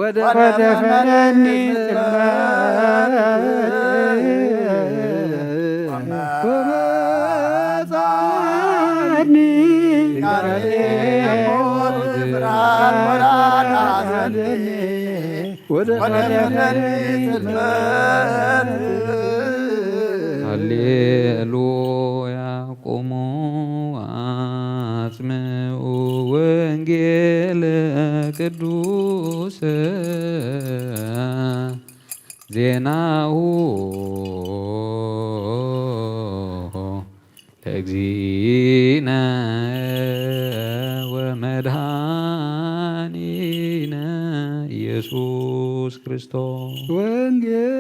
ወደፈነኒ ጽልመት ወመጻኒ ቃልየ ሞት ፍርሃት ወራድ ሓዘኒ ወደፈነኒ ጽልመት። ሃሌሉያ። ቁሙ ኣጽምኡ ወንጌል ቅዱስ ዜናሁ ለእግዚእነ ወመድኃኒነ ኢየሱስ ክርስቶስ። ወንጌል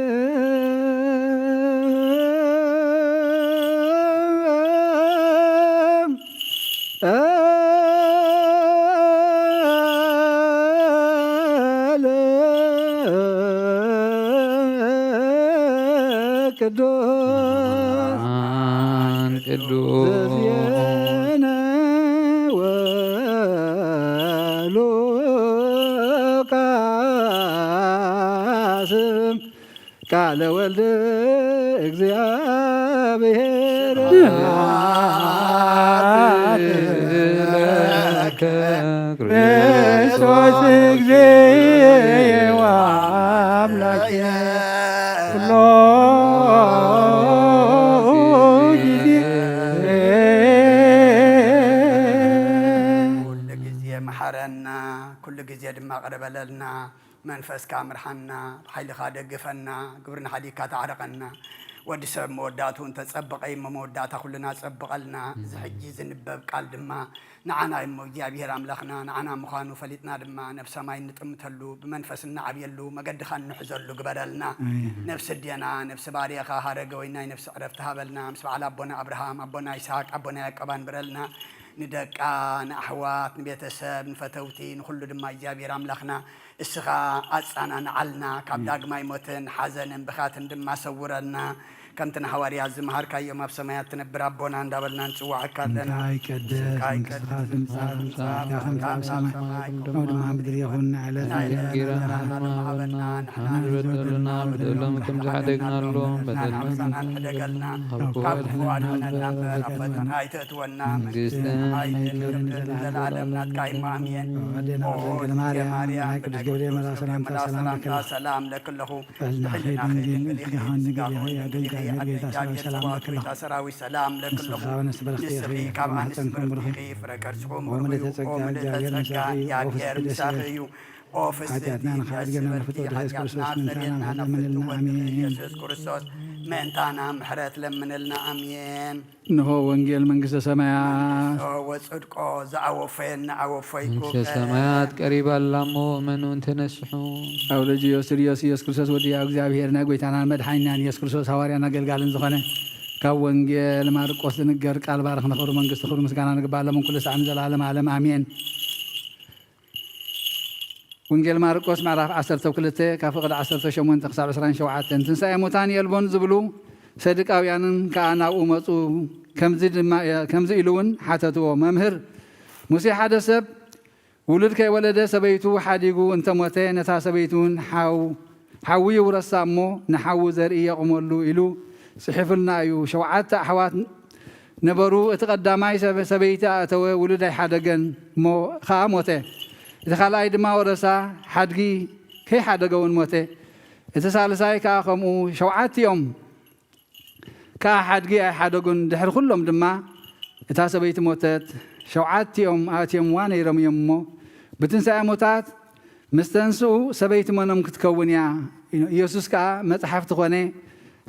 ቅዱስ ቅዱስ ዘዜነ ወሉቃስ ቃለ ወልድ እግዚኣብሔር። ስብሐት ለከ ክርስቶስ እግዚእ ወአምላክ ኩሎ ጊዜ። ኩሉ ግዜ መሓረና፣ ኩሉ ግዜ ድማ ቅረ በለልና። መንፈስካ ምርሓና፣ ብሓይልኻ ደግፈና፣ ግብርና ሓዲግካ ተዓረቐና። ወዲ ሰብ መወዳእትኡ እንተጸበቐ እሞ መወዳእታ ኩልና ጸብቐልና። እዚ ሕጂ ዝንበብ ቃል ድማ ንዓና እሞ እግዚኣብሔር ኣምላኽና ንዓና ምዃኑ ፈሊጥና ድማ ነብሰ ማይ እንጥምተሉ፣ ብመንፈስ እንዓብየሉ፣ መገድኻ እንሕዘሉ ግበረልና። ኣሜን። ነብሲ ኣዴና፣ ነብሲ ባርያኻ ሃረገ ወይናይ ነብሲ ዕረፍቲ ሃበልና። ምስ በዓል ኣቦና ኣብርሃም፣ ኣቦና ይስሓቅ፣ ኣቦና ያዕቆብ ኣንብረልና። ንደቃ፣ ንኣሕዋት፣ ንቤተሰብ፣ ንፈተውቲ፣ ንኹሉ ድማ እግዚኣብሔር ኣምላኽና እስኻ ኣጻናንዓልና፣ ካብ ዳግማይ ሞትን ሓዘንን ብኻትን ድማ ሰውረልና። ከምቲ ንሃዋርያት ዝመሃርካዮም ኣብ ሰማያት ትነብር ኣቦና እንዳበልና ንጽውዓካ ኣለና። እንታይ ይቀደስ ስምካ መንግስትኻ ይቀደስ ትምጻእ፣ ትምጻእ፣ ትምጻእ፣ ፍቃድካ ከም ኣብ ሰማይ ከምኡ ድማ ኣብ ምድሪ ይኹን። ንዕለትና እንጌራ ሃበና፣ ንሕና ንበደልና በደሎም ከም ዝሓደግናሎም በደልና ሕደገልና፣ ካብ ክፉ ኣድሕነና እምበር፣ ኣብ ፈተና ኣይተእትወና፣ መንግስትን ሓይልን ክብርን ዘለኣለም ናትካ እዩ። ኣሜን። ኣዴና ኦ፣ ድንግል ማርያም፣ ማርያም፣ ናይ ቅዱስ ገብርኤል መልኣክ ሰላምታ ሰላም ለኪ። ሰላም ለኪ ኣለኹ። ጥዕናኺ ድንግል፣ ስጋኺ ድንግል፣ ስጋኺ ድንግል፣ ጌታ ሰራዊት ሰላም ለኪ። ሰራዊት ሰላም ለኪ። ንስኺ ካብ ኣንስቲ በረኽቲ ኢኺ፣ ካብ ኣንስቲ በረኽቲ ኢኺ፣ ፍረ ከርስኹም ብሩኽ እዩ። ኦ ምልእተ ጸጋ፣ ኦ ምልእተ ጸጋ፣ እግዚኣብሔር ምሳኺ እዩ። ኦ ፍስሕቲ ሓጢኣትና ንኽሓድገና ደስ ንፍቶ በልኪ፣ ድሕሪ ሓጢኣትና ክርስቶስ ምንታና ሰሪልና ምሕረት ለምንልና። ኣሜን። ኢየሱስ ክርስቶስ ምእንታና ምሕረት ለምንልና። ኣሜን። እንሆ ወንጌል መንግስተ ሰማያት። መንግስቶ ወጽድቆ ዘኣወፈየና ኣወፈይኩ። መንግስተ ሰማያት ቀሪባ ኣላ እሞ እመኑ እንተነስሑ። ኣውለጅዮስ ርዮስ ኢየሱስ ክርስቶስ ወድያ እግዚኣብሔር ናይ ጎይታናን መድሓኒናን ኢየሱስ ክርስቶስ ሃዋርያን ኣገልጋልን ዝኾነ ካብ ወንጌል ማርቆስ ዝንገር ቃል ባርኽ ንኽብሪ መንግስቲ ክብሪ ምስጋና ንግባእ ሎምን ኩሉ ሰዓትን ዘላለም ዓለም ኣሜን። ወንጌል ማርቆስ ምዕራፍ ዓሰርተ ክልተ ካብ ፍቕዲ ዓሰርተ ሸሞንተ ክሳብ ዕስራን ሸውዓተን። ትንሳኤ ሙታን የልቦን ዝብሉ ሰዱቃውያንን ከኣ ናብኡ መጹ። ከምዚ ድማ፣ ከምዚ ኢሉ እውን ሓተትዎ፣ መምህር፣ ሙሴ ሓደ ሰብ ውሉድ ከይወለደ ሰበይቱ ሓዲጉ እንተሞተ ነታ ሰበይቲ እውን ሓው፣ ሓዊ ይውረሳ እሞ ንሓዊ ዘርኢ የቑመሉ ኢሉ ጽሒፉልና እዩ። ሸውዓተ ኣሕዋት ነበሩ። እቲ ቀዳማይ ሰበ-፣ ሰበይቲ ኣእተወ፣ ውሉድ ኣይሓደገን፣ እሞ ኸኣ ሞተ። እቲ ካልኣይ ድማ ወረሳ፣ ሓድጊ ከይሓደገ እውን ሞተ። እቲ ሳልሳይ ከኣ ከምኡ። ሸውዓቲኦም ከኣ ሓድጊ ኣይሓደጉን። ድሕሪ ኩሎም ድማ እታ ሰበይቲ ሞተት። ሸውዓቲኦም ኣእትዮምዋ ነይሮም እዮም እሞ፣ ብትንሳኤ ሙታት ምስ ተንስኡ ሰበይቲ መኖም ክትከውን እያ? ኢየሱስ ከኣ መጽሓፍቲ ኾነ፣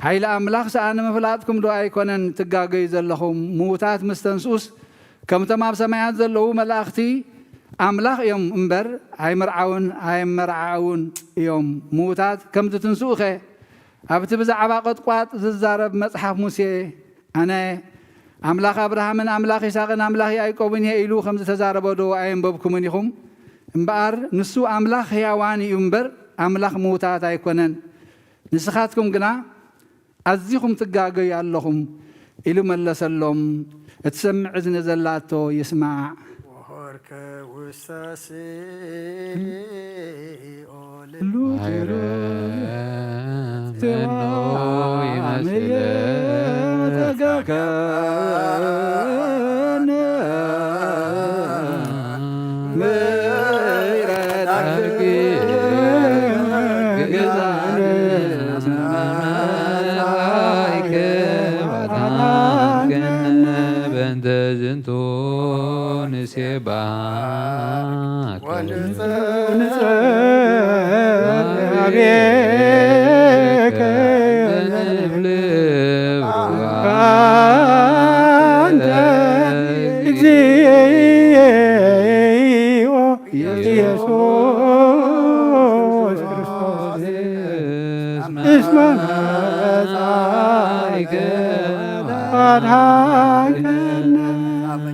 ሓይሊ ኣምላኽ ሰኣ ንምፍላጥኩም ዶ ኣይኮነን ትጋገዩ ዘለኹም? ምዉታት ምስ ተንስኡስ፣ ከምቶም ኣብ ሰማያት ዘለዉ መላእኽቲ ኣምላኽ እዮም እምበር፣ ኣይምርዓውን ኣይመርዓውን እዮም። ምዉታት ከም ዝትንስኡኸ፣ ኣብቲ ብዛዕባ ቁጥቋጥ ዝዛረብ መጽሓፍ ሙሴ፣ ኣነ ኣምላኽ ኣብርሃምን ኣምላኽ ይስሐቅን ኣምላኽ ያዕቆብን እየ ኢሉ ከም ዝተዛረቦ ዶ ኣየንበብኩምን ኢኹም? እምበኣር ንሱ ኣምላኽ ህያዋን እዩ እምበር፣ ኣምላኽ ምዉታት ኣይኮነን። ንስኻትኩም ግና ኣዚኹም ትጋገዩ ኣለኹም ኢሉ መለሰሎም። እትሰምዕ እዝኒ ዘላቶ ይስማዕ። ወሆርከ ውስተ ሲኦል እኖ ይመስለካ ምሕረትኪ ግዛን መላእክት ወታንገን በእንተ ዝንቱ ንሴባክ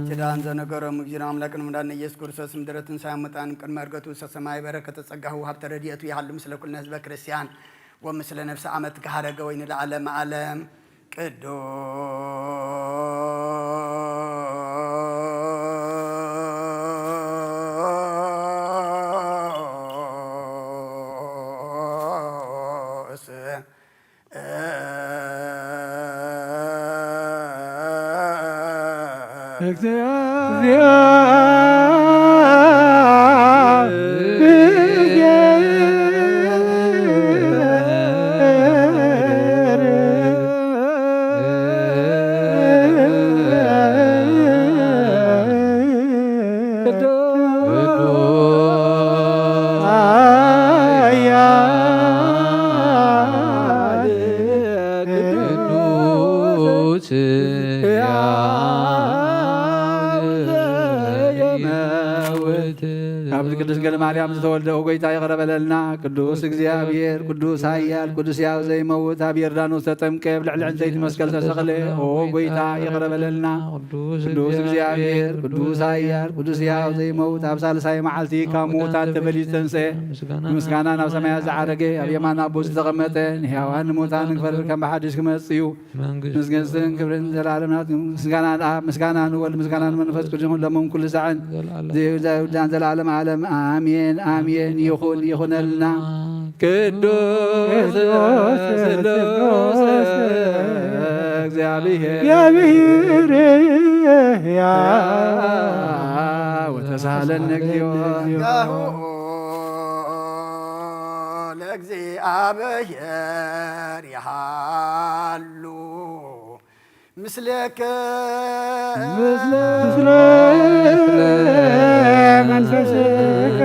ኪዳን ዘነገሮም እግዚእነ ኣምላክን መድኃኒነ ኢየሱስ ክርስቶስ ምድረ ትንሣኤ ሙታን ቅድመ ዕርገቱ ውስተ ሰማይ በረከተ ጸጋሁ ሀብተ ረድኤቱ ይሃሉ ምስለ ኩልነ ህዝበ ክርስቲያን ወምስለ ነፍሰ አመትከ ሀረገ ወይን ለዓለመ ዓለም። ቅዱስ ካብ ቅድስት ድንግል ማርያም ዝተወልደ ኦ ጎይታ ይቕረ በለልና። ቅዱስ እግዚኣብሔር፣ ቅዱስ ኃያል፣ ቅዱስ ሕያው ዘይመውት፣ ኣብ ዮርዳኖስ ተጠምቀ፣ ኣብ ልዕሊ ዕንፀይቲ መስቀል ተሰቕለ። ኦ ጎይታ ይቕረ በለልና። ቅዱስ እግዚኣብሔር፣ ቅዱስ ኃያል፣ ቅዱስ ሕያው ዘይመውት፣ ኣብ ሳልሳይ መዓልቲ ካብ ምዉታት ተፈልዩ ዝተንስአ፣ ብምስጋና ናብ ሰማያት ዝዓረገ፣ ኣብ የማን ኣቦ ዝተቐመጠ፣ ንሕያዋን ንሙታን ክፈርድ ከም ብሓድሽ ክመጽእ እዩ። መንግስትን ክብርን ዘላለምና። ምስጋና ንኣብ፣ ምስጋና ንወልድ፣ ምስጋና ንመንፈስ ቅዱስ ይኹን፣ ሎምን ኩሉ ሳዕን ዘይብዛን ዘላለም ዓለም ኣሜን፣ ኣሜን። ይኹን፣ ይኹነልና። ቅዱስ ስሉስ እግዚኣብሔር፣ እግዚአብሔር ያ ወተሳለነ እግዚኦ። ለእግዚአብሔር ይሃሉ ምስሌከ ምስለ መንፈስከ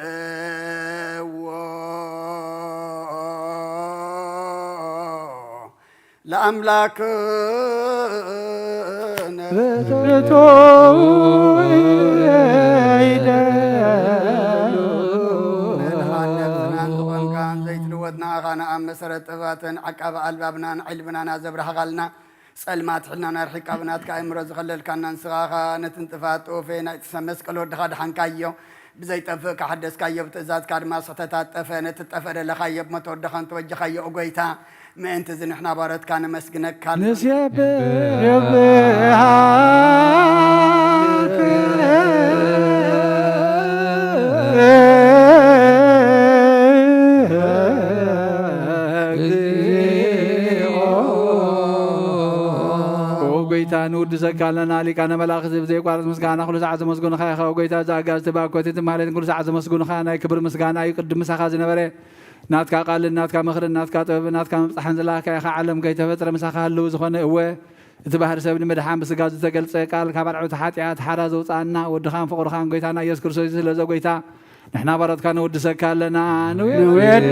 ኮትዎ ለአምላክነ ርቱዕ ይደሉ። ነድኻን ነብስናን ዝኾንካን ዘይትልወጥ ንኣኻ ንኣብ መሰረት ጥበባትን ዓቃቢ ኣልባብናን ዕልብናን ኣዘብራህኻልና ጸልማት ሕልናና ኣርሒቃ ብናትካ ኣእምሮ ዝኸለልካና ንስኻ ኸኣ ነቲ ንጥፋት ጥኡፌ ናይቲ ሰብ መስቀል ወድኻ ደሓንካዮ። ብዘይጠፍእ ከሓደስካዮ፣ ብትእዛዝካ ድማ ስሕተታት ጠፍአ። ነቲ ጠፍአ ደለኻዮ ብሞት ወድኻ እንተወጀኻዮ፣ ኦ ጐይታ፣ ምእንቲ እዚ ንሕና ባሮትካ ነመስግነካ ኣለና። ንሴብሕ ኦ ጐይታ፣ ንውድሰካ ኣለና። ሊቃነ መላእኽቲ ብዘይቋርጽ ምስጋና ኩሉ ሰዓት ዘመስግኑኻ ኢኻ። ኦ ጐይታ፣ እዚ ኣጋዝእቲ ባኮት እቲ ማህሌትን ኩሉ ሰዓት ዘመስግኑኻ ናይ ክብሪ ምስጋና እዩ። ቅድም ምሳኻ ዝነበረ ናትካ ቃልን ናትካ ምኽርን ናትካ ጥበብን ናትካ ምብጻሕን ዝለኣኽካ ኢኻ። ዓለም ከይተፈጥረ ምሳኻ ህልው ዝኾነ እወ፣ እቲ ባህሪ ሰብ ንምድሓን ብስጋ ዝተገልጸ ቃል ካብ ኣልዕብቲ ሓጢኣት ሓራ ዘውጽኣና ወድኻን ፍቑርኻን ጐይታና ኢየሱስ ክርስቶስ እዩ። ስለዚ ጐይታ ንሕና ባሮትካ ነወድሰካ ኣለና። ንወድሰ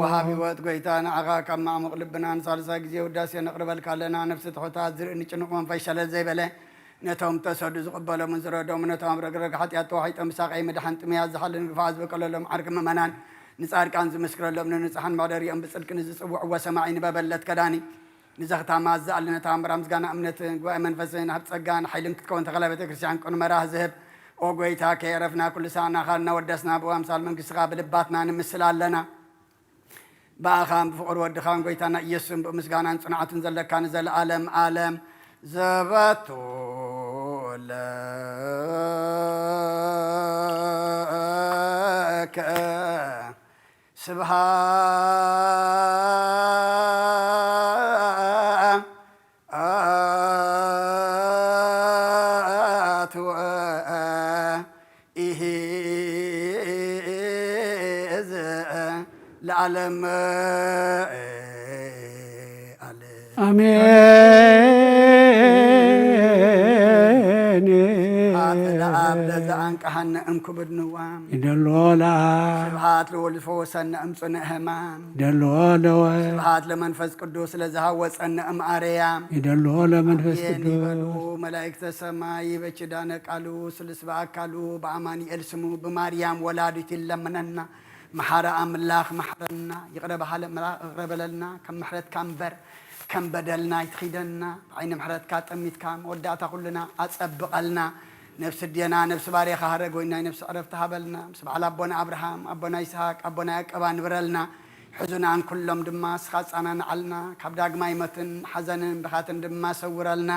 ወሃቢ ሕይወት ጐይታ ንዓኻ ካብ ማዕሙቕ ልብና ንሳልሳይ ግዜ ውዳሴ ነቕርበልካ ኣለና። ነፍሲ ትሑታት ዝርእኒ ጭኑቕ መንፈስ ሸለል ዘይበለ ነቶም ተሰዱ ዝቕበሎምን ዝረዶምን ነቶም ኣብ ረግረግ ሓጢኣት ተዋሒጦም ብሳቐይ ምድሓን ጥምያት ዝሓልን ግፍዓት ዝበቀለሎም ዓርኪ ምእመናን ንጻድቃን ዝምስክረሎም ንንጹሓን ማሕደሪኦም ብጽድቂ ንዝጽውዕዎ ሰማዒ ንበበለት ከዳኒ ንዘኽታማ ዝኣሊ ነታ እምበራ ምስጋና እምነት ጉባኤ መንፈስን ኣብ ጸጋን ሓይልን ክትከውን ተኸላ ቤተ ክርስቲያን ቅኑ መራህ ዝህብ ኦ ጐይታ፣ ከየዕረፍና ኩሉ ሳዕ ናኻ እናወደስና፣ ብኣምሳል መንግስትኻ ብልባትና ንምስል ኣለና። ብኣኻን ብፍቕሪ ወድኻን ጐይታና ኢየሱስን ብምስጋናን ጽንዓትን ዘለካ ንዘለኣለም ዓለም ዘበቱ ለከ ስብሃ ኣትወ ኢሂ እዝ ለዓለም ኣለ። ኣሜን። ስብሐት ለአብ ለዘአንቀሐነ እምክቡድ ንዋም። ይደሎ ለአብ። ስብሐት ለወልድ ፈወሰነ እምጽኑዕ ሕማም። ይደሎ ለወልድ። ስብሐት ለመንፈስ ቅዱስ ለዘሃወፀነ እምአርያም። ይደሎ ለመንፈስ ኣሜን ቅዱስ። ይበሉ መላእክተ ሰማይ በኪዳነ ቃሉ ስሉስ በአካሉ በአማኑኤል ስሙ ብማርያም ወላዲት ይለምነና። መሓሪ ኣምላኽ መሓረና፣ ይቕረ በሃሊ ኣምላኽ ይቕረ በለልና። ከም ምሕረትካ እምበር ከም በደልና ኣይትኺደና። ብዓይኒ ምሕረትካ ጠሚትካ መወዳእታ ኩልና ኣጸብቐልና። ነፍሲ ኣዴና ነፍሲ ባርያኻ ሃረግ ወይናይ ነፍሲ ዕረፍቲ ሃበልና። ምስ በዓል ኣቦና ኣብርሃም፣ ኣቦና ይስሃቅ፣ ኣቦና ያዕቆብ ኣንብረልና። ሕዙናን ኩሎም ድማ ንስኻ ኣጸናንዓልና። ካብ ዳግማይ ሞትን ሓዘንን ብኻትን ድማ ሰውረልና።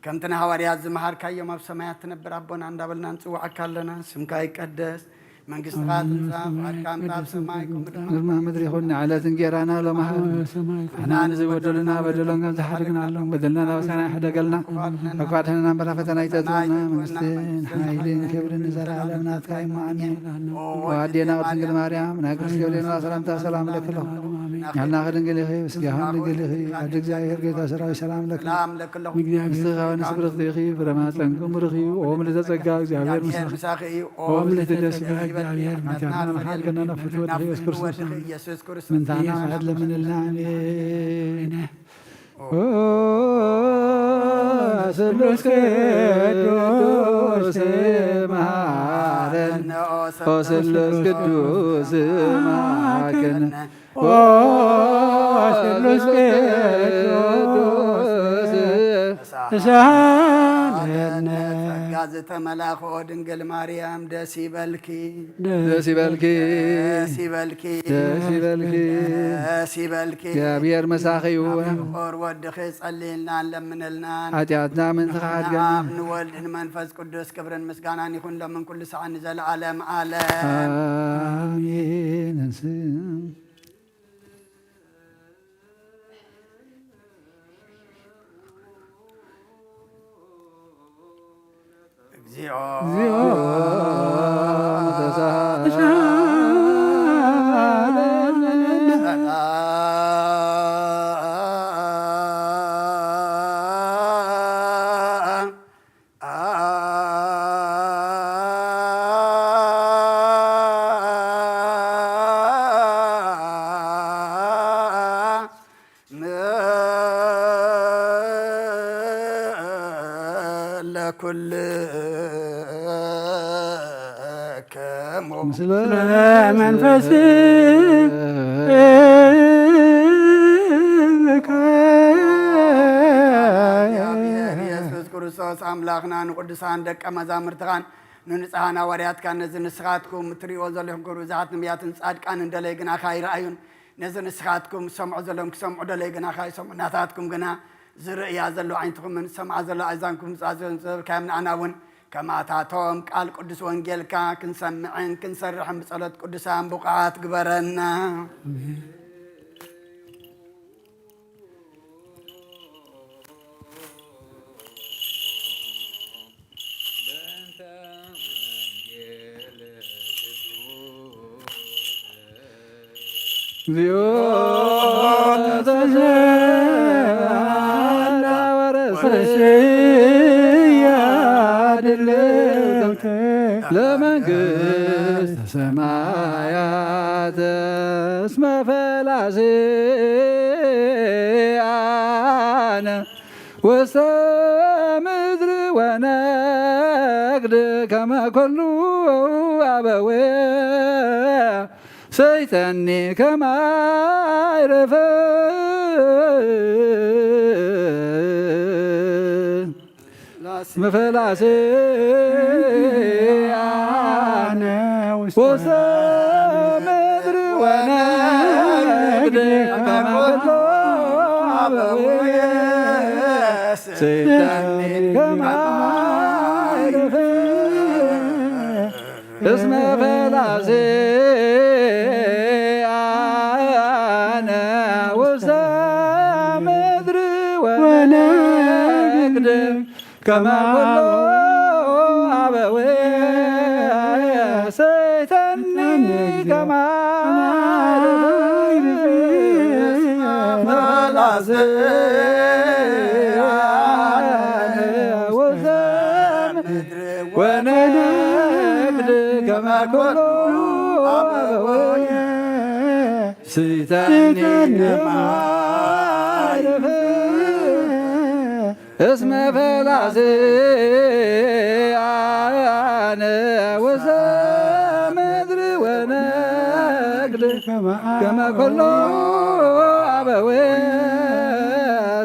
ከምቲ ንሃዋርያት ዝመሃርካዮም ኣብ ሰማያት ትነብር ኣቦና እንዳበልና ንጽውዓካ ኣለና። ስምካ ይቀደስ፣ መንግስትኻ ትምጻእ፣ ፍቓድካ እምጻእ ኣብ ሰማይ ከምኡ ድማ ምድሪ ይኹን። ንዕለት እንጌራና ሎማህብ ንሕና ንዝበደሉና በደሎም ከም ዝሓደግናሎም በደልና ናበሳና ይሕደገልና። ክፋት ሕነና እምበር ፈተና ይተእትወና። መንግስትን ሓይልን ክብርን ንዘለኣለም ናትካ እዩ። ኣሜን። ኦ ኣዴና ቅድስት ድንግል ማርያም፣ ናይ ቅዱስ ገብርኤል ሰላምታ ሰላም እለኪ ኣለኹ። ንሕልናኺ ድንግል ኢኺ፣ ስጋኺ ድንግል ኢኺ። ኣደ እግዚኣብሔር ጌታ ሰራዊት ሰላም እለኪ። ሰላም ለኪ ኣለኹ። ንእግዚኣብሔር ምስቲ ኻብ ንስፍርኽ ኢኺ፣ ፍረ ማህፀንኩም ብሩኽ እዩ። ኦ ምልዕተ ጸጋ፣ እግዚኣብሔር ምሳኺ። ምሳኺ እዩ። ኦ ምልዕተ ደስታ፣ እግዚኣብሔር መድኃኒትና መድኃኒትና መድኃኒትና ፍትወት ኢየሱስ ክርስቶስ። ኢየሱስ ክርስቶስ። ምንታና መሐት ለምንልና። ኣሜን። ኦ ስሉስ ቅዱስ መሐረነ። ኦ ስሉስ ቅዱስ መሐረነ። ኦ ስሉስ ቅዱስ ተሳሃለነ። ጸጋ ዝተመላኽኦ ድንግል ማርያም ደስ ይበልኪ። ደስ ይበልኪ። ደስ ይበልኪ። ደስ ይበልኪ። ደስ ይበልኪ። እግዚኣብሔር ምሳኺ ይሁን። ፍቑር ወድኺ ጸልይልና ለምንልና። ኃጢኣትና ምእንቲ ክሓድገና። ንኣብ ንወልድ ንመንፈስ ቅዱስ ክብርን ምስጋናን ይኹን ሎምን ኩሉ ሰዓት ንዘለዓለም ዓለም። ኣሜን። እንስም። እግዚኦ። ለኩልክሙ። ምስለ መንፈስከ። እግዚኣብሔር ኢየሱስ ክርስቶስ ኣምላኽና ንቅዱሳን ደቀ መዛሙርትኻን ንንጹሓን ሃዋርያትካን ነዚ ንስኻትኩም እትርእይዎ ዘለኹም ክብሪ ብዙሓት ነቢያትን ጻድቃንን ደለይ ግናኻ ኣይረኣዩን። ነዚ ንስኻትኩም ዝሰምዑ ዘለኹም ክሰምዑ ደለይ ግናኻ ኣይሰምዑ። ናታትኩም ግና ዝርእያ ዘሎ ዓይንትኹምን ዝሰምዓ ዘሎ ኣእዛንኩም ዝጻዘ ዘበልካዮም ንኣና እውን ከማታቶም ቃል ቅዱስ ወንጌልካ ክንሰምዕን ክንሰርሕን ብጸሎት ቅዱሳን ብቑዓት ግበረና። እግዚኦ ተዘሃላ ወረስያ ድልውተ ለመንግስተ ሰማያት እስመ ፈላሲ አነ ውስተ ምድር ወነግድ ከመ ኩሉ አበዌ ሰይጠኒ ከማይረፈ። መፈላስያነ ውስተ ምድሪ ወነግድ ከመ ኩሉ አበዊየ ሰይጣን ከመ እስመ ፈላስያነ ውስተ ምድሪ ወነግድ ከመ ኩሉ አበዊየ ሰይጣን ከመ ፈላስያነ ውስተ ወነግድ ከመ ኩሉ አበዊየ ስይተኒ ከማይፍ እስመ ፈላስያነ ውስተ ምድሪ ወነግድ ከመ ኩሉ አበዊየ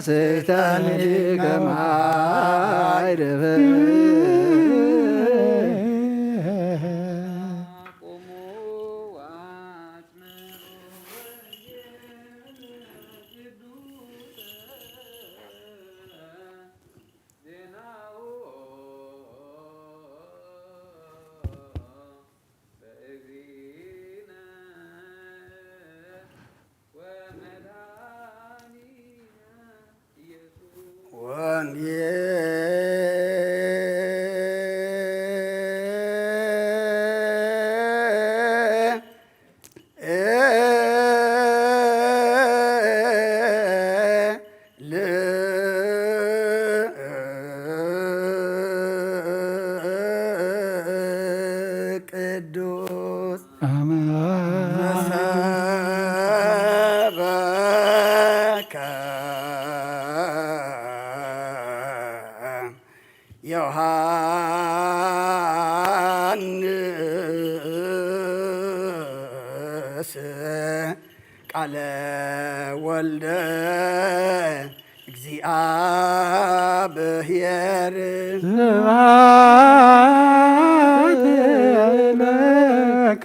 ስይተኒ ከማይፍ ቅዱስ አመ ሰበከ ዮሐንስ ቃለ ወልደ እግዚአብሔር። ስብሐት ለከ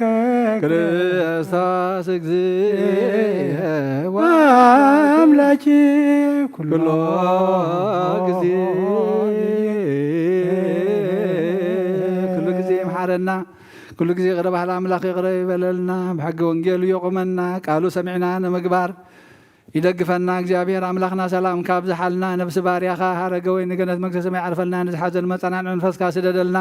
ክርስቶስ እግዚእ ወአምላኪ ኩሎ ኩሎ ጊዜ። ኩሉ ጊዜ ይምሓረና። ኩሉ ጊዜ ቅረ ባህል ኣምላኽ ይቕረ ይበለልና። ብሕጊ ወንጌሉ የቑመና። ቃሉ ሰሚዕና ንምግባር ይደግፈና። እግዚኣብሔር ኣምላኽና ሰላም ካብዝሓልና። ነፍሲ ባርያኻ ሃረገ ወይ ንገነት መንግስተ ሰማይ ዓርፈልና። ንዝሓዘን መጸናንዒ መንፈስካ ስደደልና።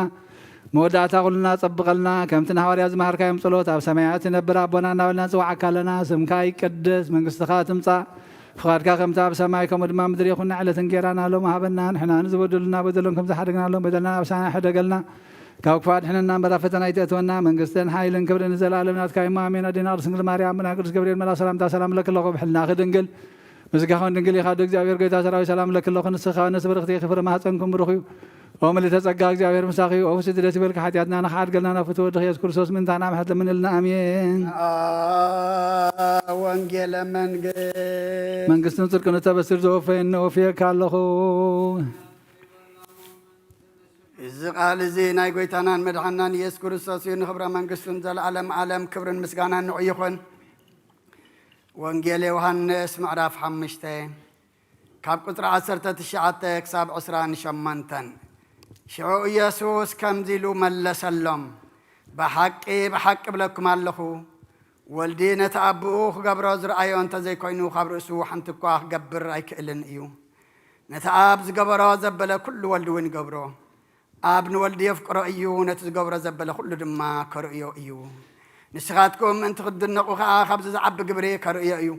መወዳእታ ኩልና ጸብቐልና። ከምቲ ንሃዋርያ ዝመሃርካዮም ጸሎት ኣብ ሰማያት ትነብር ኣቦና እናበልና ንጽዋዓካ ኣለና። ስምካ ይቀደስ፣ መንግስትኻ ትምጻእ፣ ፍቓድካ ከምቲ ኣብ ሰማይ ከምኡ ድማ ምድሪ ይኹን። ዕለት እንጌራና ሎም ሃበና። ንሕና ንዝበደሉና በደሎም ከም ዝሓደግናሎም በደልና ኣሳና ሕደገልና። ካብ ክፉእ ኣድሕነና እምበር ኣብ ፈተና ኣይተእትወና። መንግስትን ሓይልን ክብርን ንዘለኣለም ናትካ እዩ። ኣሜን። ኣዴና ቅድስት ድንግል ማርያም፣ ኣቦና ቅዱስ ገብርኤል መልኣክ ሰላምታ ሰላም ለኪ ኣለኹ። ብሕልናኺ ድንግል፣ ብስጋኺ እውን ድንግል ኢኻ። ኣደ እግዚኣብሔር ጎይታ ሰራዊት ሰላም ለኪ ኣለኹ። ንስኻ ፍረ ነስእ ብርኽቲ ኢኺ፣ ፍረ ማህፀንኩም ብሩኽ እዩ። ኦ ምልዕተ ጸጋ እግዚኣብሔር ምሳኺ እዩ። ኦ ፍስሕቲ ደስ ይበልኪ፣ ሓጢኣትና ንኽሓድገልና ናብ ፍትው ወድኺ ኢየሱስ ክርስቶስ ምእንታና ምሕረት ለምንልና። ኣሜን። ወንጌለ መንግስት መንግስትን ጽድቅን እተበስር ዘወፈየኒ ወፍየካ ኣለኹ። እዚ ቃል እዚ ናይ ጎይታናን መድሓናን ኢየሱስ ክርስቶስ እዩ። ንኽብረ መንግስቱን ዘለዓለም ዓለም ክብርን ምስጋናን ንዑ ይኹን። ወንጌል ዮሃንስ ምዕራፍ ሓሙሽተ ካብ ቁጽሪ ዓሰርተ ትሽዓተ ክሳብ ዕስራን ሸሞንተን። ሽዑ ኢየሱስ ከምዚ ኢሉ መለሰሎም፣ ብሓቂ ብሓቂ እብለኩም ኣለኹ፣ ወልዲ ነቲ ኣቦኡ ክገብሮ ዝረኣዮ እንተ ዘይኮይኑ፣ ካብ ርእሱ ሓንቲ እኳ ክገብር ኣይክእልን እዩ። ነቲ ኣብ ዝገበሮ ዘበለ ኩሉ ወልዲ እውን ይገብሮ። ኣብ ንወልዲ የፍቅሮ እዩ፣ ነቲ ዝገብሮ ዘበለ ኩሉ ድማ ከርእዮ እዩ። ንስኻትኩም ምእንቲ ክትድነቑ ኸኣ፣ ካብዚ ዝዓቢ ግብሪ ከርእዮ እዩ።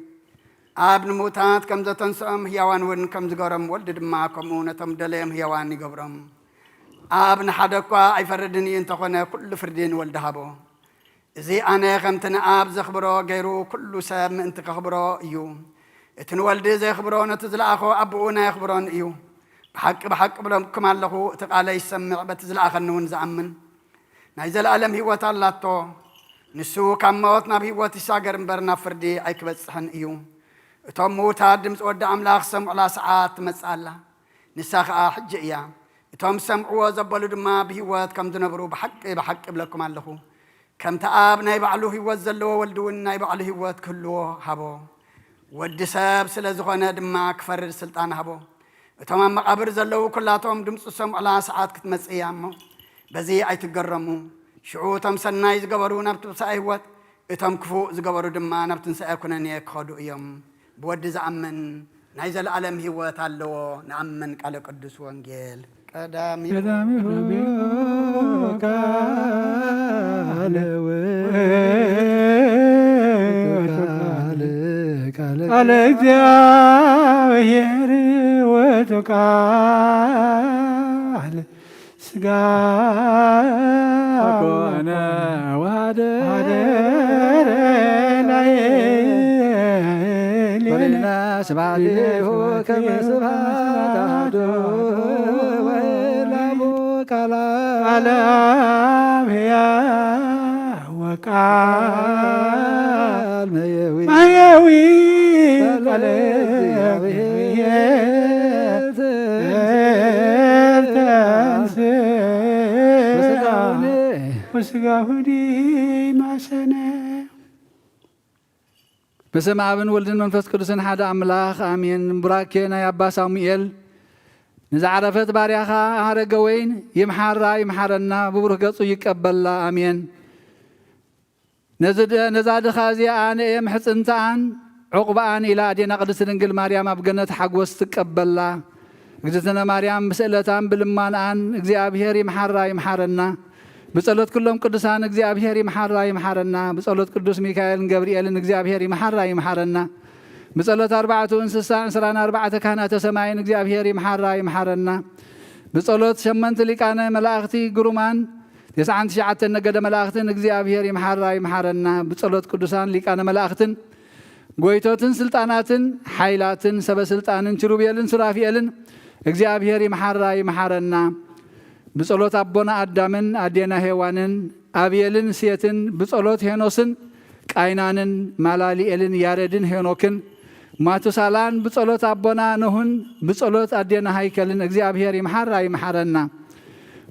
ኣብ ንምዉታት ከም ዘተንስኦም፣ ህያዋን እውን ከም ዝገሮም፣ ወልዲ ድማ ከምኡ ነቶም ደለዮም ህያዋን ይገብሮም። ኣብ ንሓደ እኳ ኣይፈርድን እዩ፣ እንተኾነ ኩሉ ፍርዲ ንወልዲ ሃቦ። እዚ ኣነ ከምቲ ንኣብ ዘኽብሮ ገይሩ ኩሉ ሰብ ምእንቲ ከኽብሮ እዩ። እቲ ንወልዲ ዘየኽብሮ ነቲ ዝለኣኾ ኣቦኡ ናይ ኣኽብሮን እዩ። ብሓቂ ብሓቂ እብለኩም ኣለኹ፣ እቲ ቃለይ ዝሰምዕ በቲ ዝለኣኸኒ እውን ዝኣምን ናይ ዘለኣለም ህይወት ኣላቶ። ንሱ ካብ ሞት ናብ ህይወት ይሳገር እምበር ናብ ፍርዲ ኣይክበጽሕን እዩ። እቶም ምዉታት ድምፂ ወዲ ኣምላኽ ዝሰምዑላ ሰዓት ትመጽእ ኣላ፣ ንሳ ኸኣ ሕጂ እያ። እቶም ዝሰምዕዎ ዘበሉ ድማ ብህይወት ከም ዝነብሩ ብሓቂ ብሓቂ እብለኩም ኣለኹ። ከምቲ ኣብ ናይ ባዕሉ ህይወት ዘለዎ ወልዲ እውን ናይ ባዕሉ ህይወት ክህልዎ ሃቦ። ወዲ ሰብ ስለ ዝኾነ ድማ ክፈርድ ስልጣን ሃቦ። እቶም ኣብ መቓብር ዘለዉ ኩላቶም ድምፁ ዝሰምዑላ ሰዓት ክትመጽእ እያ እሞ፣ በዚ ኣይትገረሙ። ሽዑ እቶም ሰናይ ዝገበሩ ናብ ትንሳኤ ህይወት፣ እቶም ክፉእ ዝገበሩ ድማ ናብ ትንሳኤ ኩነኔ ክኸዱ እዮም። ብወዲ ዝኣምን ናይ ዘለኣለም ህይወት ኣለዎ። ንኣምን። ቃለ ቅዱስ ወንጌል። ቀዳሚሁ ቀዳሚሁ ቃል ውእቱ ቃል፣ ቃል፣ ቃል እግዚአብሔር ውእቱ ቃል ሥጋ ኮነ ወሐደ ላዕሌነ። ወለነ ስብሐቲሁ ከመ ስብሐት አሐዱ ወወልድ ቃል አብ ሕያው ወቃል መየዊ መየዊ ቃለ ቃለ እግዚአብሔር ተንሥእ ወስጋሁ ዲማሰነ። በስመ ኣብን ወልድን መንፈስ ቅዱስን ሓደ ኣምላኽ ኣሜን። ቡራኬ ናይ ኣባ ሳሙኤል። ንዝዓረፈት ባርያኻ ኣረገ ወይን ይምሓራ ይምሓረና፣ ብብሩህ ገጹ ይቀበላ። ኣሜን። ነዚ ድ-፣ ነዛ ድኻ እዚኣ ኣነ እየ ምሕጽንትኣን ዕቑብኣን ኢላ ኣዴና ቅድስት ድንግል ማርያም ኣብ ገነት ሓጎስ ትቀበላ። እግዝእትነ ማርያም ብስእለታን ብልማንኣን እግዚኣብሔር ይምሓራ ይምሓረና። ብጸሎት ኩሎም ቅዱሳን እግዚኣብሔር ይምሓራ ይምሓረና። ብጸሎት ቅዱስ ሚካኤልን ገብርኤልን እግዚኣብሔር ይምሓራ ይምሓረና። ብጸሎት ኣርባዕቱ እንስሳን ዕስራን ኣርባዕተ ካህናተ ሰማይን እግዚኣብሔር ይምሓራ ይምሓረና። ብጸሎት ሸመንቲ ሊቃነ መላእኽቲ ግሩማን ተስዓን ትሽዓተን ነገደ መላእኽትን እግዚኣብሔር ይምሓራ ይምሓረና። ብጸሎት ቅዱሳን ሊቃነ መላእኽትን ጎይቶትን ስልጣናትን ሓይላትን ሰበ ስልጣንን ኪሩቤልን ሱራፊኤልን እግዚኣብሔር ይምሓራ ይምሓረና። ብጸሎት ኣቦና ኣዳምን ኣዴና ሄዋንን፣ ኣብየልን ሴትን፣ ብጸሎት ሄኖስን ቃይናንን ማላሊኤልን ያሬድን ሄኖክን ማቱሳላን፣ ብጸሎት ኣቦና ኖህን ብጸሎት ኣዴና ሃይከልን እግዚኣብሔር ይምሓራ ይምሓረና።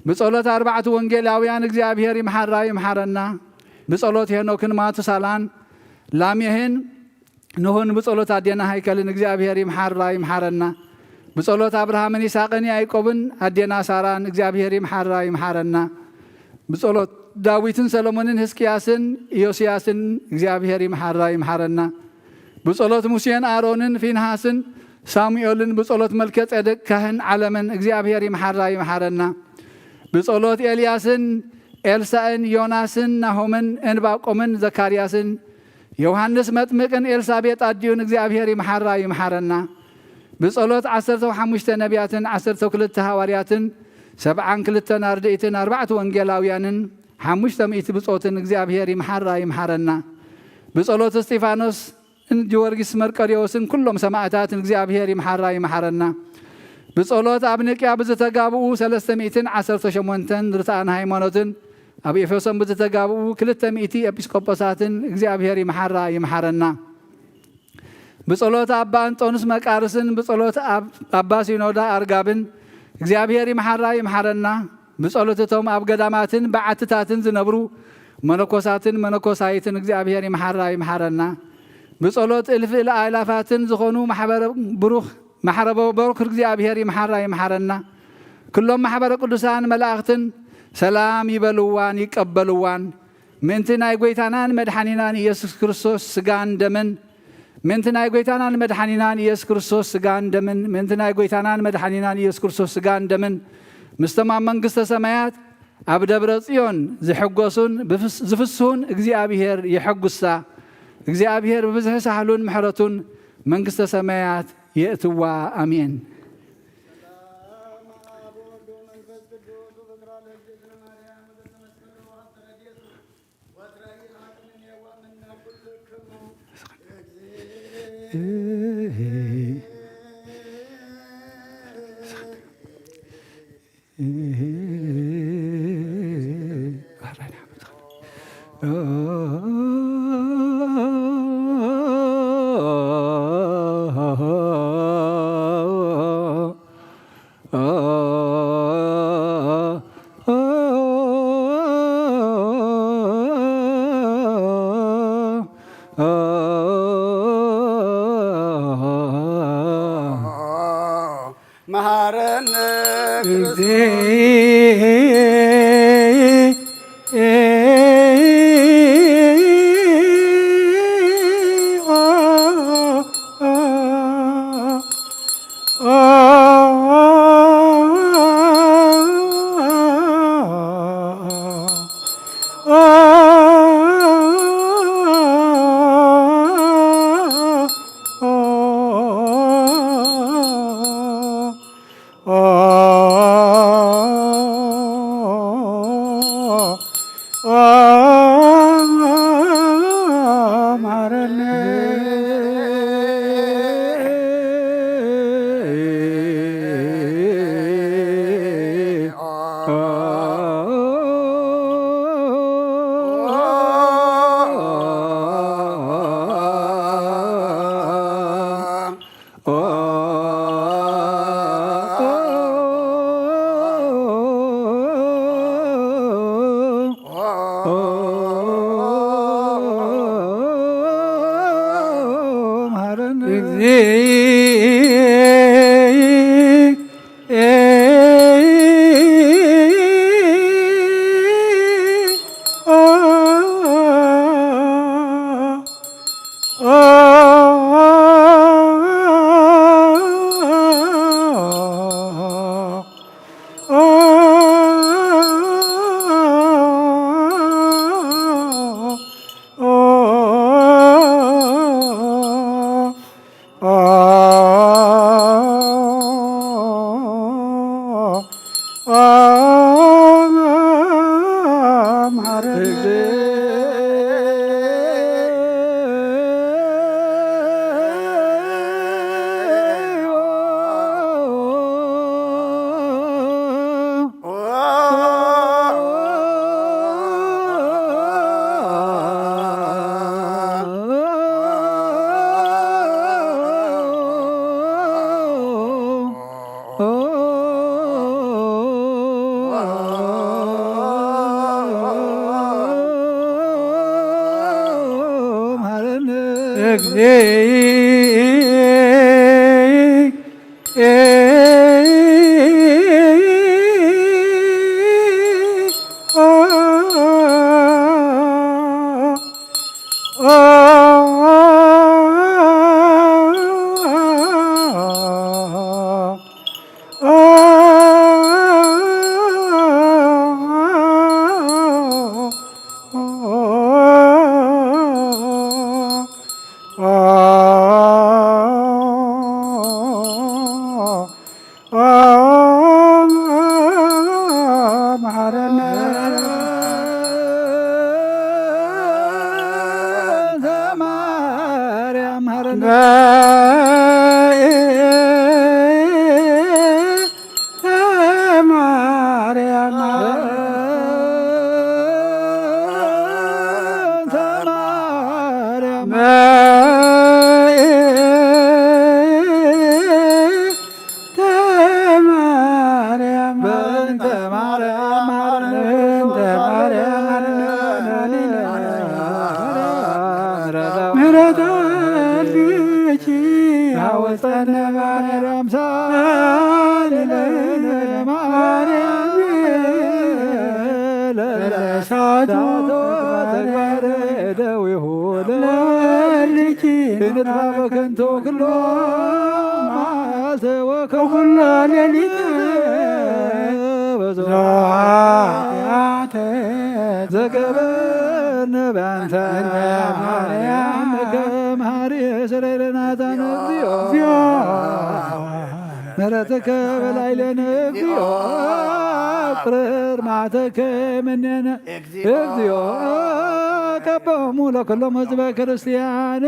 ብጸሎት ኣርባዕቱ ወንጌላውያን እግዚኣብሔር ይምሓራ ይምሓረና። ብጸሎት ሄኖክን ማቱሳላን ላሜህን ኖህን ብጸሎት ኣዴና ሃይከልን እግዚኣብሔር ይምሓራ ይምሓረና። ብጸሎት ኣብርሃምን ይስሐቅን ያዕቆብን ኣዴና ሳራን እግዚኣብሔር ይምሓራ ይምሓረና። ብጸሎት ዳዊትን ሰሎሞንን ህዝቅያስን ኢዮስያስን እግዚኣብሔር ይምሓራ ይምሓረና። ብጸሎት ሙሴን ኣሮንን ፊንሃስን ሳሙኤልን ብጸሎት መልከ ጼዴቅ ካህን ዓለምን እግዚኣብሔር ይምሓራ ይምሓረና። ብጸሎት ኤልያስን ኤልሳእን ዮናስን ናሆምን ዕንባቆምን ዘካርያስን ዮሃንስ መጥምቅን ኤልሳቤጥ ኣዲኡን እግዚኣብሔር ይምሓራ ይምሓረና። ብጸሎት ዓሰርተ ሓሙሽተ ነቢያትን ዓሰርተ ክልተ ሃዋርያትን ሰብዓን ክልተን ኣርድእትን ኣርባዕተ ወንጌላውያንን ሓሙሽተ ሚእቲ ብጾትን እግዚኣብሔር ይምሓራ ይምሓረና። ብጸሎት እስጢፋኖስን ጊዮርጊስ መርቆሬዎስን ኩሎም ሰማእታትን እግዚኣብሔር ይምሓራ ይምሓረና። ብጸሎት ኣብ ንቅያ ብዝተጋብኡ ሰለስተ ሚእትን ዓሰርተ ሸሞንተን ርትዓን ሃይማኖትን ኣብ ኤፌሶን ብዝተጋብኡ ክልተ ሚእቲ ኤጲስቆጶሳትን እግዚኣብሔር ይምሓራ ይምሓረና። ብጸሎት ኣባ እንጦንስ መቃርስን ብጸሎት ኣብ-፣ ኣባ ሲኖዳ ኣርጋብን እግዚኣብሔር ይምሓራ ይምሓረና። ብጸሎት እቶም ኣብ ገዳማትን በዓትታትን ዝነብሩ መነኮሳትን መነኮሳይትን እግዚኣብሔር ይምሓራ ይምሓረና። ብጸሎት እልፊ እልኣእላፋትን ዝኾኑ ማሕበረ ብሩኽ ማሕበረ በሩክ እግዚኣብሔር ይምሓራ ይምሓረና። ኩሎም ማሕበረ ቅዱሳን መላእኽትን ሰላም ይበልዋን ይቀበልዋን። ምእንቲ ናይ ጐይታናን መድሓኒናን ኢየሱስ ክርስቶስ ስጋን ደምን፣ ምእንቲ ናይ ጐይታናን መድሓኒናን ኢየሱስ ክርስቶስ ስጋን ደምን፣ ምእንቲ ናይ ጐይታናን መድሓኒናን ኢየሱስ ክርስቶስ ስጋን ደምን፣ ምስቶም ኣብ መንግስተ ሰማያት ኣብ ደብረ ጽዮን ዝሕጎሱን ብፍስ-፣ ዝፍስሁን እግዚኣብሔር የሐጉሳ። እግዚኣብሔር ብብዝሒ ሳህሉን ምሕረቱን መንግስተ ሰማያት የእትዋ። ኣሜን።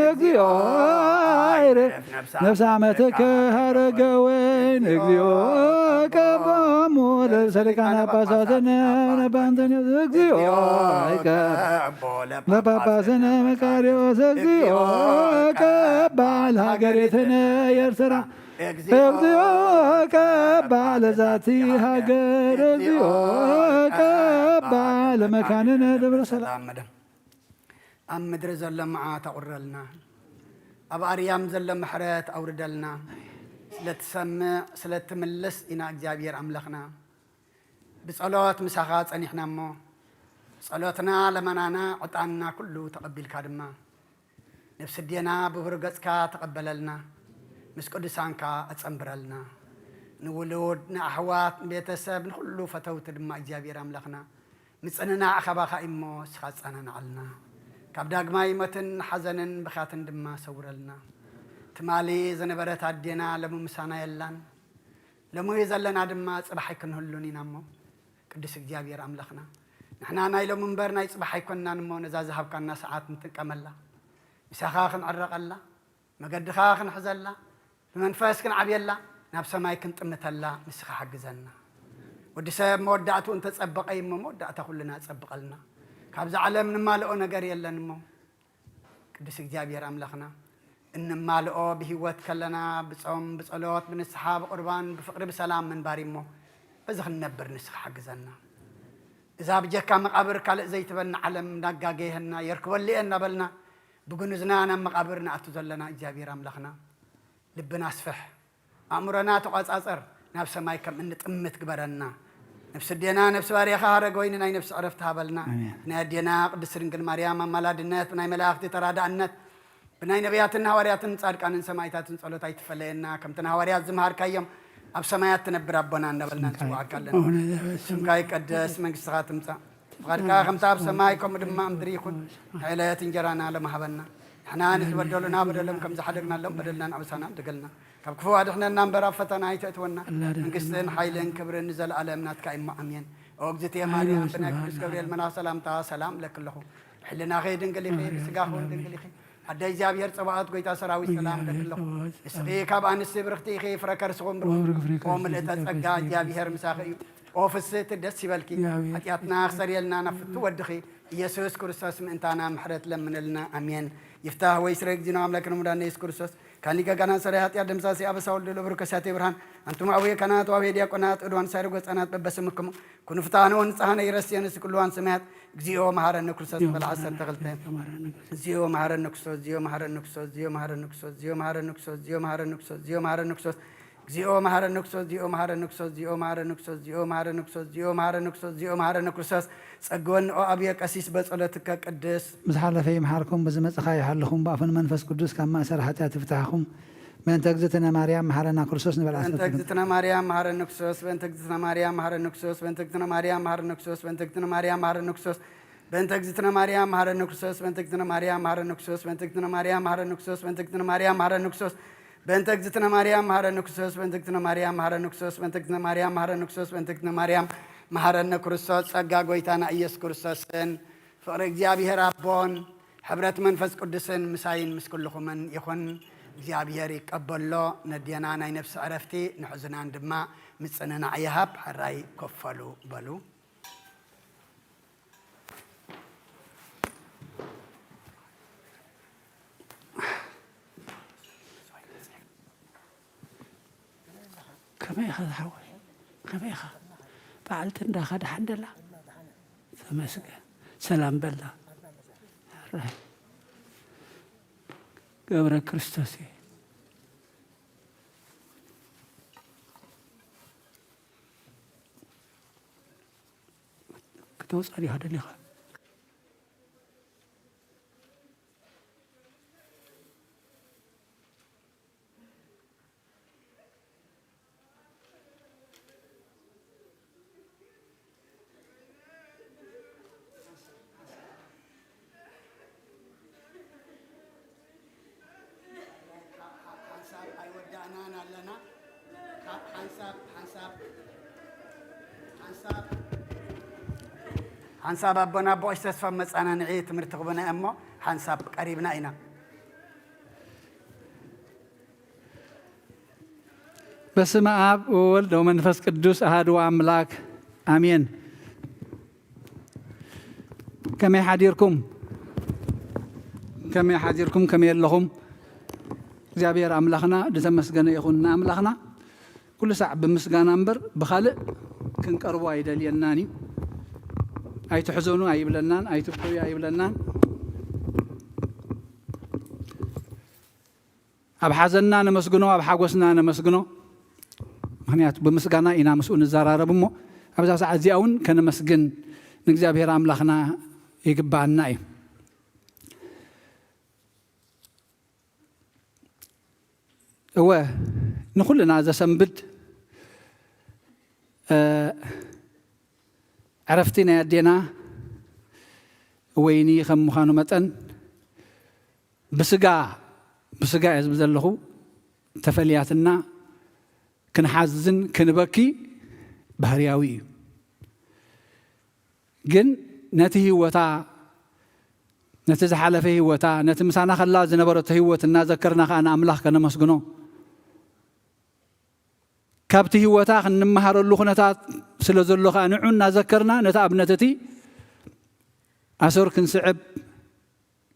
እግዚኦ። ነፍሳ መተከ ሀረገወይን እግዚኦ ቀቦሙ ለርእሰ ሊቃነ ጳጳሳትነ ነባንተኒዮስ እግዚኦ ቀቦ ለጳጳስነ መቃርዮስ እግዚኦ ቀባ ለሀገሪትነ ኤርትራ እግዚኦ ቀባ ለዛቲ ሀገር እግዚኦ ቀባ ለመካንነ ደብረ ሰላም። ኣብ ምድሪ ዘሎ መዓት ኣቑረልና፣ ኣብ ኣርያም ዘሎ ምሕረት ኣውርደልና። ስለትሰምዕ ስለትምልስ ኢና እግዚኣብሔር ኣምላኽና። ብጸሎት ምሳኻ ጸኒሕና እሞ፣ ጸሎትና ለመናና ዕጣንና ኩሉ ተቐቢልካ ድማ፣ ነፍሲ ኣዴና ብብሩህ ገጽካ ተቐበለልና፣ ምስ ቅዱሳንካ ኣጸንብረልና። ንውሉድ፣ ንኣሕዋት፣ ንቤተሰብ፣ ንኹሉ ፈተውቲ ድማ እግዚኣብሔር ኣምላኽና፣ ምጽንናዕ ካባኻ እሞ እስኻ ጸናንዓልና። ካብ ዳግማይ ሞትን ሓዘንን ብኻትን ድማ ሰውረልና። ትማሊ ዝነበረት ኣዴና ሎሚ ምሳና የላን። ሎሚ ዘለና ድማ ጽባሕ ኣይክንህሉን ኢና እሞ፣ ቅዱስ እግዚኣብሔር ኣምላኽና፣ ንሕና ናይ ሎሚ እምበር ናይ ጽባሕ ኣይኮንናን እሞ፣ ነዛ ዝሃብካና ሰዓት ንጥቀመላ። ምሳኻ ክንዕረቐላ፣ መገድኻ ክንሕዘላ፣ ብመንፈስ ክንዓብየላ፣ ናብ ሰማይ ክንጥምተላ ንስኻ ሓግዘና። ወዲ ሰብ መወዳእትኡ እንተጸበቐ እዩ እሞ፣ መወዳእታ ኩልና ጸብቐልና። ካብዛ ዓለም ንማልኦ ነገር የለን እሞ፣ ቅዱስ እግዚኣብሔር ኣምላኽና፣ እንማልኦ ብህይወት ከለና ብጾም፣ ብጸሎት፣ ብንስሓ፣ ብቁርባን፣ ብፍቕሪ፣ ብሰላም ምንባር እዩ እሞ፣ በዚ ክንነብር ንስኻ ሓግዘና። እዛ ብጀካ መቓብር ካልእ ዘይትበና ዓለም እንዳጋገየና የርክበሉ እየ እናበልና፣ ብግኑዝና ናብ መቓብር ንኣቱ ዘለና እግዚኣብሔር ኣምላኽና፣ ልብና ኣስፍሕ፣ ኣእምሮና ተቋጻጸር፣ ናብ ሰማይ ከም እንጥምት ግበረና። ነፍሲ ኣዴና፣ ነፍሲ ባርያኻ ሃረግ ወይኒ ናይ ነፍሲ ዕረፍቲ ሃበልና። ኣሜን። ብናይ ኣዴና ቅድስት ድንግል ማርያም ኣማላድነት፣ ብናይ መላእኽቲ ተራዳእነት፣ ብናይ ነቢያትን ሃዋርያትን ጻድቃንን ሰማዕታትን ጸሎት ኣይትፈለየና። ከምቲ ንሃዋርያት ዝመሃርካዮም፣ ኣብ ሰማያት ትነብር ኣቦና እናበልና ስምካ ንጽውዓካ ኣለና። ይትቀደስ፣ ስምካ ይቀደስ፣ መንግስትኻ ትምጻእ፣ ፍቓድካ ከምታ ኣብ ሰማይ ከምኡ ድማ ኣብ ምድሪ ይኹን። ዕለት እንጀራና ሎም ሃበና። ንሕና ንዝበደሉና በደሎም ከም ዝሓደግናሎም በደልና ንኣበሳና ኣድገልና። ካብ ክፉ ኣድሕነና እምበር ኣብ ፈተና ኣይተእትወና። ኣላድሕነና። መንግስትን ሓይልን ክብርን ንዘለኣለም ናትካ እሞ ኣሜን። ኦ እግዝእትየ ማርያም፣ ብናይ ቅዱስ ገብርኤል መልኣኽ ሰላምታ ሰላም እብለኪ ኣለኹ። ብሕልናኺ ድንግል ኢኺ፣ ብስጋኺ እውን ድንግል ኢኺ። ኣደ እግዚኣብሔር ጸባኦት፣ ጎይታ ሰራዊት ሰላም እብለኪ ኣለኹ። ንስኺ ካብ ኣንስቲ ብርኽቲ ኢኺ፣ ፍረ ከርስኹም ብሩኽ። ኦ ምልእተ ጸጋ፣ እግዚኣብሔር ምሳኺ እዩ። ኦ ፍስህቲ፣ ደስ ይበልኪ። እግዚኣብሔር ሓጢኣትና ክሰርየልና ናብ ፍቱ ወድኺ ኢየሱስ ክርስቶስ ምእንታና ምሕረት ለምንልና። ኣሜን። ይፍታህ ወይ ስረ እግዚእነ አምላክነ ሙዳነ ኢየሱስ ክርስቶስ ካን ሊቀ ካህናት ሰራይ ኃጢአት ደምሳሴ አበሳ ወልድ ለብሩ ከሳቴ ብርሃን። አንቱም አቡየ ካህናት ወአቡየ ዲያቆናት እድዋን ሳይር ጎጻናት በበስምክሙ ኩኑ ፍትሐነ ወንጽሐነ ይረስየነ ስክልዋን ሰማያት። እግዚኦ መሐረነ ክርስቶስ በል ዓሰርተ ክልተ። እግዚኦ መሐረነ ክርስቶስ፣ እግዚኦ መሐረነ ክርስቶስ፣ እግዚኦ መሐረነ ክርስቶስ፣ እግዚኦ መሐረነ ክርስቶስ፣ እግዚኦ መሐረነ ክርስቶስ፣ እግዚኦ መሐረነ ክርስቶስ፣ እግዚኦ መሐረነ ክርስቶስ፣ እግዚኦ መሐረነ ክርስቶስ፣ እግዚኦ መሐረነ ክርስቶስ፣ እግዚኦ መሐረነ ክርስቶስ፣ እግዚኦ መሐረነ ክርስቶስ፣ እግዚኦ መሐረነ ክርስቶስ። ጸግወን ኦ አብየ ቀሲስ በጸሎትከ ቅድስ። ብዝሓለፈ ይምሓርኩም፣ ብዝመጽእ ከኣ ይሓልኹም፣ ብኣፉን መንፈስ ቅዱስ ካብ ማእሰር ሓጢኣት ይፍትሓኹም። በእንተ እግዝእትነ ማርያም መሓረና ክርስቶስ ንበል በእንተ ዓሰርተ ክልተ። እግዝእትነ ማርያም መሓረነ ክርስቶስ፣ በእንተ እግዝእትነ ማርያም መሓረነ ክርስቶስ፣ በእንተ እግዝእትነ ማርያም መሓረነ ክርስቶስ፣ በእንተ እግዝእትነ ማርያም መሓረነ ክርስቶስ፣ በእንተ እግዝእትነ ማርያም መሓረነ ክርስቶስ፣ በእንተ እግዝእትነ ማርያም መሓረነ ክርስቶስ፣ በእንተ እግዝእትነ ማርያም መሓረነ ክርስቶስ፣ በእንተ እግዝእትነ ማርያም መሓረነ ክርስቶስ፣ በእንተ እግዝእትነ ማርያም መሓረነ ክርስቶስ፣ በእንተ እግዝእትነ ማርያም መሓረነ ክርስቶስ፣ በእንተ እግዝእትነ ማርያም መሓረነ ክርስቶስ፣ ጸጋ ጐይታና ኢየሱስ ክርስቶስን ፍቕሪ እግዚኣብሔር ኣቦን ሕብረት መንፈስ ቅዱስን ምሳይን ምስ ኩልኹምን ይኹን። እግዚኣብሔር ይቀበሎ። ነዴና ናይ ነፍሲ ዕረፍቲ፣ ንሕዙናን ድማ ምጽንናዕ ይሃብ። ሕራይ ኮፈሉ በሉ። ከመይ ኢኻ ዝሓወይ? ከመይ ኢኻ? በዓልቲ እንዳኻ ደሓን ደላ? ተመስገን። ሰላም በላ። ሕራይ ገብረ ክርስቶስ እየ። ክተውፅኣ ዲኻ ደሊኻ? ሓንሳብ ኣይወዳእናን ኣለና። ሓንሳብ፣ ሓንሳብ፣ ሓንሳብ፣ ሓንሳብ ኣቦና ኣቦ ቀሺ ተስፋ መጻናንዒ ትምህርቲ ክቡና እሞ ሓንሳብ ቀሪብና ኢና። በስመ ኣብ ወወልድ ወመንፈስ ቅዱስ ኣሃዱ ኣምላክ ኣሜን። ከመይ ሓዲርኩም? ከመይ ሓዲርኩም? ከመይ ኣለኹም? እግዚኣብሔር ኣምላኽና ዝተመስገነ ይኹን። ንኣምላኽና ኩሉ ሳዕ ብምስጋና እምበር ብኻልእ ክንቀርቦ ኣይደልየናን እዩ። ኣይትሕዘኑ ኣይብለናን፣ ኣይትብከዩ ኣይብለናን። ኣብ ሓዘንና ነመስግኖ፣ ኣብ ሓጎስና ነመስግኖ። ምኽንያቱ ብምስጋና ኢና ምስኡ ንዘራረብ እሞ፣ ኣብዛ ሰዓት እዚኣ እውን ከነመስግን ንእግዚኣብሔር ኣምላኽና ይግባኣና እዩ። እወ፣ ንኹልና ዘሰንብድ፣ እ፣ ዕረፍቲ ናይ ኣዴና ወይኒ ከም ምዃኑ መጠን፣ ብስጋ፣ ብስጋ እየ ዝብል ዘለኹ፣ ተፈልያትና ክንሓዝን ክንበኪ ባህርያዊ እዩ። ግን ነቲ ህይወታ፣ ነቲ ዝሓለፈ ህይወታ፣ ነቲ ምሳና ከላ ዝነበረቶ ህይወት እናዘከርና ከኣ ንኣምላኽ ከነመስግኖ፣ ካብቲ ህይወታ ክንመሃረሉ ኩነታት ስለ ዘሎ ከኣ ንዑ እናዘከርና ነቲ ኣብነት እቲ ኣሰር ክንስዕብ፣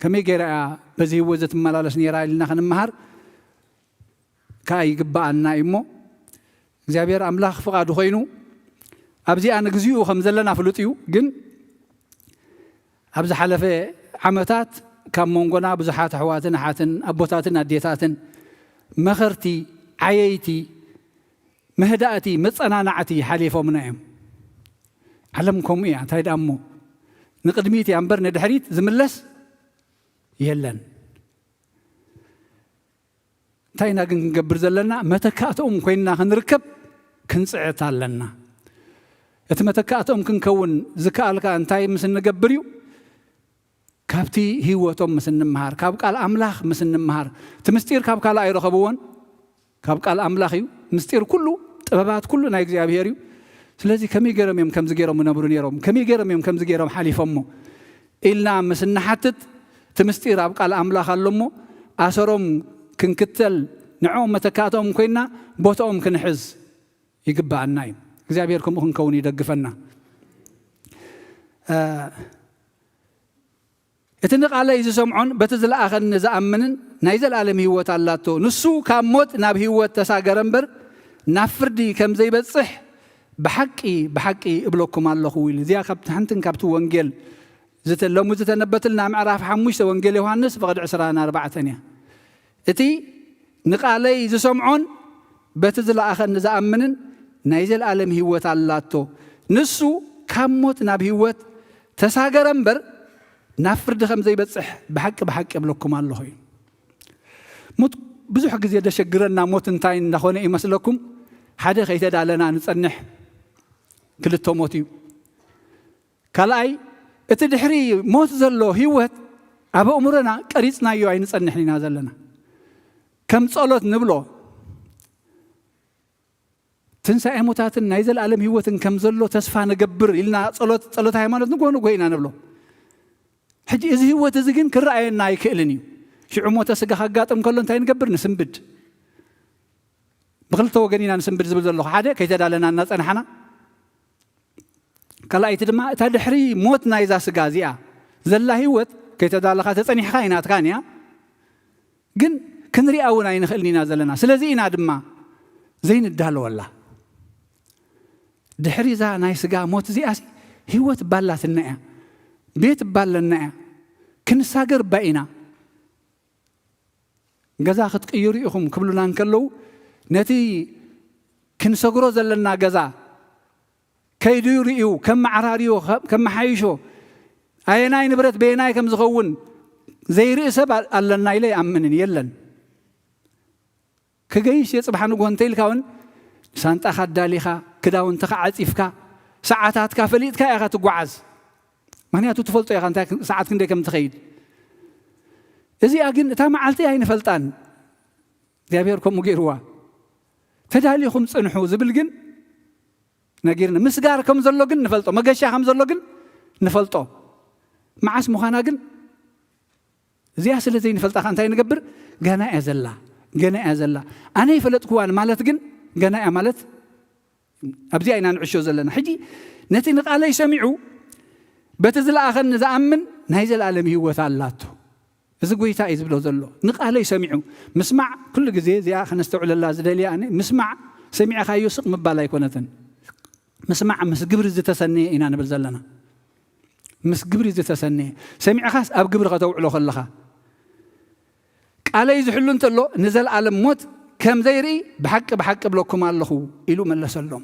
ከመይ ገይራ እያ በዚ ህይወት ዘትመላለስ ነይራ ኢልና ክንመሃር ከኣ ይግብኣና እዩ እሞ፣ እግዚኣብሔር ኣምላኽ ፍቓዱ ኮይኑ ኣብዚኣ ንግዚኡ ከም ዘለና ፍሉጥ እዩ። ግን ኣብ ዝሓለፈ ዓመታት ካብ መንጎና ብዙሓት ኣሕዋትን ኣሓትን ኣቦታትን ኣዴታትን መኸርቲ፣ ዓየይቲ፣ መህዳእቲ፣ መጸናናዕቲ ሓሊፎምና እዮም። ዓለም ከምኡ እያ። እንታይ ደኣ እሞ፣ ንቕድሚት እያ እምበር ንድሕሪት ዝምለስ የለን። እንታይ ኢና ግን ክንገብር ዘለና? መተካእትኦም ኮይንና ክንርከብ ክንጽዕት ኣለና። እቲ መተካእትኦም ክንከውን ዝከኣል ከኣ እንታይ ምስ እንገብር እዩ? ካብቲ ህይወቶም ምስ እንምሃር፣ ካብ ቃል ኣምላኽ ምስ እንምሃር። እቲ ምስጢር ካብ ካልእ ኣይረኸብዎን፣ ካብ ቃል ኣምላኽ እዩ። ምስጢር ኩሉ፣ ጥበባት ኩሉ ናይ እግዚኣብሔር እዩ። ስለዚ ከመይ ገይሮም እዮም ከምዚ ገይሮም ይነብሩ ነይሮም? ከመይ ገይሮም እዮም ከምዚ ገይሮም ሓሊፎሞ? ኢልና ምስ እንሓትት፣ እቲ ምስጢር ኣብ ቃል ኣምላኽ ኣሎ እሞ፣ ኣሰሮም ክንክተል፣ ንዕኦም መተካእትኦም ኮይንና ቦታኦም ክንሕዝ ይግብኣና እዩ። እግዚኣብሔር ከምኡ ክንከውን ይደግፈና። እ፣ እቲ ንቓለይ ዝሰምዖን በቲ ዝለኣኸኒ ዝኣምንን ናይ ዘለኣለም ህይወት ኣላቶ። ንሱ ካብ ሞት ናብ ህይወት ተሳገረ እምበር፣ ናብ ፍርዲ ከም ዘይበጽሕ ብሓቂ፣ ብሓቂ እብለኩም ኣለኹ ኢሉ። እዚኣ ካብቲ ሓንትን ካብቲ ወንጌል ዝተ-፣ ሎሚ ዝተነበትልና ምዕራፍ ሓሙሽተ ወንጌል ዮሃንስ ፍቕዲ ዕስራን ኣርባዕተን እያ። እቲ ንቓለይ ዝሰምዖን በቲ ዝለኣኸኒ ዝኣምንን ናይ ዘለኣለም ህይወት ኣላቶ። ንሱ ካብ ሞት ናብ ህይወት ተሳገረ እምበር፣ ናብ ፍርዲ ከም ዘይበጽሕ ብሓቂ፣ ብሓቂ እብለኩም ኣለኹ እዩ። ሞት ብዙሕ ግዜ ደሸግረና። ሞት እንታይ እንዳኾነ ይመስለኩም? ሓደ ከይተዳለና ንጸንሕ፣ ክልተ ሞት እዩ። ካልኣይ፣ እቲ ድሕሪ ሞት ዘሎ ህይወት ኣብ ኣእምሮና ቀሪጽናዮ ኣይንጸንሕን ኢና ዘለና። ከም ጸሎት ንብሎ፣ ትንሳኤ ሙታትን ናይ ዘለኣለም ህይወትን ከም ዘሎ ተስፋ ንገብር ኢልና ጸሎት፣ ጸሎት ሃይማኖት ንግሆ ንግሆ ኢና ንብሎ። ሕጂ እዚ ህይወት እዚ ግን ክረኣየና ኣይክእልን እዩ። ሽዑ ሞተ ስጋ ከጋጥም ከሎ እንታይ ንገብር? ንስንብድ። ብክልተ ወገን ኢና ንስንብድ ዝብል ዘለኹ። ሓደ፣ ከይተዳለና እናጸናሕና፣ ካልኣይቲ ድማ እታ ድሕሪ ሞት ናይዛ ስጋ እዚኣ ዘላ ህይወት ከይተዳለኻ ተጸኒሕኻ ኣይናትካን እያ። ግን ክንሪኣ እውን ኣይንኽእልን ኢና ዘለና። ስለዚ ኢና ድማ ዘይንዳለወላ። ድሕሪ እዛ ናይ ስጋ ሞት እዚኣሲ ህይወት እባ ኣላትና እያ፣ ቤት እባ ኣለና እያ፣ ክንሳገር እባ ኢና። ገዛ ክትቅይሩ ኢኹም ክብሉና እንከለዉ፣ ነቲ ክንሰግሮ ዘለና ገዛ ከይዱ ርእዩ፣ ከመዓራርዮ፣ ከ-፣ ከመሓይሾ፣ ኣየናይ ንብረት በየናይ ከም ዝኸውን ዘይርኢ ሰብ ኣ-፣ ኣለና ኢለ ይኣምንን። የለን። ክገይሽ እየ ጽባሕ ንግሆ እንተኢልካ እውን፣ ሳንጣኻ ኣዳሊኻ፣ ክዳውንትኻ ዓጺፍካ፣ ሰዓታትካ ፈሊጥካ ኢኻ ትጓዓዝ። ምኽንያቱ ትፈልጦ ኢኻ እንታይ ክ-፣ ሰዓት ክንደይ ከም ትኸይድ። እዚኣ ግን እታ መዓልቲ ኣይንፈልጣን። እግዚኣብሔር ከምኡ ገይርዋ። ተዳሊኹም ጽንሑ ዝብል ግን ነጊርኒ። ምስጋር ከም ዘሎ ግን ንፈልጦ፣ መገሻ ከም ዘሎ ግን ንፈልጦ። መዓስ ምዃና ግን እዚኣ ስለ ዘይንፈልጣ ከ እንታይ ንገብር? ገና እያ ዘላ፣ ገና እያ ዘላ። ኣነ ይፈለጥክዋን ማለት ግን ገና እያ ማለት ኣብዚኣ ኢና ንዕሾ ዘለና። ሕጂ ነቲ ንቓለይ ሰሚዑ በቲ ዝለኣኸኒ ዝኣምን ናይ ዘለኣለም ህይወት ኣላቶ። እዚ ጎይታ እዩ ዝብሎ ዘሎ። ንቓለይ ሰሚዑ ምስማዕ፣ ኩሉ ግዜ እዚኣ ከነስተውዕለላ ዝደልያ ኣነ፣ ምስማዕ ሰሚዕኻዮ ስቕ ምባል ኣይኮነትን። ምስማዕ ምስ ግብሪ ዝተሰነየ ኢና ንብል ዘለና። ምስ ግብሪ ዝተሰነየ። ሰሚዕኻስ ኣብ ግብሪ ከተውዕሎ ከለኻ፣ ቃ-፣ ቃለይ ዝሕሉ እንተሎ ንዘለኣለም ሞት ከም ዘይርኢ ብሓቂ ብሓቂ እብለኩም ኣለኹ ኢሉ መለሰሎም።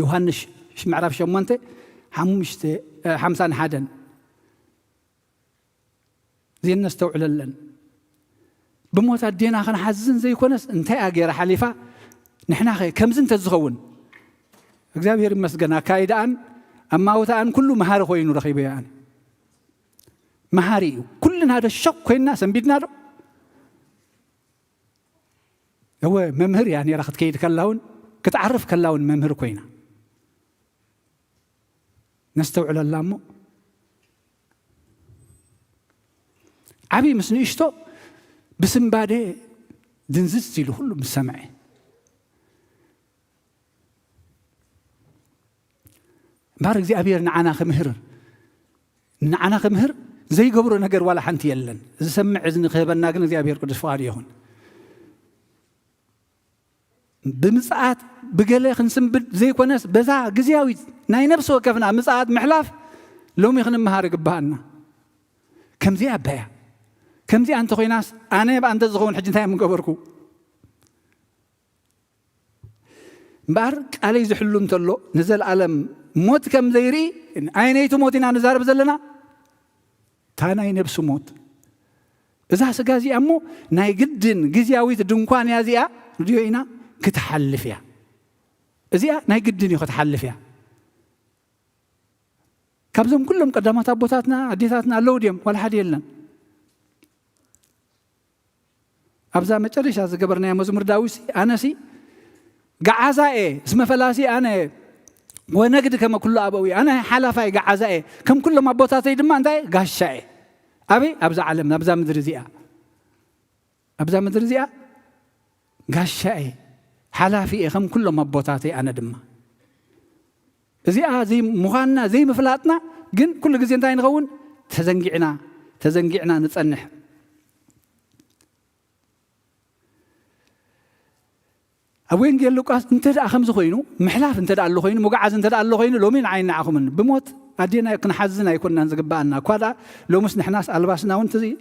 ዮሃንስ ሽ-፣ ምዕራፍ ሸሞንተ፣ ሓሙሽተ፣ እ፣ ሓምሳን ሓደን። እዚን ነስተውዕለለን። ብሞት ኣዴና ክንሓዝን ዘይኮነስ እንታይ እያ ገይራ ሓሊፋ? ንሕናኸ ከምዚ እንተዝኸውን? እግዚኣብሔር ይመስገን፣ ኣካይዳኣን ኣማውታኣን ኩሉ መሃሪ ኮይኑ ረኺበዮ ኣነ። መሃሪ እዩ። ኩልና ዶ ሸቕ ኮይንና ሰንቢድና ዶ? እወ፣ መምህር እያ ነይራ። ክትከይድ ከላ እውን፣ ክትዓርፍ ከላ እውን መምህር ኮይና። ነስተውዕለላ እሞ፣ ዓብዪ ምስ ንእሽቶ ብስንባዴ ድንዝዝ ኢሉ ኩሉ ምስ ሰምዐ። እምበኣር እግዚኣብሔር ንዓና ክምህር፣ ንዓና ክምህር ዘይገብሮ ነገር ዋላ ሓንቲ የለን። ዝሰምዕ እዝኒ ክህበና ግን እግዚኣብሔር ቅዱስ ፍቓዱ ይኹን። ብምጽኣት ብገለ ክንስንብድ ዘይኮነስ፣ በዛ ግዝያዊት ናይ ነፍሲ ወከፍና ምጽኣት ምሕላፍ ሎሚ ክንመሃር ይግብኣና። ከምዚኣ ኣባያ፣ ከምዚኣ እንተኾይናስ፣ ኣነ ብኣ እንተ ዝኸውን ሕጂ እንታይ ምገበርኩ? እምበኣር ቃለይ ዝሕሉ እንተሎ ንዘለኣለም ሞት ከም ዘይርኢ፣ ኣይነይቲ ሞት ኢና ንዛረብ ዘለና፣ እታ ናይ ነብሲ ሞት። እዛ ስጋ እዚኣ እሞ ናይ ግድን ግዝያዊት ድንኳን እያ እዚኣ፣ ንድዮ ኢና፣ ክትሓልፍ እያ። እዚኣ ናይ ግድን እዩ ክትሓልፍ እያ። ካብዞም ኩሎም ቀዳማት ኣቦታትና፣ ኣዴታትና ኣለዉ ድዮም? ዋላ ሓደ የለን። ኣብዛ መጨረሻ ዝገበርናዮ መዝሙር ዳዊት ሲ፣ ኣነሲ ገዓዛ እየ፣ እስመ ፈላሲ ኣነ ወነግድ ከመ ኩሉ ኣበዊ፣ ኣነ ሓላፋይ ገዓዛ እየ፣ ከም ኩሎም ኣቦታተይ ድማ እንታይ? ጋሻ እየ። ኣበይ? ኣብዛ ዓለም፣ ኣብዛ ምድሪ እዚኣ። ኣብዛ ምድሪ እዚኣ ጋሻ እየ፣ ሓላፊ እየ፣ ከም ኩሎም ኣቦታተይ ኣነ ድማ። እዚኣ ዘይ-፣ ምዃንና ዘይምፍላጥና ግን ኩሉ ግዜ እንታይ ንኸውን? ተዘንጊዕና፣ ተዘንጊዕና ንጸንሕ። ኣብ ወንጌል ሉቃስ እንተ ደኣ ከምዚ ኮይኑ፣ ምሕላፍ እንተ ደኣ ኣሎ ኮይኑ፣ ምጉዓዝ እንተ ደኣ ኣሎ ኮይኑ፣ ሎሚ ንዓይ ንዓኹምን ብሞት ኣዴና ክንሓዝን ኣይኮንናን ዝግብኣና። እኳ ደኣ ሎምስ ንሕናስ ኣልባስና እውን ትዚ-፣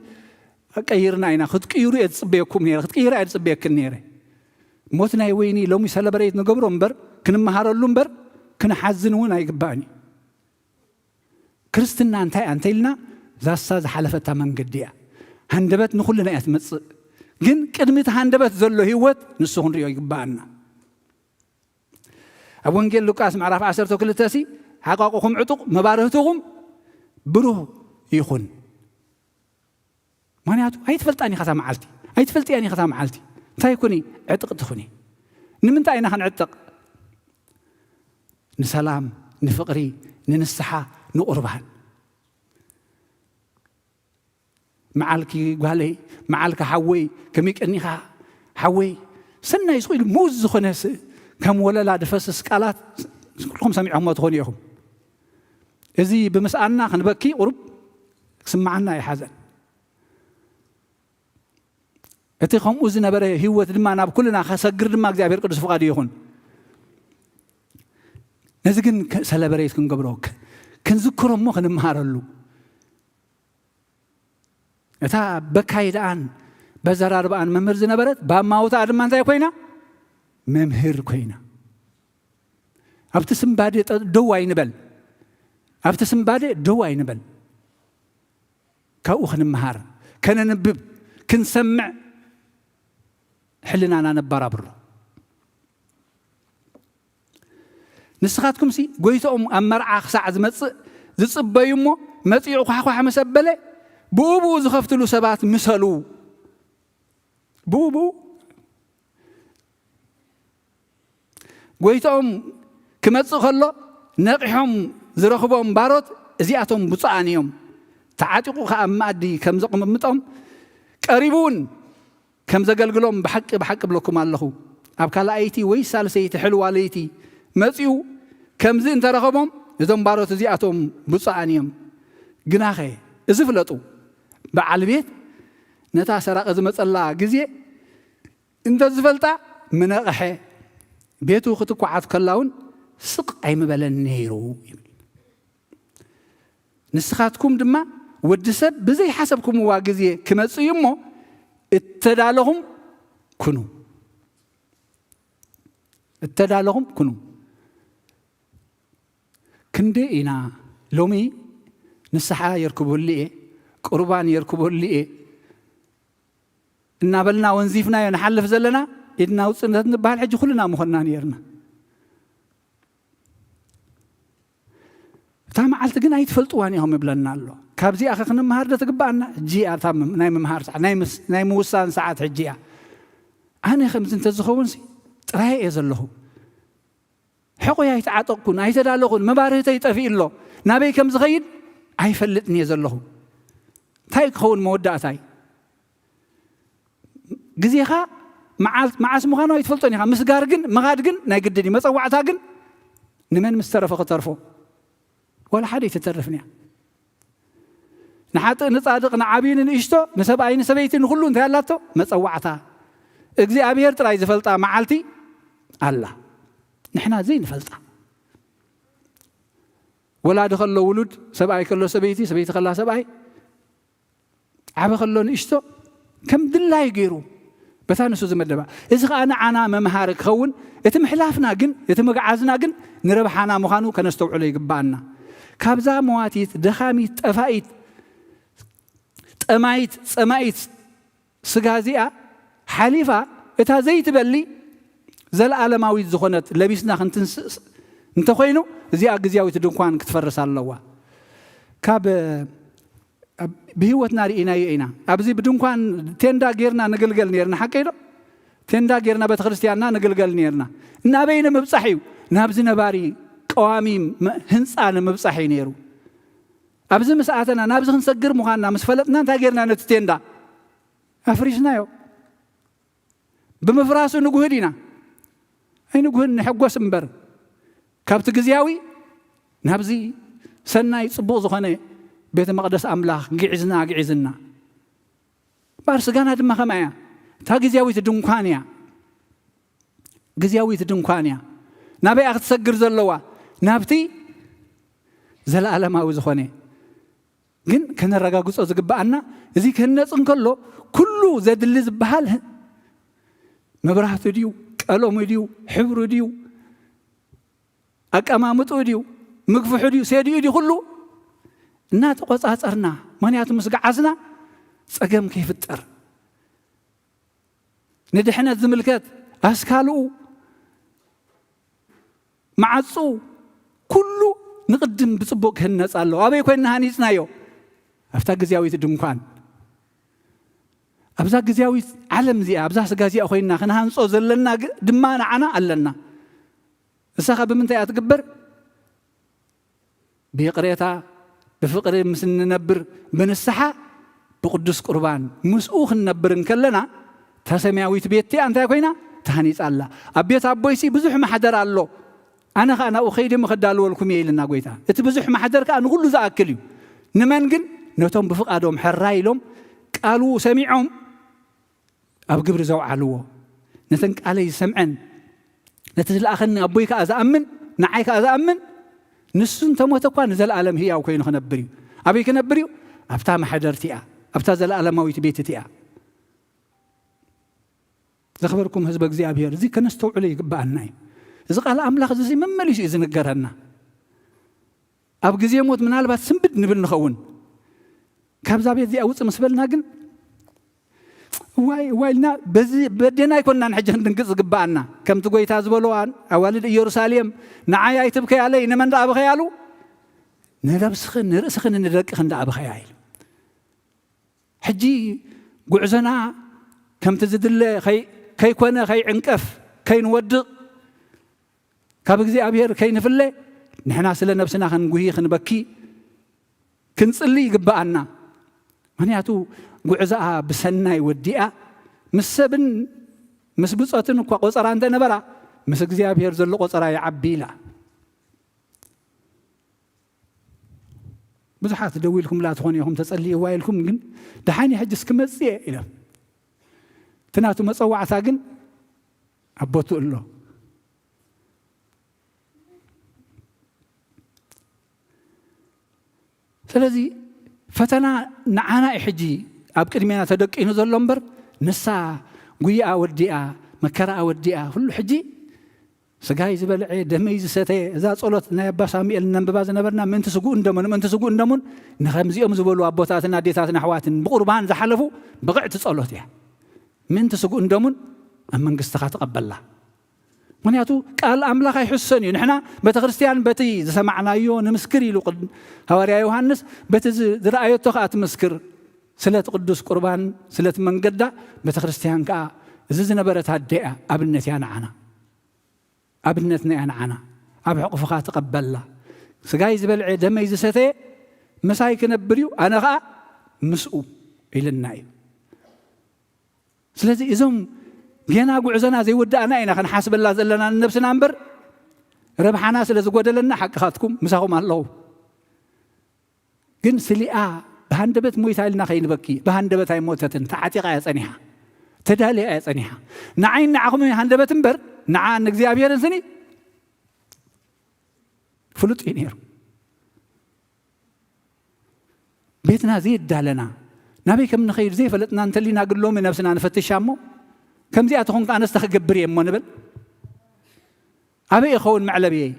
ቀይርና ኢና። ክትቅይሩ እየ ዝጽበየኩም ነይረ፣ ክትቅይራ እየ ዝጽበየክን ነይረ። ሞት ናይ ወይኒ ሎሚ ሰለብሬት ንገብሮ እምበር፣ ክንመሃረሉ እምበር፣ ክንሓዝን እውን ኣይግባእን እዩ። ክርስትና እንታይ እያ እንተ ኢልና፣ ዛሳ ዝሓለፈታ መንገዲ እያ። ሃንደበት ንኹልና እያ ትመጽእ። ግን ቅድሚ እቲ ሃንደበት ዘሎ ህይወት ንሱ ክንሪኦ ይግብኣና። ኣብ ወንጌል ሉቃስ ምዕራፍ ዓሰርተ ክልተ ሲ፣ "ሓቋቑኹም ዕጡቕ፣ መባርህትኹም ብሩህ ይኹን።" ምኽንያቱ ኣይትፈልጣን ኢኻ እታ መዓልቲ፣ ኣይትፈልጥያን ኢኻ እታ መዓልቲ። እንታይ ኩኒ? ዕጥቕቲ ኩኒ። ንምንታይ ኢና ክንዕጠቕ? ንሰላም፣ ንፍቕሪ፣ ንንስሓ፣ ንቑርባን። መዓልኪ ጓለይ፣ መዓልኪ ሓወይ፣ ከመይ ቀኒኻ ሓወይ? ሰናይ ስቕ ኢሉ ሙዝ ዝኾነ ስ-፣ ከም ወለላ ድፈስስ ቃላት ኩልኹም ሰሚዕኹምዎ ትኾኑ ኢኹም። እዚ ብምስኣና ክንበኪ ቁሩብ ክስምዓና እዩ ሓዘን። እቲ ከምኡ ዝነበረ ህይወት ድማ ናብ ኩልና ከሰግር ድማ እግዚኣብሔር ቅዱስ ፍቓዱ ይኹን። ነዚ ግን ከ-፣ ሰለብሬት ክንገብሮ፣ ከ-፣ ክንዝክሮ እሞ ክንምሃረሉ። እታ በካይድኣን በዘራርብኣን መምህር ዝነበረት፣ ብኣማውታኣ ድማ እንታይ ኮይና? መምህር ኮይና። ኣብቲ ስንባዴ ጠ-፣ ደው ኣይንበል። ኣብቲ ስንባዴ ደው ኣይንበል። ካብኡ ክንምሃር፣ ከነንብብ፣ ክንሰምዕ ሕልናና ነባራብሮ። ንስኻትኩምሲ ጎይቶኦም ኣብ መርዓ ክሳዕ ዝመጽእ ዝጽበዩ እሞ፣ መጺኡ ኳሕኳሕ ምስ ኣበለ፣ ብኡ ብኡ ዝኸፍትሉ ሰባት ምሰሉ። ብኡ ብኡ ጎይቶኦም ክመጽእ ከሎ ነቒሖም ዝረኽቦም ባሮት እዚኣቶም ብፁዓን እዮም። ተዓጢቑ ኸኣ ኣብ መኣዲ ከም ዘቕምጦም ቀሪቡ እውን ከም ዘገልግሎም ብሓቂ ብሓቂ እብለኩም ኣለኹ። ኣብ ካልኣይቲ ወይ ሳልሰይቲ ሕልዋ ለይቲ መጺኡ ከምዚ እንተረኸቦም እዞም ባሮት እዚኣቶም ብፁዓን እዮም። ግናኸ እዚ ፍለጡ፣ በዓል ቤት ነታ ሰራቒ ዝመጸላ ግዜ እንተ ዝፈልጣ ምነቕሐ፣ ቤቱ ክትኳዓት ከላ እውን ስቕ ኣይምበለን ነይሩ ይብል። ንስኻትኩም ድማ ወዲ ሰብ ብዘይሓሰብኩምዋ ግዜ ክመጽእ እዩ እሞ፣ እተዳለኹም ኩኑ፣ እተዳለኹም ኩኑ። ክንደይ ኢና ሎሚ ንስሓ የርክበሉ እየ፣ ቁርባን የርክበሉ እየ እናበልና ወንዚፍናዮ ንሓልፍ ዘለና? ኢድና ውፅእ ንበሃል ሕጂ ኩልና ምኾንና ነርና። እታ መዓልቲ ግን ኣይትፈልጥዋን ኢኹም ይብለና ኣሎ። ካብዚኣ ኸ ክንምሃር ዶ ትግብኣና? ሕጂ እያ እታ ናይ ምምሃር ሰዓት፣ ናይ ምስ- ናይ ምውሳን ሰዓት ሕጂ እያ። ኣነ ከምዚ እንተዝኸውን ሲ ጥራይ እየ ዘለኹ። ሕቑይ ኣይተዓጠቕኩን፣ ኣይተዳለኹን፣ መባርህተይ ጠፊኡ ኣሎ። ናበይ ከም ዝኸይድ ኣይፈልጥን እየ ዘለኹ። እንታይ ክኸውን መወዳእታይ? ግዜኻ መዓል- መዓስ ምዃኑ ኣይትፈልጦን ኢኻ። ምስጋር ግን፣ ምኻድ ግን ናይ ግድን እዩ። መጸዋዕታ ግን ንመን ምስ ተረፈ ክተርፎ? ዋላ ሓደ ኣይትተርፍን እያ። ንሓጥእ ንጻድቕ፣ ንዓብዪ ንንእሽቶ፣ ንሰብኣይ ንሰበይቲ፣ ንኹሉ እንታይ ኣላቶ? መጸዋዕታ። እግዚኣብሔር ጥራይ ዝፈልጣ መዓልቲ ኣላ። ንሕና ዘይንፈልጣ። ወላዲ ከሎ ውሉድ፣ ሰብኣይ ከሎ ሰበይቲ፣ ሰበይቲ ከላ ሰብኣይ፣ ዓበ ከሎ ንእሽቶ ከም ድላዩ ገይሩ በታ ንሱ ዝመደባ። እዚ ኸኣ ንዓና መምሃሪ ክኸውን፣ እቲ ምሕላፍና ግን፣ እቲ ምግዓዝና ግን ንረብሓና ምዃኑ ከነስተውዕሎ ይግብኣና። ካብዛ መዋቲት፣ ደኻሚት፣ ጠፋኢት፣ ጠማይት፣ ጸማኢት ስጋ እዚኣ ሓሊፋ፣ እታ ዘይትበሊ ዘለኣለማዊት ዝኾነት ለቢስና ክንትንስእ እንተኾይኑ፣ እዚኣ ግዝያዊት ድንኳን ክትፈርስ ኣለዋ። ካብ ኣብ- ብህይወትና ርኢናዮ ኢና። ኣብዚ ብድንኳን ቴንዳ ጌርና ንግልገል ኔርና፣ ሓቀይ ዶ? ቴንዳ ጌርና ቤተ ክርስቲያንና ንግልገል ኔርና። ናበይ ንምብጻሕ እዩ? ናብዚ ነባሪ ቀዋሚ መ- ህንጻ ንምብጻሕ እዩ ነይሩ። ኣብዚ ምስ ኣተና፣ ናብዚ ክንሰግር ምዃንና ምስ ፈለጥና፣ እንታይ ጌርና? ነቲ ቴንዳ ኣፍሪስናዮ። ብምፍራሱ ንጉህድ ኢና። ኣይንጉህን፣ ንሕጎስ እምበር፣ ካብቲ ግዝያዊ ናብዚ ሰናይ ጽቡቕ ዝኾነ ቤተ መቕደስ ኣምላኽ ግዒዝና፣ ግዒዝና። እምበኣር ስጋና ድማ ከማይ እያ። እታ ግዝያዊት ድንኳን እያ። ግዝያዊት ድንኳን እያ። ናበይ እያ ክትሰግር ዘለዋ? ናብቲ ዘለኣለማዊ ዝኾነ። ግን ከነረጋግጾ ዝግብኣና፣ እዚ ክህነጽ እንከሎ ኩሉ ዘድሊ ዝበሃል፣ መብራህቱ ድዩ፣ ቀለሙ ድዩ፣ ሕብሩ ድዩ፣ ኣቀማምጥኡ ድዩ፣ ምግፍሑ ድዩ፣ ሴዲኡ ድዩ፣ ኩሉ እናተቖጻጸርና። ምኽንያቱ ምስ ገዓዝና ጸገም ከይፍጠር፣ ንድሕነት ዝምልከት ኣስካልኡ፣ መዓጹ፣ ኩሉ ንቕድም ብጽቡቕ ክህነጽ ኣለዎ። ኣበይ ኮይንና ሃኒጽናዮ? ኣብታ ግዝያዊት ድንኳን። ኣብዛ ግዝያዊት ዓለም እዚኣ፣ ኣብዛ ስጋ እዚኣ ኮይንና ክንሃንጾ ዘለና ግ- ድማ ንዓና ኣለና። እሳኻ ብምንታይ እያ ትግበር? ብይቕሬታ፣ ብፍቕሪ ምስ እንነብር፣ ብንስሓ፣ ብቅዱስ ቁርባን ምስኡ ክንነብር እንከለና፣ እታ ሰማያዊት ቤት እቲኣ እንታይ ኮይና? ተሃኒጻ ኣላ። ኣብ ቤት ኣቦይሲ ብዙሕ ማሕደር ኣሎ፣ ኣነ ኸኣ ናብኡ ኸይደ እሞ ኸዳልወልኩም እየ ኢልና ጎይታ። እቲ ብዙሕ ማሕደር ከኣ ንኹሉ ዝኣክል እዩ። ንመን ግን? ነቶም ብፍቓዶም ሕራይ ኢሎም ቃሉ ሰሚዖም ኣብ ግብሪ ዘውዓልዎ። ነተን ቃለይ ዝሰምዐን ነቲ ዝለኣኸኒ ኣቦይ ከኣ ዝኣምን፣ ንዓይ ከኣ ዝኣምን፣ ንሱ እንተሞተ እኳ ንዘለኣለም ህያው ኮይኑ ክነብር እዩ። ኣበይ ክነብር እዩ? ኣብታ ማሕደርቲ እያ፣ ኣብታ ዘለኣለማዊት ቤት እቲኣ። ዘኽበርኩም ህዝበ እግዚኣብሔር፣ እዚ ከነስተውዕሎ ይግብኣና እዩ። እዚ ቃል ኣምላኽ እዚ መመሊሱ እዩ ዝንገረና። ኣብ ግዜ ሞት ምናልባት ስንብድ ንብል ንኸውን። ካብዛ ቤት እዚኣ ውጽእ ምስ በልና ግን፣ ዋይ ዋይ ኢልና በዚ በዴና ኣይኮንናን ሕጂ ክንድንግጽ ዝግብኣና። ከምቲ ጎይታ ዝበሎ፣ ኣዋልድ ኢየሩሳሌም፣ ንዓይ ኣይትብከያለይ፣ ንመን ደኣ ብኸያሉ? ንነብስኽን ንርእስኽን ንደቅኽን ደኣ ብኸያ ኢሉ። ሕጂ ጉዕዞና ከምቲ ዝድለ ከይ- ከይኮነ፣ ከይዕንቀፍ፣ ከይንወድቕ፣ ካብ እግዚኣብሔር ከይንፍለ፣ ንሕና ስለ ነብስና ክንጉሂ፣ ክንበኪ፣ ክንጽሊ ይግብኣና። ምኽንያቱ ጉዕዞኣ ብሰናይ ወዲኣ፣ ምስ ሰብን ምስ ብጾትን እኳ ቆጸራ እንተነበራ፣ ምስ እግዚኣብሔር ዘሎ ቆጸራ ይዓቢ ኢላ። ብዙሓት ደው ኢልኩምላ ትኾኑ ኢኹም፣ ተጸልይዋ ኢልኩም፣ ግን ደሓን እየ ሕጂ እስክመጽእ እየ ኢሎም። እቲ ናቱ መጸዋዕታ ግን ኣብ ቦትኡ ኣሎ። ስለዚ ፈተና ንዓና እዩ ሕጂ ኣብ ቅድሜና ተደቂኑ ዘሎ እምበር፣ ንሳ ጉይኣ ወዲኣ፣ መከራኣ ወዲኣ፣ ኩሉ ሕጂ ስጋይ ዝበልዐ፣ ደመይ ዝሰተየ፣ እዛ ጸሎት ናይ ኣባ ሳሙኤል ነንብባ ዝነበርና፣ ምእንቲ ስግኡን ደሙን፣ ምእንቲ ስግኡን ደሙን፣ ንኸምዚኦም ዝበሉ ኣቦታትን ኣዴታትን ኣሕዋትን ብቁርባን ዝሓለፉ ብቕዕቲ ጸሎት እያ። ምእንቲ ስግኡን ደሙን ኣብ መንግስትኻ ተቐበላ። ምኽንያቱ ቃል ኣምላኽ ኣይሕሰን እዩ። ንሕና ቤተ ክርስቲያን በቲ ዝሰማዕናዮ ንምስክር ኢሉ ቅድ-፣ ሃዋርያ ዮሃንስ በቲ ዝ-፣ ዝረኣየቶ ኸኣ ትምስክር። ስለቲ ቅዱስ ቁርባን፣ ስለቲ መንገዳ ቤተ ክርስቲያን ከኣ እዚ ዝነበረት ኣደ እያ፣ ኣብነት እያ ንዓና። ኣብነትና እያ ንዓና። ኣብ ሕቑፍኻ ተቐበላ። ስጋይ ዝበልዐ ደመይ ዝሰተየ ምሳይ ክነብር እዩ፣ ኣነ ኸኣ ምስኡ ኢልና እዩ። ስለዚ እዞም ገና ጉዕዞና ዘይወዳእና ኢና ክንሓስበላ ዘለና ንነብስና እምበር፣ ረብሓና ስለ ዝጎደለና ሓቅኻትኩም ምሳኹም ኣለኹ። ግን ስሊኣ ብሃንደበት ሞይታ ኢልና ከይንበኪ፣ ብሃንደበት ኣይሞተትን፣ ተዓጢቓ እያ ጸኒሓ፣ ተዳልያ እያ ጸኒሓ። ንዓይን ንዓኹም ሃንደበት እምበር፣ ንዓ ንእግዚኣብሔርን ስኒ ፍሉጥ እዩ ነይሩ። ቤትና ዘየዳለና፣ ናበይ ከም ንኸይድ ዘይፈለጥና እንተሊና፣ ግን ሎሚ ነብስና ንፈትሻ እሞ፣ ከምዚኣ ትኹን ከኣ ኣነስ ክገብር እየ እሞ ንብል። ኣበይ ይኸውን መዕለብየይ?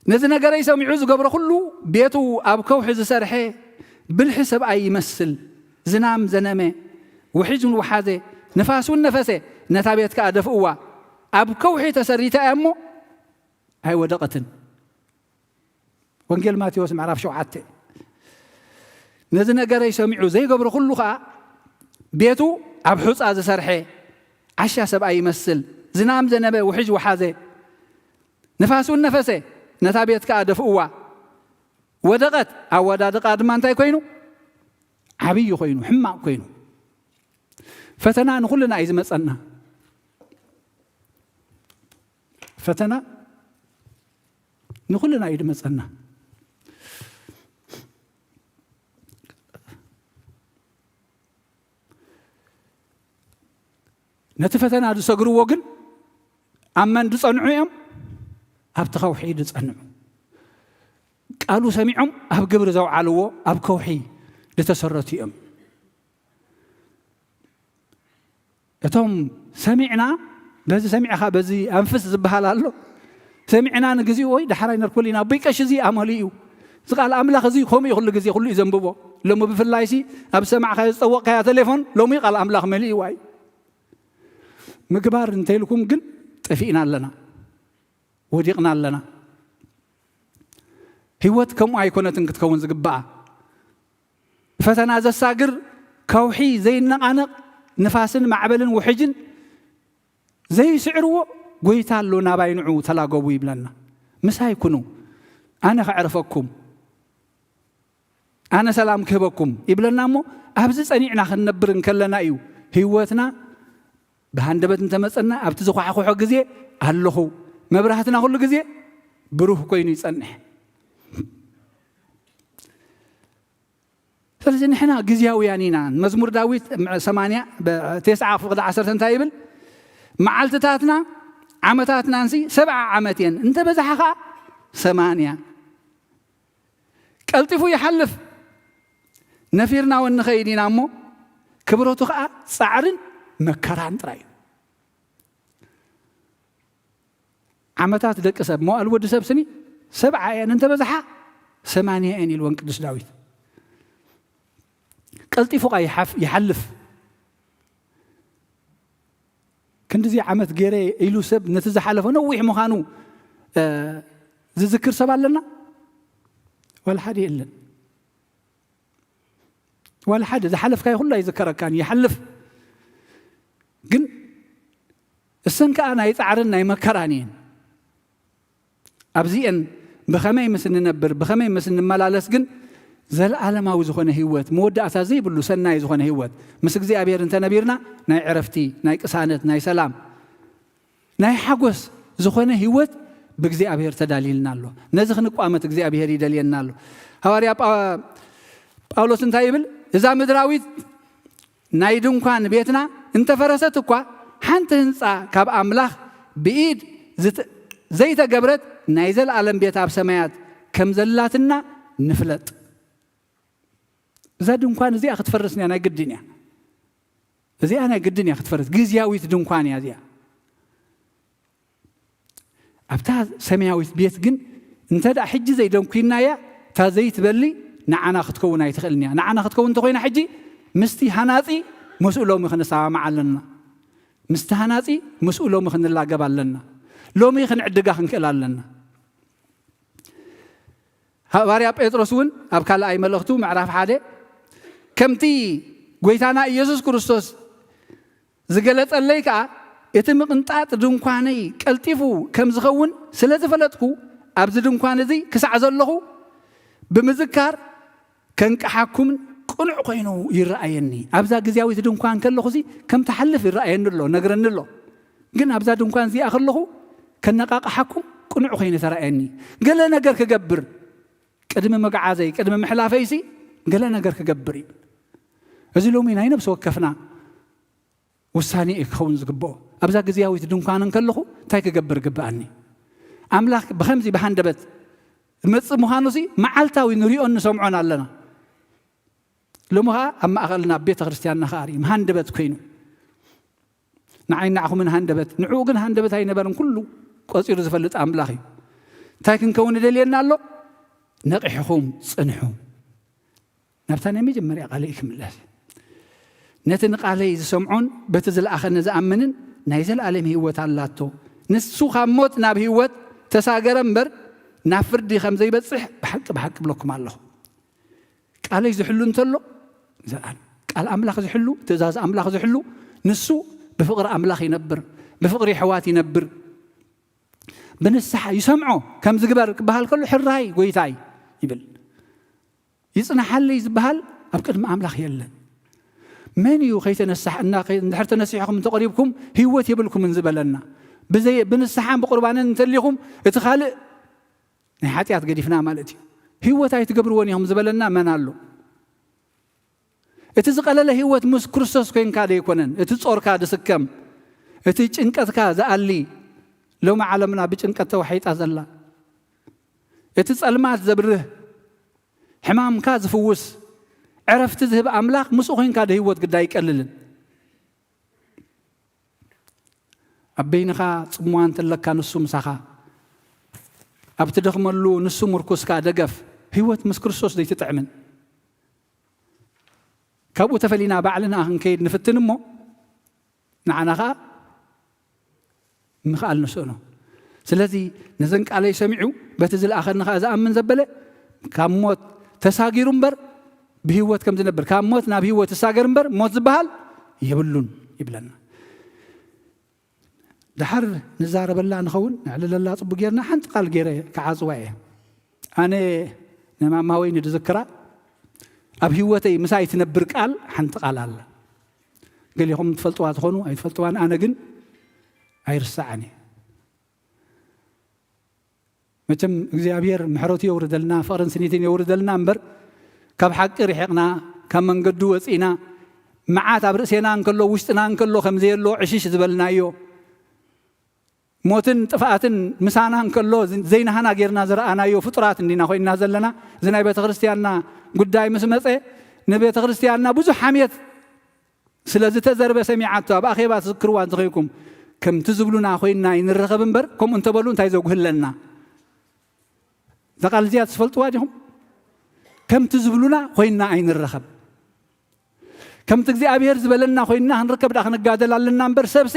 ነዚ ነገረይ ሰሚዑ ዝገብሮ ኩሉ፣ ቤቱ ኣብ ከውሒ ዝሰርሐ ብልሒ ሰብኣይ ይመስል። ዝናም ዘነመ፣ ውሒጅ እውን ወሓዘ፣ ንፋስ እውን ነፈሰ፣ ነታ ቤት ከኣ ደፍእዋ። ኣብ ከውሒ ተሰሪታ እያ እሞ ኣይወደቐትን። ወንጌል ማቴዎስ ምዕራፍ ሸውዓተ። ነዚ ነገረይ ሰሚዑ ዘይገብሮ ኩሉ ኸኣ፣ ቤቱ ኣብ ሑጻ ዝሰርሐ ዓሻ ሰብኣይ ይመስል። ዝናም ዘነበ፣ ውሕጅ ወሓዘ፣ ንፋስ እውን ነፈሰ፣ ነታ ቤት ከኣ ደፍእዋ። ወደቐት። ኣወዳድቓ ድማ እንታይ ኮይኑ? ዓብዪ ኮይኑ፣ ሕማቕ ኮይኑ። ፈተና ንኹልና እዩ ዝመጸና። ፈተና ንኹልና እዩ ዝመጸና። ነቲ ፈተና ዝሰግርዎ ግን ኣብ መን ዝጸንዑ እዮም? ኣብቲ ከውሒ ዝጸንዑ። ቃሉ ሰሚዖም ኣብ ግብሪ ዘውዓልዎ ኣብ ከውሒ ዝተሰረቱ እዮም። እቶም ሰሚዕና፣ በዚ ሰሚዕኻ በዚ ኣንፍስ ዝበሃል ኣሎ። ሰሚዕና ንግዚኡ፣ ወይ፣ ዳሕራይ ነርክበሉ ኢና። ኣቦይ ቀሺ፣ እዚ ኣመሉ እዩ። እዚ ቃል ኣምላኽ እዚ ከምኡ እዩ፣ ኩሉ ግዜ ኩሉ እዩ ዘንብቦ። ሎሚ ብፍላይሲ ኣብ ሰማዕካዮ ዝጸወቕካያ ቴሌፎን ሎሚ ቃል ኣምላኽ መሊእዋ እዩ። ምግባር እንተይልኩም ግን ጠፊእና ኣለና፣ ወዲቕና ኣለና። ህይወት ከምኡ ኣይኮነትን ክትከውን ዝግብኣ። ፈተና ዘሳግር ከውሒ ዘይነቓነቕ፣ ንፋስን ማዕበልን ውሕጅን ዘይስዕርዎ ጎይታ ኣሎ፣ ናባይ ንዑ ተላገቡ ይብለና። ምሳይ ኩኑ፣ ኣነ ከዕርፈኩም፣ ኣነ ሰላም ክህበኩም ይብለና እሞ፣ ኣብዚ ጸኒዕና ክንነብር እንከለና እዩ ህይወትና ብሃንደበት እንተመጸና፣ ኣብቲ ዝኳሕኩሖ ግዜ ኣለኹ፣ መብራህትና ኩሉ ግዜ ብሩህ ኮይኑ ይጸንሕ። ስለዚ ንሕና ግዝያውያን ኢና። መዝሙር ዳዊት ሰማንያ፣ ብ-፣ ተስዓ ፍቕዲ ዓሰርተ እንታይ ይብል? መዓልትታትና ዓመታትናንሲ ሰብዓ ዓመት እየን፣ እንተ በዝሓ ኸዓ ሰማንያ። ቀልጢፉ ይሓልፍ። ነፊርና እውን ንኸይድ ኢና እሞ፣ ክብረቱ ኸዓ ጻዕርን መከራን ጥራይ እዩ። ዓመታት ደቂ ሰብ፣ መዋእል ወዲ ሰብ ስኒ ሰብዓ እየን፣ እንተ በዝሓ ሰማንያ እየን ኢልወን ቅዱስ ዳዊት። ቀልጢፉ ኸዓ ይሓፍ-፣ ይሓልፍ። ክንድዚ ዓመት ገይረ ኢሉ ሰብ ነቲ ዝሓለፈ ነዊሕ ምዃኑ፣ እ፣ ዝዝክር ሰብ ኣለና? ዋላ ሓደ የለን። ዋላ ሓደ። ዝሓለፍካዮ ኩሉ ኣይዝከረካን፣ ይሓልፍ። ግን እሰን ከኣ ናይ ጻዕርን ናይ መከራን እየን። ኣብዚኤን ብኸመይ ምስ እንነብር፣ ብኸመይ ምስ እንመላለስ ግን፣ ዘለኣለማዊ ዝኾነ ህይወት፣ መወዳእታ ዘይብሉ ሰናይ ዝኾነ ህይወት፣ ምስ እግዚኣብሔር እንተነቢርና፣ ናይ ዕረፍቲ፣ ናይ ቅሳነት፣ ናይ ሰላም፣ ናይ ሓጎስ ዝኾነ ህይወት ብእግዚኣብሔር ተዳልይልና ኣሎ። ነዚ ክንቋመት እግዚኣብሔር ይደልየና ኣሎ። ሃዋርያ ጳ-፣ ጳውሎስ እንታይ ይብል? እዛ ምድራዊት ናይ ድንኳን ቤትና እንተፈረሰት እኳ፣ ሓንቲ ህንጻ ካብ ኣምላኽ ብኢድ ዝት-፣ ዘይተገብረት ናይ ዘለኣለም ቤት ኣብ ሰማያት ከም ዘላትና ንፍለጥ። እዛ ድንኳን እዚኣ ክትፈርስ እያ፣ ናይ ግድን እያ። እዚኣ ናይ ግድን እያ ክትፈርስ፣ ግዝያዊት ድንኳን እያ እዚኣ። ኣብታ ሰማያዊት ቤት ግን እንተ ደኣ ሕጂ ዘይደንኩናያ፣ እታ ዘይትበሊ ንዓና ክትከውን ኣይትኽእልን እያ። ንዓና ክትከውን እንተኾይና ሕጂ ምስቲ ሃናጺ ምስኡ ሎሚ ክንሰማማዕ ኣለና። ምስቲ ሃናጺ ምስኡ ሎሚ ክንላገብ ኣለና። ሎሚ ክንዕድጋ ክንክእል ኣለና። ሃዋርያ ጴጥሮስ እውን ኣብ ካልኣይ መልእኽቱ ምዕራፍ ሓደ ከምቲ ጎይታና ኢየሱስ ክርስቶስ ዝገለጸለይ ከኣ እቲ ምቕንጣጥ ድንኳነይ ቀልጢፉ ከም ዝኸውን ስለ ዝፈለጥኩ ኣብዚ ድንኳን እዚ ክሳዕ ዘለኹ ብምዝካር ከንቅሓኩምን ቅኑዕ ኮይኑ ይረኣየኒ። ኣብዛ ግዝያዊት ድንኳን ከለኹ እዚ ከም ትሓልፍ ይረኣየኒ ኣሎ፣ ነግረኒ ኣሎ። ግን ኣብዛ ድንኳን እዚኣ ከለኹ ከነቃቕሓኩም ቅኑዕ ኮይኑ ተራእየኒ። ገለ ነገር ክገብር ቅድሚ መግዓዘይ ቅድሚ ምሕላፈይሲ ገለ ነገር ክገብር እዩ። እዚ ሎሚ ናይ ነብሲ ወከፍና ውሳኔ እዩ ክኸውን ዝግብኦ። ኣብዛ ግዝያዊት ድንኳን እንከለኹ እንታይ ክገብር ግብኣኒ? ኣምላኽ ብኸምዚ ብሃንደበት ዝመጽእ ምዃኑሲ መዓልታዊ ንሪኦን ንሰምዖን ኣለና። ሎሚ ኸዓ ኣብ ማእኸልና ኣብ ቤተ ክርስቲያንና ኸዓ ርኢ ሃንደበት ኮይኑ ንዓይ ንዓኹምን ሃንደበት፣ ንዕኡ ግን ሃንደበት ኣይነበረን፣ ኩሉ ቆጺሩ ዝፈልጥ ኣምላኽ እዩ። እንታይ ክንከውን ይደልየና ኣሎ? ነቒሕኹም ጽንሑ። ናብታ ናይ መጀመርያ ቃለይ ክምለስ። ነቲ ንቃለይ ዝሰምዖን በቲ ዝለኣኸኒ ዝኣምንን ናይ ዘለኣለም ህይወት ኣላቶ። ንሱ ካብ ሞት ናብ ህይወት ተሳገረ እምበር ናብ ፍርዲ ከም ዘይበጽሕ ብሓቂ ብሓቂ እብለኩም ኣለኹ። ቃለይ ዝሕሉ እንተሎ፣ ቃል ኣምላኽ ዝሕሉ፣ ትእዛዝ ኣምላኽ ዝሕሉ፣ ንሱ ብፍቕሪ ኣምላኽ ይነብር፣ ብፍቕሪ ኣሕዋት ይነብር። ብንስሓ ይሰምዖ፣ ከም ዝግበር ክበሃል ከሎ፣ ሕራይ ጎይታይ ይብል። ይጽናሓለይ ዝበሃል ኣብ ቅድሚ ኣምላኽ የለን። መን እዩ ከይተነሳሕ-፣ እና-፣ ከይ-፣ እንድሕር ተነሲሕኹም እንተቐሪብኩም ህይወት የብልኩምን ዝበለና? ብዘይ-፣ ብንስሓን ብቁርባንን እንተሊኹም እቲ ካልእ ናይ ሓጢኣት ገዲፍና ማለት እዩ። ህይወት ኣይትገብርዎን ኢኹም ዝበለና መን ኣሎ? እቲ ዝቐለለ ህይወት ምስ ክርስቶስ ኮይንካ ደይኮነን? እቲ ጾርካ ድስከም፣ እቲ ጭንቀትካ ዝኣሊ፣ ሎሚ ዓለምና ብጭንቀት ተዋሒጣ ዘላ፣ እቲ ጸልማት ዘብርህ፣ ሕማምካ ዝፍውስ፣ ዕረፍቲ ዝህብ ኣምላኽ ምስኡ ኮይንካ ዶ ህይወት ግዳ ኣይቀልልን? ኣብ በይንኻ ጽምዋ እንተለካ ንሱ ምሳኻ፣ ኣብ ትደኽመሉ ንሱ ምርኩስካ ደገፍ። ህይወት ምስ ክርስቶስ ዘይትጥዕምን። ካብኡ ተፈሊና ባዕልና ክንከይድ ንፍትን እሞ ንዓና ኸኣ ምኽኣል ንስእኖ። ስለዚ ነዘን ቃለይ ሰሚዑ በቲ ዝለኣኸኒ ኸኣ ዝኣምን ዘበለ ካብ ሞት ተሳጊሩ እምበር ብህይወት ከም ዝነብር፣ ካብ ሞት ናብ ህይወት ይሳገር እምበር ሞት ዝበሃል የብሉን ይብለና። ደሓር ንዛረበላ ንኸውን፣ ነዕልለላ ጽቡቅ ጌርና፣ ሓንቲ ቃል ጌረ ክዓጽዋ እየ። ኣነ ንማማ ወይኒ ድዝክራ፣ ኣብ ህይወተይ ምሳይ ትነብር ቃል ሓንቲ ቃል ኣላ። ገሊኹም ትፈልጥዋ ትኾኑ፣ ኣይትፈልጥዋን፣ ኣነ ግን ኣይርስዓን እየ። መቸም እግዚኣብሔር ምሕረቱ የውርደልና፣ ፍቕርን ስኒትን የውርደልና እምበር፣ ካብ ሓቂ ርሒቕና፣ ካብ መንገዱ ወጺእና፣ መዓት ኣብ ርእሴና እንከሎ፣ ውሽጥና እንከሎ ከም ዘየሎ ዕሽሽ ዝበልናዮ፣ ሞትን ጥፍኣትን ምሳና እንከሎ፣ ዘይናህና ጌርና ዝረኣናዮ ፍጡራት እንዲና ኮይንና ዘለና። እዚ ናይ ቤተ ክርስቲያንና ጉዳይ ምስ መጸ፣ ንቤተ ክርስቲያንና ብዙሕ ሓምየት ስለ ዝተዘርበ ሰሚዓቶ፣ ኣብ ኣኼባ ትዝክርዋ እንተኾይንኩም፣ ከምቲ ዝብሉና ኮይንና ኣይንረኸብ እምበር፣ ከምኡ እንተበሉ እንታይ ዘጉህለና? እዛ ቃል እዚኣ ትፈልጥዋ ዲኹም? ከምቲ ዝብሉና ኮይንና ኣይንረኸብ። ከምቲ እግዚኣብሔር ዝበለና ኮይንና ክንርከብ ደኣ ክንጋደል ኣለና እምበር፣ ሰብሲ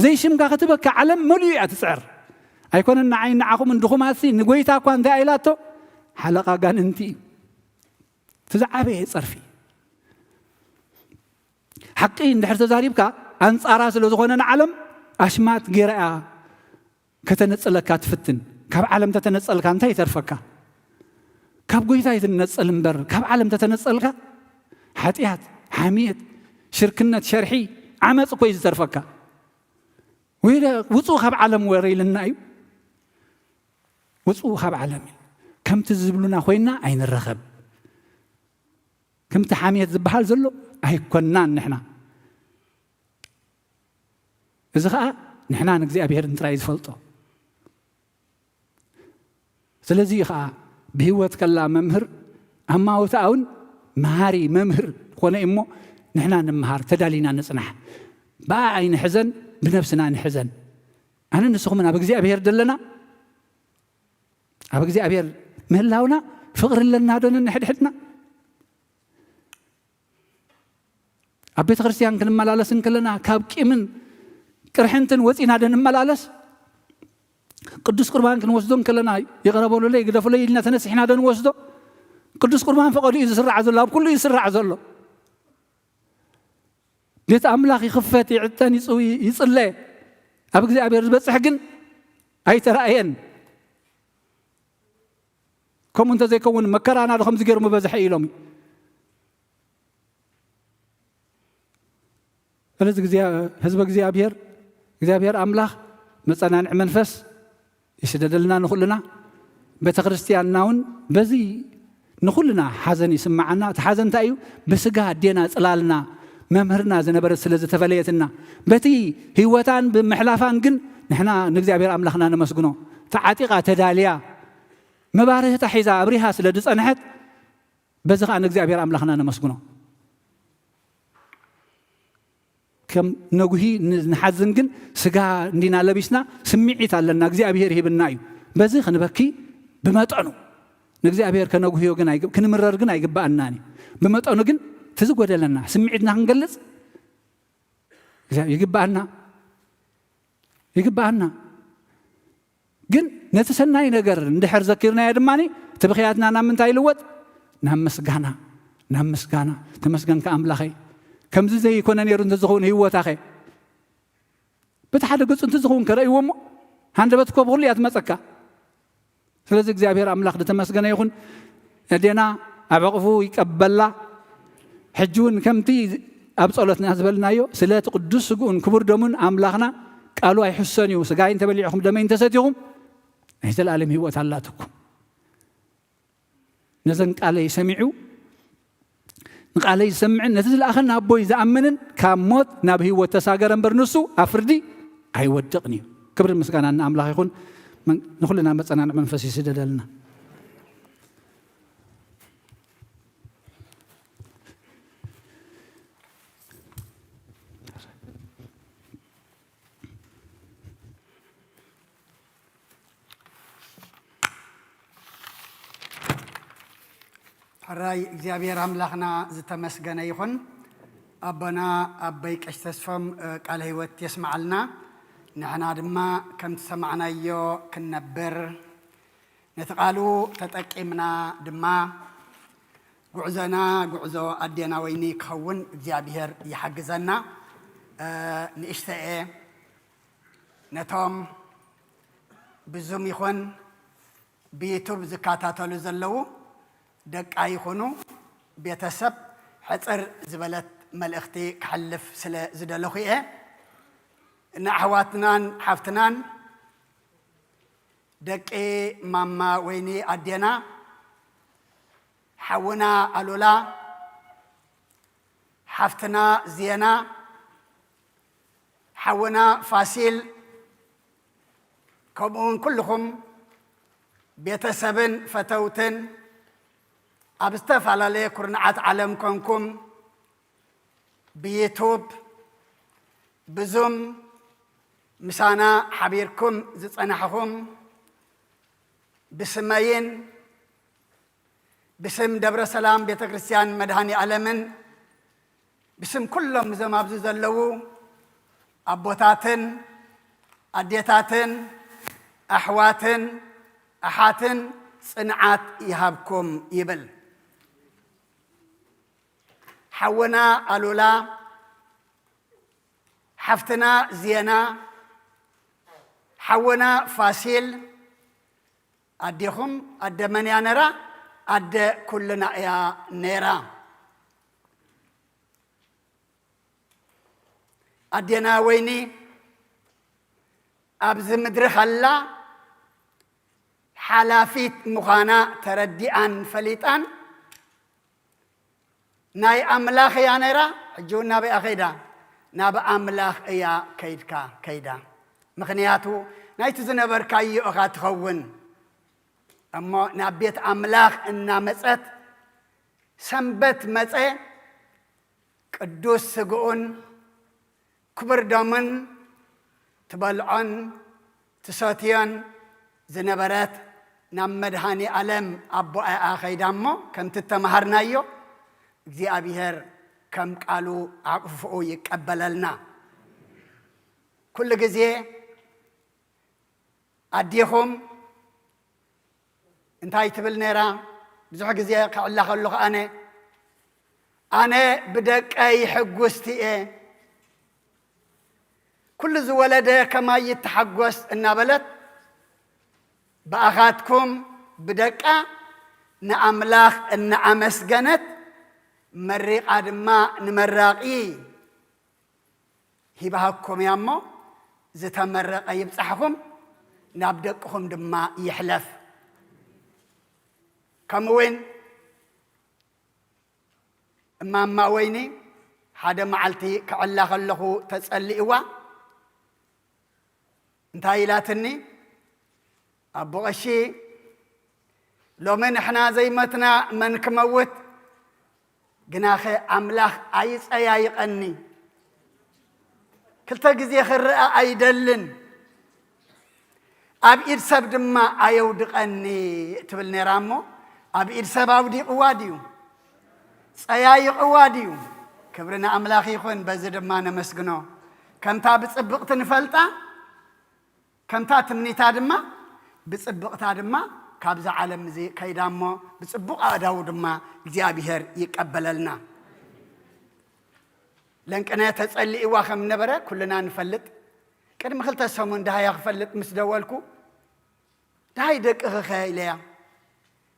ዘይሽምካ ክትበካ ዓለም መሊኡ እያ ትጽዕር። ኣይኮነን ንዓይ ንዓኹምን ድኹማትሲ፣ ንጎይታ እኳ እንታይ ኢላቶ? ሓለቓ ኣጋንንቲ እዩ። እቲ ዝዓበየ ጸርፊ። ሓቂ እንድሕር ተዛሪብካ ኣንጻራ ስለ ዝኾነ ንዓለም ኣሽማት ጌራ እያ ከተነጽለካ ትፍትን። ካብ ዓለም ተተነጸልካ እንታይ ይተርፈካ? ካብ ጎይታ ይትነጸል እምበር፣ ካብ ዓለም ተተነጸልካ ሓጢኣት፣ ሓምየት፣ ሽርክነት፣ ሸርሒ፣ ዓመጽ እኮ እዩ ዝተርፈካ። ወይ ደ-፣ ውጹ ካብ ዓለም ወረ ኢልና እዩ። ውጹ ካብ ዓለም እዩ። ከምቲ ዝብሉና ኮይንና ኣይንረኸብ። ከምቲ ሓምየት ዝበሃል ዘሎ ኣይኮንናን ንሕና። እዚ ኸኣ ንሕና ንእግዚኣብሔር ጥራይ ዝፈልጦ። ስለዚ እዩ ኸኣ ብህይወት ከላ መምህር ኣማውታኣውን መሃሪ መምህር ኾነ እሞ፣ ንሕና ንምሃር ተዳሊና ንጽናሕ። ብኣ ኣይንሕዘን፣ ብነብስና ንሕዘን። ኣነ ንስኹምን ኣብ እግዚኣብሔር ደለና፣ ኣብ እግዚኣብሔር ምህላውና ፍቕሪ ኣለና ዶ ንሕድሕድና? ኣብ ቤተ ክርስቲያን ክንመላለስ እንከለና ካብ ቂምን ቅርሕንትን ወጺና ዶ ንመላለስ? ቅዱስ ቁርባን ክንወስዶ እንከለና ይቕረ በሉለይ፣ ግደፉለይ ኢልና ተነሲሕና ዶ ንወስዶ? ቅዱስ ቁርባን ፈቐዱ እዩ ዝስራዕ ዘሎ፣ ኣብ ኩሉ እዩ ዝስራዕ ዘሎ። ቤት ኣምላኽ ይኽፈት፣ ይዕጠን፣ ይጽው-፣ ይጽለ፣ ኣብ እግዚኣብሔር ዝበጽሕ ግን ኣይተራእየን። ከምኡ እንተዘይከውን መከራና ዶ ከምዚ ገይሩ ምበዝሐ ኢሎም እዩ። ስለዚ እግዚኣብ-፣ ህዝበ እግዚኣብሔር፣ እግዚኣብሔር ኣምላኽ መጸናንዒ መንፈስ ይስደደልና ንኹልና። ቤተ ክርስቲያንና እውን በዚ ንኹልና ሓዘን ይስምዓና። እቲ ሓዘን እንታይ እዩ? ብስጋ ኣዴና ጽላልና መምህርና ዝነበረት ስለ ዝተፈለየትና፣ በቲ ህይወታን ብምሕላፋን ግን ንሕና ንእግዚኣብሔር ኣምላኽና ነመስግኖ። ተዓጢቓ ተዳልያ መባርህታ ሒዛ ኣብሪሃ ስለ ዝጸንሐት፣ በዚ ኸኣ ንእግዚኣብሔር ኣምላኽና ነመስግኖ። ከም ነጉሂ ን-፣ ንሓዝን ግን ስጋ እንዲና ለቢስና፣ ስምዒት ኣለና፣ እግዚኣብሔር ሂብና እዩ። በዚ ክንበኪ ብመጠኑ። ንእግዚኣብሔር ከነጉህዮ ግን ኣይግ-፣ ክንምረር ግን ኣይግብኣናን እዩ። ብመጠኑ ግን እቲ ዝጎደለና ስምዒትና ክንገልጽ እግዚኣብ-፣ ይግብኣና። ይግብኣና። ግን ነቲ ሰናይ ነገር እንድሕር ዘኪርናዮ ድማ፣ እቲ ብኽያትና ናብ ምንታይ ይልወጥ? ናብ ምስጋና። ናብ ምስጋና። ተመስገንካ ኣምላኸይ። ከምዚ ዘይኮነ ነይሩ እንተዝኸውን ህይወታኸ? በቲ ሓደ ገጹ እንተዝኸውን ከረእይዎ እሞ፣ ሃንደበት እኮ ብኹሉ እያ ትመጸካ። ስለዚ እግዚኣብሔር ኣምላኽ ዝተመስገነ ይኹን። ኣዴና ኣብ ዕቕፉ ይቀበላ። ሕጂ እውን ከምቲ ኣብ ጸሎትና ዝበልናዮ፣ ስለቲ ቅዱስ ስግኡን ክቡር ደሙን ኣምላኽና ቃሉ ኣይሕሰን እዩ። ስጋይ እንተበሊዕኹም ደመይ እንተሰቲኹም ናይ ዘለኣለም ህይወት ኣላትኩም። ነዘን ቃለይ ሰሚዑ፣ ንቃለይ ዝሰምዕን ነቲ ዝለኣኸኒ ኣቦይ ዝኣምንን ካብ ሞት ናብ ህይወት ተሳገረ እምበር ንሱ ኣብ ፍርዲ ኣይወድቕን እዩ። ክብርን ምስጋናን ንኣምላኽ ይኹን። መን-፣ ንኹልና መጸናንዒ መንፈስ ይስደደልና። ሕራይ እግዚኣብሔር ኣምላኽና ዝተመስገነ ይኹን። ኣቦና ኣቦይ ቀሺ ተስፎም፣ እ፣ ቃለ ህይወት የስምዓልና። ንሕና ድማ ከምቲ ሰማዕናዮ ክንነብር፣ ነቲ ቃሉ ተጠቂምና ድማ ጉዕዞና ጉዕዞ ኣዴና ወይኒ ክኸውን እግዚኣብሔር ይሓግዘና። እ፣ ንእሽተኤ ነቶም ብዙም ይኹን ብዩቱብ ዝከታተሉ ዘለዉ ደቃ ይኹኑ ቤተሰብ ሕጽር ዝበለት መልእኽቲ ክሕልፍ ስለ ዝደለኹ እየ። ንኣሕዋትናን ሓፍትናን ደቂ ማማ ወይኒ ኣዴና፣ ሓውና ኣሉላ፣ ሓፍትና ዜና፣ ሓውና ፋሲል፣ ከምኡውን ኩልኹም ቤተሰብን ፈተውትን ኣብ ዝተፈላለየ ኩርናዓት ዓለም ኮንኩም ብዩቱብ፣ ብዙም ምሳና ሓቢርኩም ዝጸናሕኹም፣ ብስመይን ብስም ደብረ ሰላም ቤተ ክርስቲያን መድኃኔ ዓለምን ብስም ኩሎም እዞም ኣብዚ ዘለዉ ኣቦታትን ኣዴታትን ኣሕዋትን ኣሓትን ጽንዓት ይሃብኩም ይብል። ሓውና ኣሉላ፣ ሓፍትና ዜና፣ ሓውና ፋሲል፣ ኣዴኹም ኣደ መን እያ ነራ? ኣደ ኩልና እያ ነራ። ኣዴና ወይኒ ኣብዚ ምድሪ ከላ ሓላፊት ምዃና ተረዲኣን ፈሊጣን ናይ ኣምላኽ እያ ነራ። ሕጂ እውን ናበይ እያ ከይዳ? ናብ ኣምላኽ እያ ከይድካ፣ ከይዳ። ምኽንያቱ ናይቲ ዝነበርካዮ ኢኻ ትኸውን። እሞ ናብ ቤት ኣምላኽ እናመጸት ሰንበት መጸ፣ ቅዱስ ስግኡን ክቡር ደሙን ትበልዖን ትሰትዮን ዝነበረት ናብ መድኃኔ ዓለም ኣቦኣኣ ኸይዳ እሞ፣ ከምቲ እተመሃርናዮ እግዚኣብሔር ከም ቃሉ ኣቕፍኡ ይቀበለልና። ኩሉ ግዜ ኣዴኹም እንታይ ትብል ነይራ? ብዙሕ ግዜ ክዕላ ከለኹ ኣነ፣ ኣነ ብደቀይ ሕጉስቲ እየ፣ ኩሉ ዝወለደ ከማይ ይተሓጎስ እናበለት፣ ብኣኻትኩም ብደቃ ንኣምላኽ እናኣመስገነት፣ መሪቓ ድማ ንመራቒ ሂባሃኩም እያ እሞ፣ ዝተመረቐ ይብጻሕኹም፣ ናብ ደቅኹም ድማ ይሕለፍ። ከምኡ እውን እማማ ወይኒ ሓደ መዓልቲ ክዕላ ከለኹ ተጸሊእዋ፣ እንታይ ኢላትኒ? ኣቦ ቀሺ፣ ሎሚ ንሕና ዘይመትና መን ክመውት? ግናኸ ኣምላኽ ኣይጸያይቐኒ። ክልተ ግዜ ክረኣ ኣይደልን። ኣብ ኢድ ሰብ ድማ ኣየውድቐኒ ትብል ነይራ እሞ፣ ኣብ ኢድ ሰብ ኣውዲቕዋ ድዩ? ጸያይቕዋ ድዩ? ክብሪ ንኣምላኽ ይኹን። በዚ ድማ ነመስግኖ። ከምታ ብጽብቕቲ ንፈልጣ፣ ከምታ ትምኒታ ድማ ብጽብቕታ ድማ ካብዛ ዓለም እዚ ከይዳ እሞ፣ ብጽቡቕ ኣእዳዉ ድማ እግዚኣብሔር ይቀበለልና። ለንቅነ ተጸሊእዋ ከም ነበረ ኩልና ንፈልጥ። ቅድሚ ክልተ ሰሙን ደሃያ ክፈልጥ ምስ ደወልኩ፣ "ደሃይ ደቅኺኸ?" ኢለያ።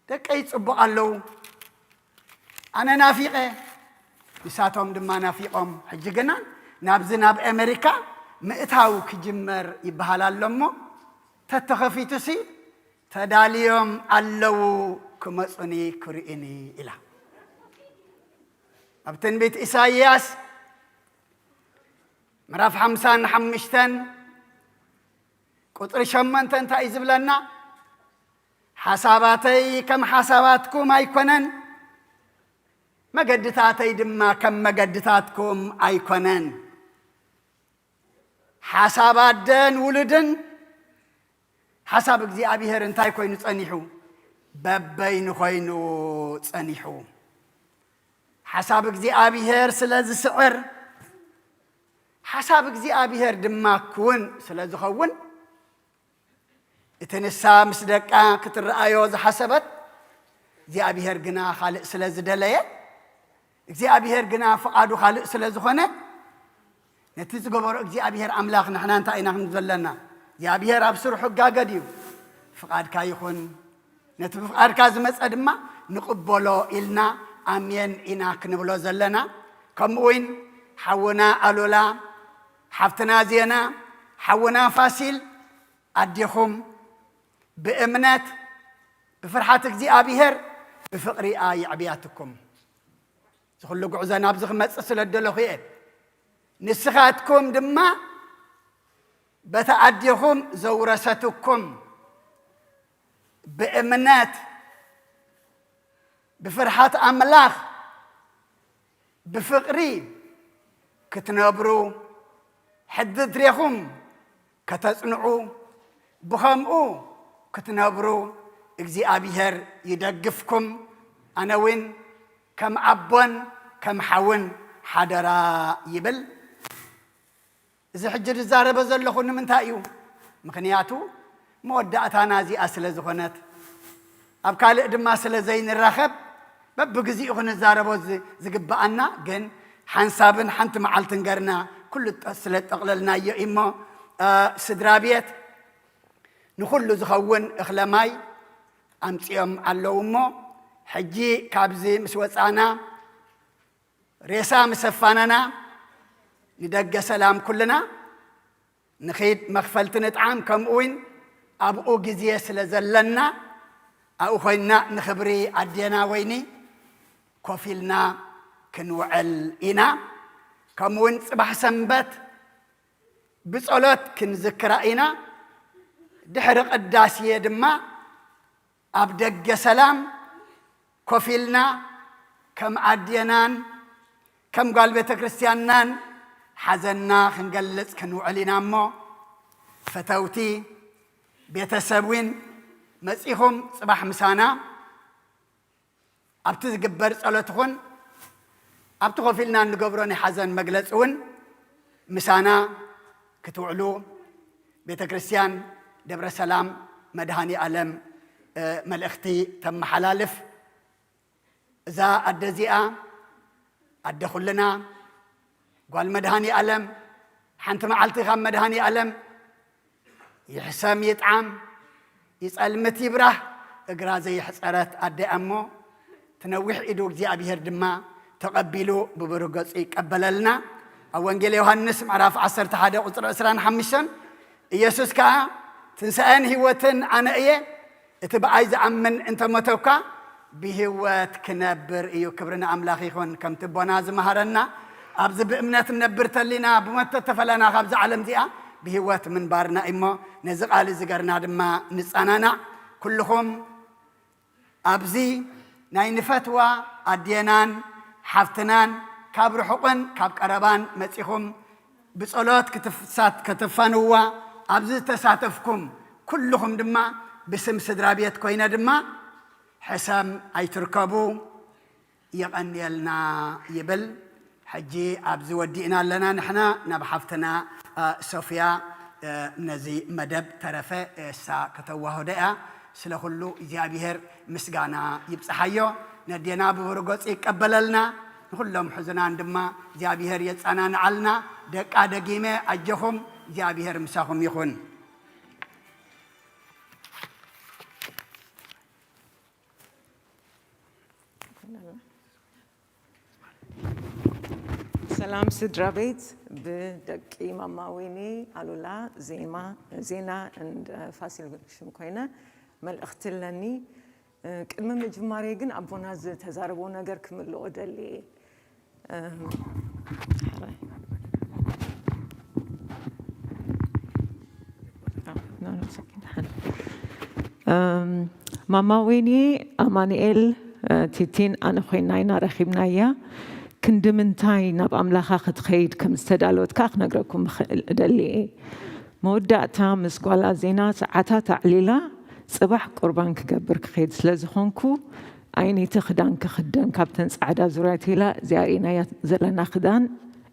"ደቀይ ጽቡቕ ኣለዉ፣ ኣነ ናፊቐ፣ ንሳቶም ድማ ናፊቖም። ሕጂ ግና ናብዚ ናብ ኣሜሪካ ምእታው ክጅመር ይበሃል ኣሎ እሞ፣ ተተኸፊቱሲ ተዳልዮም ኣለዉ ክመጹኒ ክርእዩኒ" ኢላ። ኣብ ትንቢት ኢሳይያስ ምዕራፍ ሓምሳን ሓሙሽተን ቁጽሪ ሸሞንተ እንታይ እዩ ዝብለና? "ሓሳባተይ ከም ሓሳባትኩም ኣይኮነን፣ መገድታተይ ድማ ከም መገድታትኩም ኣይኮነን። ሓሳብ ኣደን ውሉድን፣ ሓሳብ እግዚኣብሔር እንታይ ኮይኑ ጸኒሑ? በበይኑ ኮይኑ ጸኒሑ። ሓሳብ እግዚኣብሔር ስለ ዝስዕር፣ ሓሳብ እግዚኣብሔር ድማ ክውን ስለ ዝኸውን፣ እቲ ንሳ ምስ ደቃ ክትረኣዮ ዝሓሰበት እግዚኣብሔር ግና ካልእ ስለ ዝደለየ፣ እግዚኣብሔር ግና ፍቓዱ ካልእ ስለ ዝኾነ፣ ነቲ ዝገበሮ እግዚኣብሔር ኣምላኽ ንሕና እንታይ ኢና ክንብል ዘለና? እግዚኣብሔር ኣብ ስርሑ ጋገድ እዩ። ፍቓድካ ይኹን፣ ነቲ ብፍቓድካ ዝመጸ ድማ ንቕበሎ ኢልና ኣሜን ኢና ክንብሎ ዘለና። ከምኡ እውን ሓውና ኣሉላ፣ ሓፍትና ዜና፣ ሓውና ፋሲል፣ ኣዴኹም ብእምነት ብፍርሓት እግዚኣብሔር ብፍቕሪኣ የዕብያትኩም። እዚ ኩሉ ጉዕዞ ናብዚ ክመጽእ ስለ ደለኹ እየ። ንስኻትኩም ድማ በታ ኣዴኹም ዘውረሰትኩም ብእምነት ብፍርሓት ኣምላኽ ብፍቕሪ ክትነብሩ፣ ሕድድሬኹም ከተጽንዑ፣ ብኸምኡ ክትነብሩ እግዚኣብሔር ይደግፍኩም። ኣነ እውን ከም ኣቦን ከም ሓውን ሓደራ ይብል። እዚ ሕጂ ዝዛረበ ዘለኹ ንምንታይ እዩ? ምኽንያቱ መወዳእታና እዚኣ ስለ ዝኾነት፣ ኣብ ካልእ ድማ ስለ ዘይንራኸብ፣ በብግዚኡ ክንዛረቦ ዝ-፣ ዝግብኣና፣ ግን ሓንሳብን ሓንቲ መዓልትን ገርና ኩሉ ጠ-፣ ስለ ጠቕለልናዮ እሞ፣ እ፣ ስድራ ቤት ንኹሉ ዝኸውን እኽለ ማይ ኣምጺኦም ኣለዉ እሞ፣ ሕጂ ካብዚ ምስ ወጻና፣ ሬሳ ምስ ኣፋነና፣ ንደገ ሰላም ኩልና ንኺድ፣ መኽፈልቲ ንጥዓም፣ ከምኡ እውን ኣብኡ ግዜ ስለ ዘለና፣ ኣብኡ ኮይንና ንኽብሪ ኣዴና ወይኒ ኮፍ ኢልና ክንውዕል ኢና። ከምኡ እውን ጽባሕ ሰንበት ብጸሎት ክንዝክራ ኢና። ድሕሪ ቅዳሴ ድማ ኣብ ደገ ሰላም ኮፍ ኢልና ከም ኣዴናን ከም ጓል ቤተ ክርስቲያንናን ሓዘንና ክንገልጽ ክንውዕል ኢና እሞ፣ ፈተውቲ ቤተሰብ እውን መጺኹም ጽባሕ ምሳና ኣብቲ ዝግበር ጸሎት ኹን ኣብቲ ኮፍ ኢልና እንገብሮ ናይ ሓዘን መግለጺ እውን ምሳና ክትውዕሉ ቤተ ክርስቲያን ደብረ ሰላም መድኃኔ ዓለም፣ እ፣ መልእኽቲ ተመሓላልፍ። እዛ ኣደ እዚኣ ኣደ ኩልና፣ ጓል መድኃኔ ዓለም፣ ሓንቲ መዓልቲ ካብ መድኃኔ ዓለም ይሕሰም ይጥዓም ይጸልምት ይብራህ እግራ ዘየሕጸረት ኣደ እያ እሞ፣ ትነዊሕ ኢዱ እግዚኣብሔር ድማ ተቐቢሉ ብብሩህ ገጹ ይቀበለልና። ኣብ ወንጌል ዮሃንስ ምዕራፍ ዓሰርተ ሓደ ቁጽሪ ዕስራን ሓሙሽተን፣ ኢየሱስ ከኣ፣ "ትንሳኤን ህይወትን ኣነ እየ፣ እቲ ብኣይ ዝኣምን እንተሞተ እኳ ብህይወት ክነብር እዩ።" ክብሪ ንኣምላኽ ይኹን። ከምቲ ኣቦና ዝመሃረና፣ ኣብዚ ብእምነት ንነብር ተሊና፣ ብሞት ተተፈለና ካብዛ ዓለም እዚኣ ብህይወት ምንባርና እሞ፣ ነዚ ቃል እዚ ገርና ድማ ንጸናናዕ። ኩልኹም ኣብዚ ናይ ንፈትዋ ኣዴናን ሓፍትናን ካብ ርሑቕን ካብ ቀረባን መጺኹም ብጸሎት ክትፍሳት-፣ ከተፋንዋ ኣብዚ ዝተሳተፍኩም ኩልኹም ድማ ብስም ስድራ ቤት ኮይነ ድማ ሕሰም ኣይትርከቡ፣ የቐንየልና ይብል። ሕጂ ኣብዚ ወዲእና ኣለና ንሕና ናብ ሓፍትና፣ እ፣ ሶፍያ፣ እ፣ ነዚ መደብ ተረፈ እሳ ከተዋህዶ እያ። ስለ ኩሉ እግዚኣብሔር ምስጋና ይብጽሓዮ። ነዴና ብብሩህ ገጹ ይቀበለልና። ንኹሎም ሕዙናን ድማ እግዚኣብሔር የጸናንዓልና። ደቃ ደጊመ ኣጆኹም፣ እግዚኣብሔር ምሳኹም ይኹን። ሰላም ስድራ ቤት፣ ብደቂ ማማ ወይኒ፣ ኣሉላ፣ ዜማ፣ ዜና and ፋሲል ሽም ኮይነ መልእኽቲ ኣለኒ። ቅድሚ ምጅማሬ ግን ኣቦና ዝተዛረቦ ነገር ክምልኦ ደልየ። እም፣ ሕራይ። ኣው፣ ኖ፣ ኖ፣ it's okay፣ ደሓን። እም፣ ማማ ወይኒ፣ ኣማኑኤል፣ እ፣ ቲቲን ኣነ ኮይና ኢና ረኺብናያ። ክንዲ ምንታይ ናብ ኣምላኻ ክትኸይድ ከም ዝተዳለወት ከኣ ክነግረኩም እኽእል፣ እደሊ እየ። መወዳእታ ምስ ጓላ ዜና ሰዓታት ኣዕሊላ፣ ጽባሕ ቁርባን ክገብር ክኸይድ ስለ ዝኾንኩ፣ ኣይነይቲ ክዳን ክኽደን ካብተን ጻዕዳ ዙርያት ኢላ እዚኣ ርኢናያ ዘለና ክዳን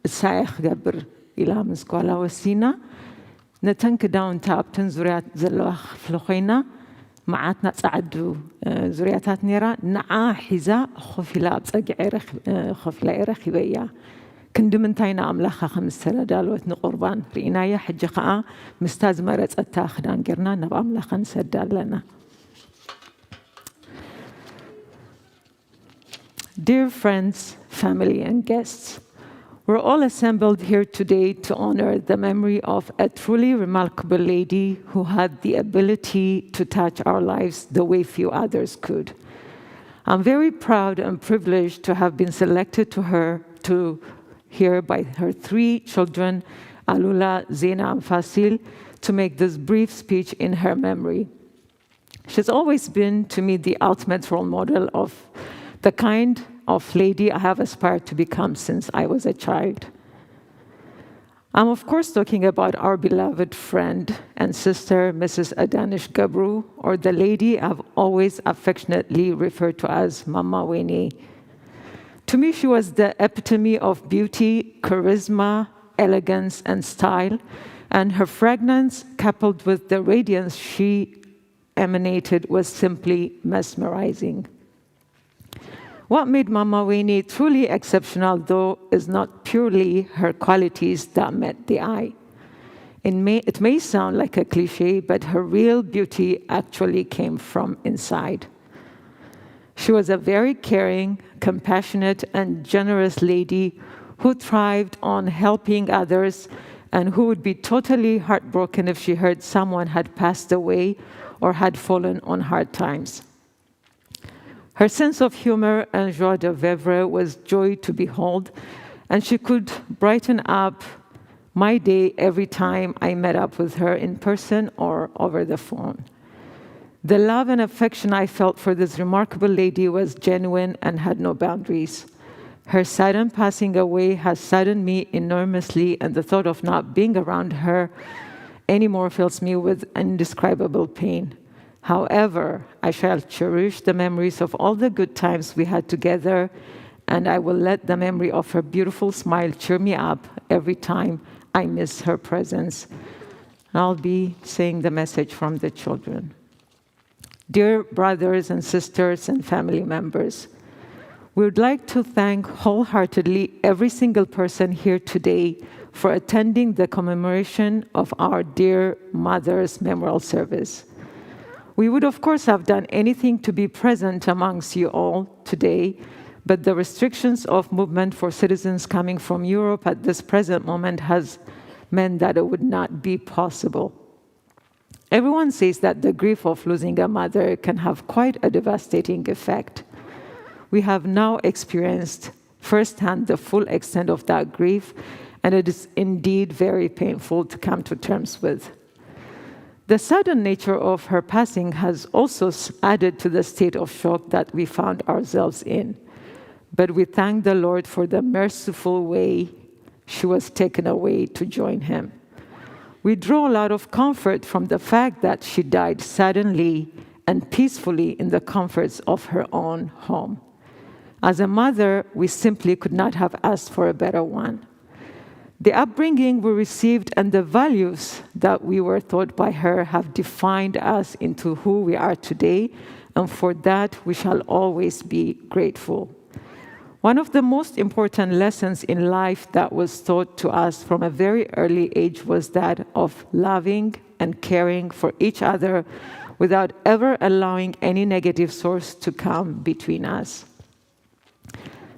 እሳ እየ ክገብር ኢላ ምስ ጓላ ወሲና፣ ነተን ክዳውንታ ኣብተን ዙርያት ዘለዋ ክፍሊ ኮይና፣ መዓት ና-፣ ጻዕዱ፣ እ፣ ዙርያታት ነይራ፣ ንዓ ሒዛ ኮፍ ኢላ ኣብ ጸግዐይ ረኺ-፣ እ፣ ኮፍ ኢላ እየ ረኺበያ። ክንዲ ምንታይ ንኣምላኻ ከም ዝተዳለወት ንቁርባን ርኢናያ፣ ሕጂ ኸኣ ምስታ ዝመረጸታ ክዳን ጌርና ናብ ኣምላኻ ንሰዳ ኣለና። Dear friends, family, and guests, we're all assembled here today to honor the memory of a truly remarkable lady who had the ability to touch our lives the way few others could. I'm very proud and privileged to have been selected to her, to here by her three children, Alula, Zena, and Fasil, to make this brief speech in her memory. She's always been to me the ultimate role model of the kind of lady I have aspired to become since I was a child. I'm of course talking about our beloved friend and sister, Missus Adanish Gabru, or the lady I've always affectionately referred to as Mama Winnie. To me, she was the epitome of beauty, charisma, elegance, and style, and her fragrance, coupled with the radiance she emanated, was simply mesmerizing. What made Mama Winnie truly exceptional, though, is not purely her qualities that met the eye. It may, it may sound like a cliche, but her real beauty actually came from inside. She was a very caring, compassionate, and generous lady who thrived on helping others and who would be totally heartbroken if she heard someone had passed away or had fallen on hard times. Her sense of humor and joie de vivre was joy to behold, and she could brighten up my day every time I met up with her in person or over the phone. The love and affection I felt for this remarkable lady was genuine and had no boundaries. Her sudden passing away has saddened me enormously, and the thought of not being around her anymore fills me with indescribable pain. However, I shall cherish the memories of all the good times we had together, and I will let the memory of her beautiful smile cheer me up every time I miss her presence. I'll be saying the message from the children. Dear brothers and sisters and family members, we would like to thank wholeheartedly every single person here today for attending the commemoration of our dear mother's memorial service. We would, of course, have done anything to be present amongst you all today, but the restrictions of movement for citizens coming from Europe at this present moment has meant that it would not be possible. Everyone says that the grief of losing a mother can have quite a devastating effect. We have now experienced firsthand the full extent of that grief, and it is indeed very painful to come to terms with. The sudden nature of her passing has also s- added to the state of shock that we found ourselves in. But we thank the Lord for the merciful way she was taken away to join him. We draw a lot of comfort from the fact that she died suddenly and peacefully in the comforts of her own home. As a mother, we simply could not have asked for a better one. The upbringing we received and the values that we were taught by her have defined us into who we are today, and for that we shall always be grateful. One of the most important lessons in life that was taught to us from a very early age was that of loving and caring for each other without ever allowing any negative source to come between us.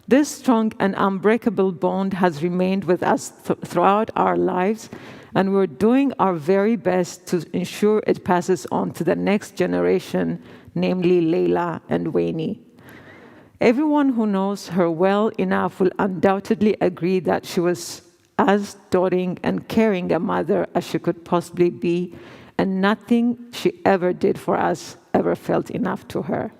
This strong and unbreakable bond has remained with us th- throughout our lives, and we're doing our very best to ensure it passes on to the next generation, namely Leila and Weini. Everyone who knows her well enough will undoubtedly agree that she was as doting and caring a mother as she could possibly be, and nothing she ever did for us ever felt enough to her.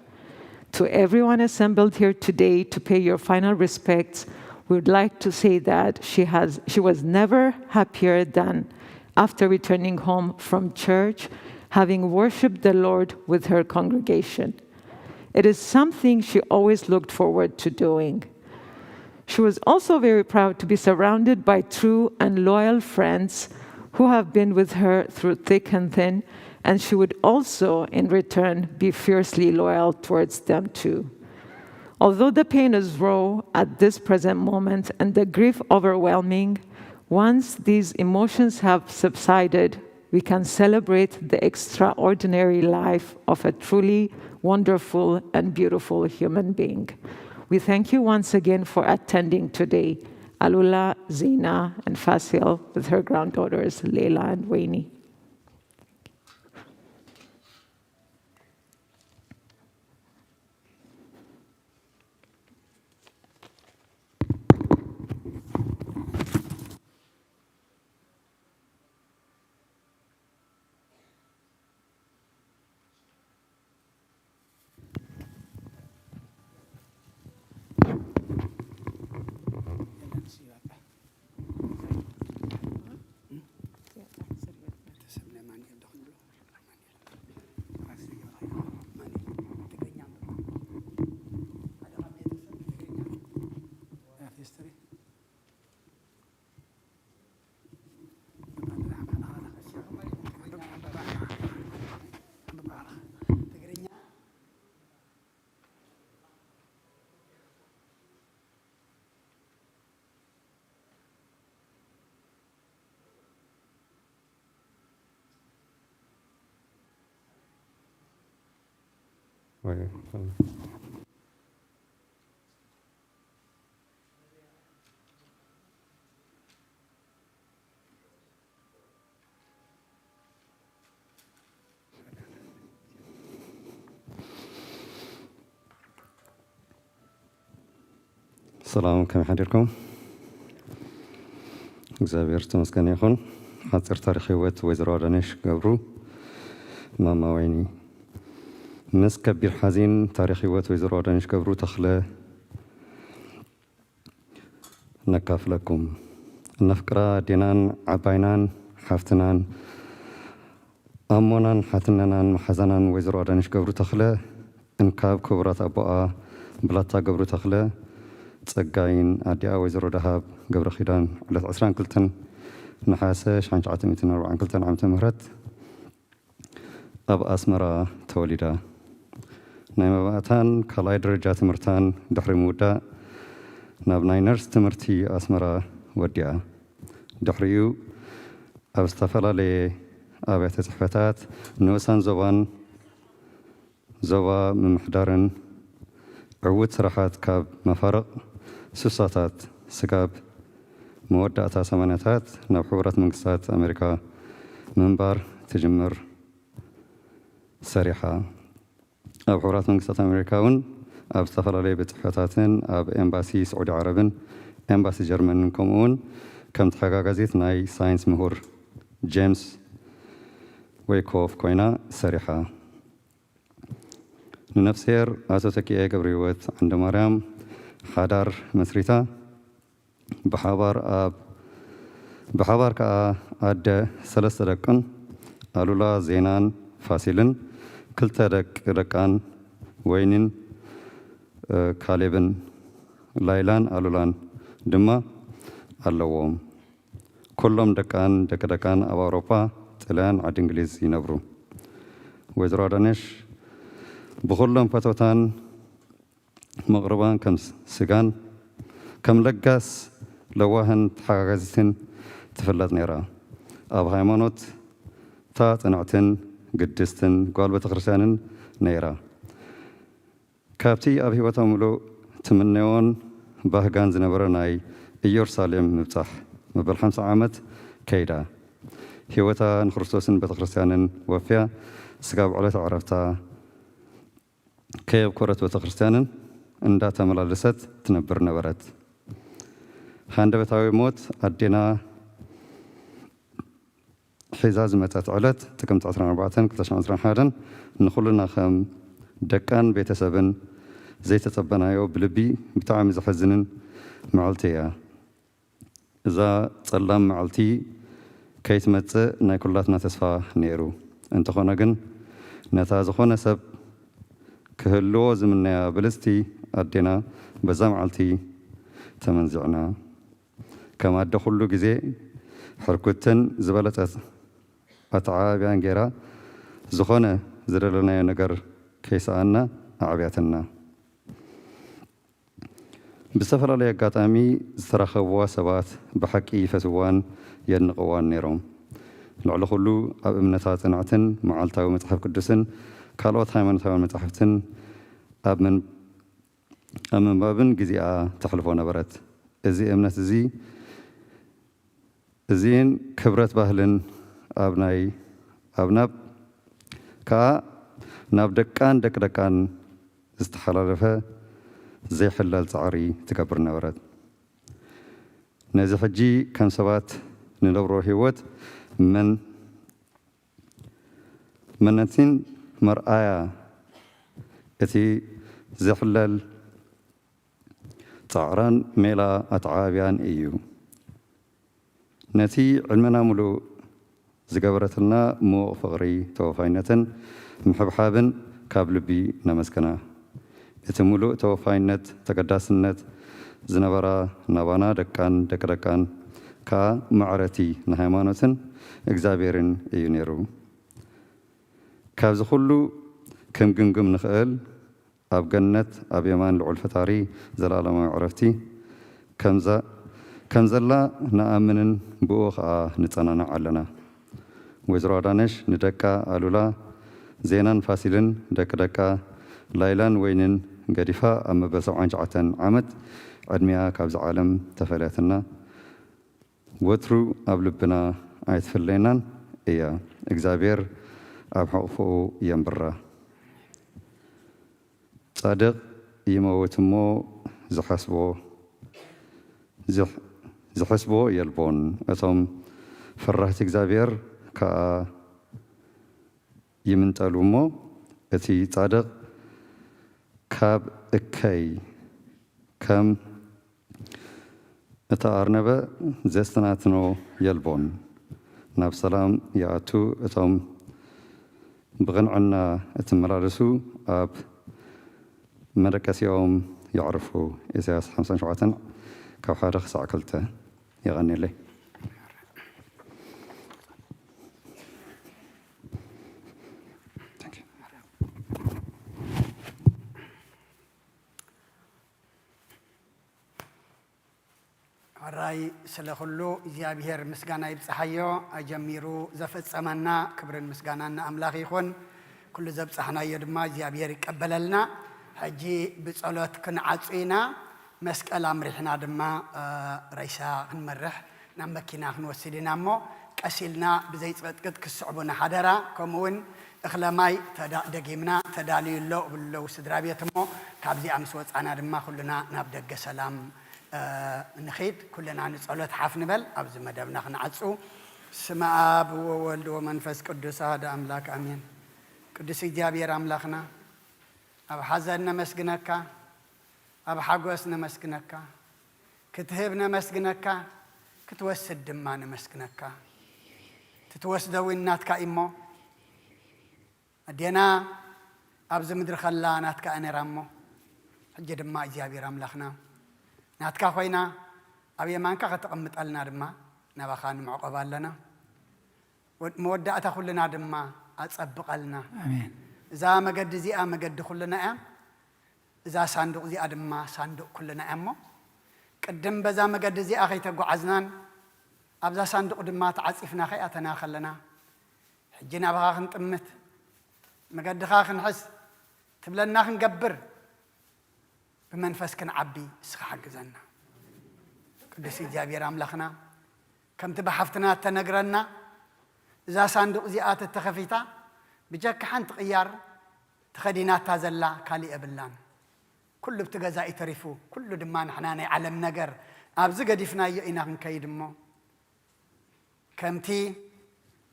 To everyone assembled here today to pay your final respects, we would like to say that she has, she was never happier than after returning home from church, having worshipped the Lord with her congregation. It is something she always looked forward to doing. She was also very proud to be surrounded by true and loyal friends who have been with her through thick and thin, and she would also, in return, be fiercely loyal towards them too. Although the pain is raw at this present moment and the grief overwhelming, once these emotions have subsided, we can celebrate the extraordinary life of a truly wonderful and beautiful human being. We thank you once again for attending today. Alula, Zina, and Fasil with her granddaughters, Leila and Weini. ሰላም፣ ከመይ ሓዲርኩም? እግዚኣብሔር ዝተመስገነ ይኹን። ሓፂር ታሪክ ህይወት ወይዘሮ ኣዳነሽ ገብሩ፣ ማማ ወይኒ። ምስ ከቢር ሓዚን ታሪኽ ህይወት ወይዘሮ ኣዳነሽ ገብሩ ተኽለ ነካፍለኩም። እነፍቅራ ኣዴናን ዓባይናን ሓፍትናን ኣሞናን ሓትነናን መሓዛናን ወይዘሮ ኣዳነሽ ገብሩ ተኽለ እንካብ ክቡራት ኣቦኣ ብላታ ገብሩ ተኽለ ጸጋይን ኣዲኣ ወይዘሮ ደሃብ ገብረ ኪዳን ዕለት ዕስራን ክልተን ነሓሰ ሺሕ ትሽዓተ ሚእትን ኣርባዓን ክልተን ዓመተ ምህረት ኣብ ኣስመራ ተወሊዳ። ናይ መባእታን ካልኣይ ደረጃ ትምህርታን ድሕሪ ምውዳእ ናብ ናይ ነርስ ትምህርቲ ኣስመራ ወዲኣ። ድሕሪኡ ኣብ ዝተፈላለየ ኣብያተ ጽሕፈታት ንኡሳን ዞባን ዞባ ምምሕዳርን ዕዉት ስራሓት ካብ መፋርቕ ስሳታት ስጋብ መወዳእታ ሰማንያታት ናብ ሕቡራት መንግስታት ኣሜሪካ ምንባር ትጅምር ሰሪሓ። ኣብ ሕቡራት መንግስታት ኣሜሪካ እውን ኣብ ዝተፈላለዩ ቤት ጽሕፈታትን ኣብ ኤምባሲ ስዑዲ ዓረብን ኤምባሲ ጀርመንን ከምኡ እውን ከም ተሓጋጋዚት ናይ ሳይንስ ምሁር ጄምስ ዌይኮፍ ኮይና ሰሪሓ። ንነፍስሄር ኣቶ ተኪኤ ገብረህይወት ዓንደማርያም ሓዳር መስሪታ። ብሓባር ኣብ ብሓባር ከኣ ኣደ ሰለስተ ደቅን ኣሉላ ዜናን ፋሲልን ክልተ ደቂ ደቃን ወይኒን እ፣ ካሌብን ላይላን ኣሉላን ድማ ኣለዎም። ኩሎም ደቃን ደቂ ደቃን ኣብ ኣውሮጳ፣ ጥልያን፣ ዓዲ እንግሊዝ ይነብሩ። ወይዘሮ ኣዳነሽ ብኹሎም ፈተውታን መቕርባን ከም ስ- ስጋን ከም ለጋስ ለዋህን ተሓጋጋዚትን ትፍለጥ ነይራ። ኣብ ሃይማኖታ ጽንዕትን ግድስትን ጓል ቤተክርስትያንን ነይራ። ካብቲ ኣብ ህይወታ ምሉእ ትምነዮን ባህጋን ዝነበረ ናይ ኢየሩሳሌም ምብጻሕ መበል ሓምሳ ዓመት ከይዳ። ህይወታ ንክርስቶስን ቤተክርስትያንን ወፍያ ስጋብ ዕለተ ዕረፍታ ከየብኮረት ቤተክርስትያንን እንዳተመላለሰት ትነብር ነበረት። ሃንደበታዊ ሞት ኣዴና ሒዛ ዝመጸት ዕለት ጥቅምቲ ዕስራን ኣርባዕተን ክልተ ሽሕን ዕስራን ሓደን ንኹልና ከም ደቃን ቤተሰብን ዘይተጸበናዮ ብልቢ ብጣዕሚ ዘሐዝንን መዓልቲ እያ። እዛ ጸላም መዓልቲ ከይትመጽእ ናይ ኩላትና ተስፋ ነይሩ። እንተኾነ ግን ነታ ዝኾነ ሰብ ክህልዎ ዝምነያ ብልጽቲ ኣዴና በዛ መዓልቲ ተመንዚዕና። ከም ኣደ ኩሉ ግዜ ሕርኩትን ዝበለጸት ኣተዓባብያን ጌራ ዝኾነ ዝደለናዮ ነገር ከይሰኣና ኣዕብያትና። ብዝተፈላለየ ኣጋጣሚ ዝተራኸብዋ ሰባት ብሓቂ ይፈትውዋን የድንቕዋን ነይሮም። ልዕሊ ኩሉ ኣብ እምነታ ጽንዕትን መዓልታዊ መጽሓፍ ቅዱስን ካልኦት ሃይማኖታውያን መጻሕፍትን ኣብ ምን ኣብ ምንባብን ግዜኣ ተሕልፎ ነበረት። እዚ እምነት እዚ እዚን ክብረት ባህልን ኣብ ናይ ኣብ ናብ ከኣ ናብ ደቃን ደቂ ደቃን ዝተሓላለፈ ዘይሕለል ጻዕሪ ትገብር ነበረት። ነዚ ሕጂ ከም ሰባት ንነብሮ ህይወት መን መነቲን መርኣያ እቲ ዘይሕለል ጻዕራን ሜላ ኣተዓባብያን እዩ። ነቲ ዕድመና ምሉእ ዝገበረትልና ምዉቕ ፍቕሪ፣ ተወፋይነትን ምሕብሓብን ካብ ልቢ ነመስግና። እቲ ምሉእ ተወፋይነት፣ ተገዳስነት ዝነበራ ናባና ደቃን ደቂ ደቃን ከኣ ማዕረቲ ንሃይማኖትን እግዚኣብሔርን እዩ ነይሩ። ካብዚ ኩሉ ክንግምግም ንኽእል፣ ኣብ ገነት ኣብ የማን ልዑል ፈጣሪ ዘለኣለማዊ ዕረፍቲ ከምዛ ከም ዘላ ንኣምንን ብኡ ኸኣ ንጸናናዕ ኣለና። ወይዘሮ ኣዳነሽ ንደቃ ኣሉላ፣ ዜናን ፋሲልን፣ ደቂ ደቃ ላይላን ወይንን ገዲፋ ኣብ መበል ሰብዓን ትሽዓተን ዓመት ዕድሚኣ ካብዚ ዓለም ተፈልያትና። ወትሩ ኣብ ልብና ኣይትፍለየናን እያ። እግዚኣብሔር ኣብ ሕቕፎኡ የንብራ። ጻድቕ ይመውት እሞ ዝሓስቦ ዝሕ- ዝሕስቦ የልቦን። እቶም ፈራህቲ እግዚኣብሔር ከኣ ይምንጠሉ እሞ እቲ ጻድቕ ካብ እከይ ከም እተኣርነበ ዘስተናትኖ የልቦን። ናብ ሰላም ይኣቱ፣ እቶም ብቕንዕና እትመላለሱ ኣብ መደቀሲኦም የዕርፉ። ኢሳያስ ሓምሳን ሸውዓተን ካብ ሓደ ክሳዕ ክልተ። የቐንየለይ። ሕራይ ስለ ኩሉ እግዚኣብሔር ምስጋና ይብጽሓዮ። ኣጀሚሩ ዘፈጸመና ክብርን ምስጋናን ንኣምላኽ ይኹን። ኩሉ ዘብጻሕናዮ ድማ እግዚኣብሔር ይቀበለልና። ሕጂ ብጸሎት ክንዓጹ ኢና። መስቀል ኣምሪሕና ድማ ረይሳ ክንመርሕ ናብ መኪና ክንወስድ ኢና እሞ ቀስ ኢልና ብዘይጽቕጥቅጥ ክስዕቡና ሓደራ። ከምኡ እውን እኽለ ማይ ተዳ- ደጊምና ተዳልዩ ኣሎ እብሉ ኣለዉ ስድራ ቤት እሞ ካብዚኣ ምስ ወጻና ድማ ኩልና ናብ ደገ ሰላም ንኺድ። ኩልና ንጸሎት ሓፍ ንበል። ኣብዚ መደብና ክንዓጹ። ስመ ኣብ ወወልድ ወመንፈስ ቅዱስ ኣሃደ ኣምላክ ኣሜን። ቅዱስ እግዚኣብሔር ኣምላኽና ኣብ ሓዘን ነመስግነካ፣ ኣብ ሓጎስ ነመስግነካ፣ ክትህብ ነመስግነካ፣ ክትወስድ ድማ ነመስግነካ። ትትወስዶ እውን ናትካ እሞ ኣዴና ኣብዚ ምድሪ ከላ ናትካ እያ ነይራ እሞ ሕጂ ድማ እግዚኣብሔር ኣምላኽና ናትካ ኮይና ኣብ የማንካ ከተቐምጠልና ድማ ናባኻ ንምዕቆብ ኣለና። መወዳእታ ኩልና ድማ ኣጸብቐልና። ኣሜን። እዛ መገዲ እዚኣ መገዲ ኩልና እያ። እዛ ሳንዱቕ እዚኣ ድማ ሳንዱቕ ኩልና እያ እሞ ቅድም በዛ መገዲ እዚኣ ከይተጓዓዝናን ኣብዛ ሳንዱቕ ድማ ተዓጺፍና ከይኣተና ከለና ሕጂ ናባኻ ክንጥምት መገድኻ ክንሕዝ ትብለና ክንገብር ብመንፈስ ክንዓቢ እስኻ ሓግዘና። ቅዱስ እግዚኣብሔር ኣምላኽና ከምቲ ብሓፍትና እተነግረና እዛ ሳንዱቕ እዚኣ ተተኸፊታ ብጀካ ሓንቲ ቅያር ተኸዲናታ ዘላ ካሊእ የብላን። ኩሉ ብቲ ገዛ እዩ ተሪፉ፣ ኩሉ ድማ ንሕና ናይ ዓለም ነገር ኣብዚ ገዲፍናዮ ኢና ክንከይድ እሞ ከምቲ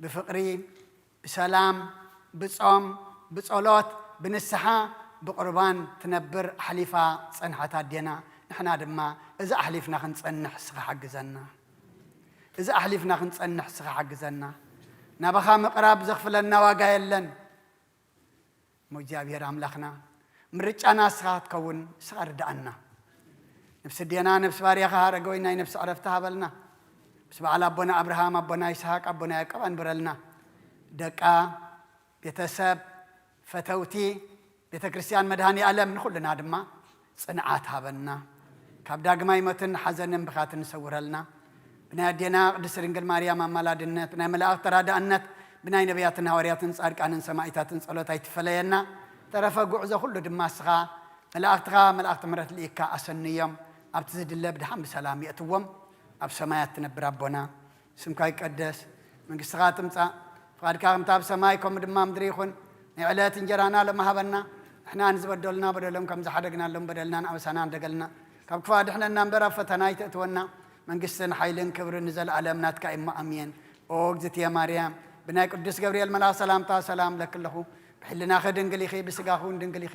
ብፍቕሪ ብሰላም ብጾም ብጸሎት ብንስሓ ብቑርባን ትነብር ኣሕሊፋ ዝጸንሐት ኣዴና ንሕና ድማ እዚ ኣሕሊፍና ክንጸንሕ እስኻ ሓግዘና። እዚ ኣሕሊፍና ክንጸንሕ እስኻ ሓግዘና። ናባኻ ምቕራብ ዘኽፍለና ዋጋ የለን። እሞ እግዚኣብሔር ኣምላኽና ምርጫና እስኻ ክትከውን እስኻ ርድኣና። ነብሲ ኣዴና ነብሲ ባርያኻ ሃረገወይ ናይ ነብሲ ዕረፍቲ ሃበልና። ምስ በዓል ኣቦና ኣብርሃም ኣቦና ይስሃቅ ኣቦና ያዕቆብ ኣንብረልና። ደቃ ቤተሰብ ፈተውቲ ቤተ ክርስቲያን መድሃኒ ኣለም ንኹልና ድማ ጽንዓት ሃበና። ካብ ዳግማይ ሞትን ሓዘንን ብኻትን ሰውረልና። ብናይ ኣዴና ቅድስት ድንግል ማርያም ኣማላድነት ብናይ መላእኽቲ ተራዳእነት ብናይ ነቢያትን ሃዋርያትን ጻድቃንን ሰማኢታትን ጸሎት ኣይትፈለየና። ተረፈ ጉዕዞ ኩሉ ድማ እስኻ መላእኽትኻ መላእኽቲ ምሕረት ልኢካ ኣሰንዮም ኣብቲ ዝድለ ብድሓን ብሰላም የእትዎም። ኣብ ሰማያት ትነብር ኣቦና ስምካ ይቀደስ መንግስትኻ ትምጻእ ፍቓድካ ከምታ ኣብ ሰማይ ከምኡ ድማ ምድሪ ይኹን። ናይ ዕለት እንጀራና ሎሚ ሃበና። ንሕና ንዝበደሉና በደሎም ከም ዝሓደግናሎም በደልና ንኣበሳና ንደገልና ካብ ክፋ ድሕነና እምበር ኣብ ፈተና ኣይተእትወና። መንግስትን ሓይልን ክብርን ንዘለኣለም ናትካ እሞ ኣሜን። ኦ እግዝእትየ ማርያም ብናይ ቅዱስ ገብርኤል መልኣኽ ሰላምታ ሰላም ለኪ ኣለኹ። ብሕልናኺ ድንግል ኢኺ ብስጋኺ እውን ድንግል ኢኺ።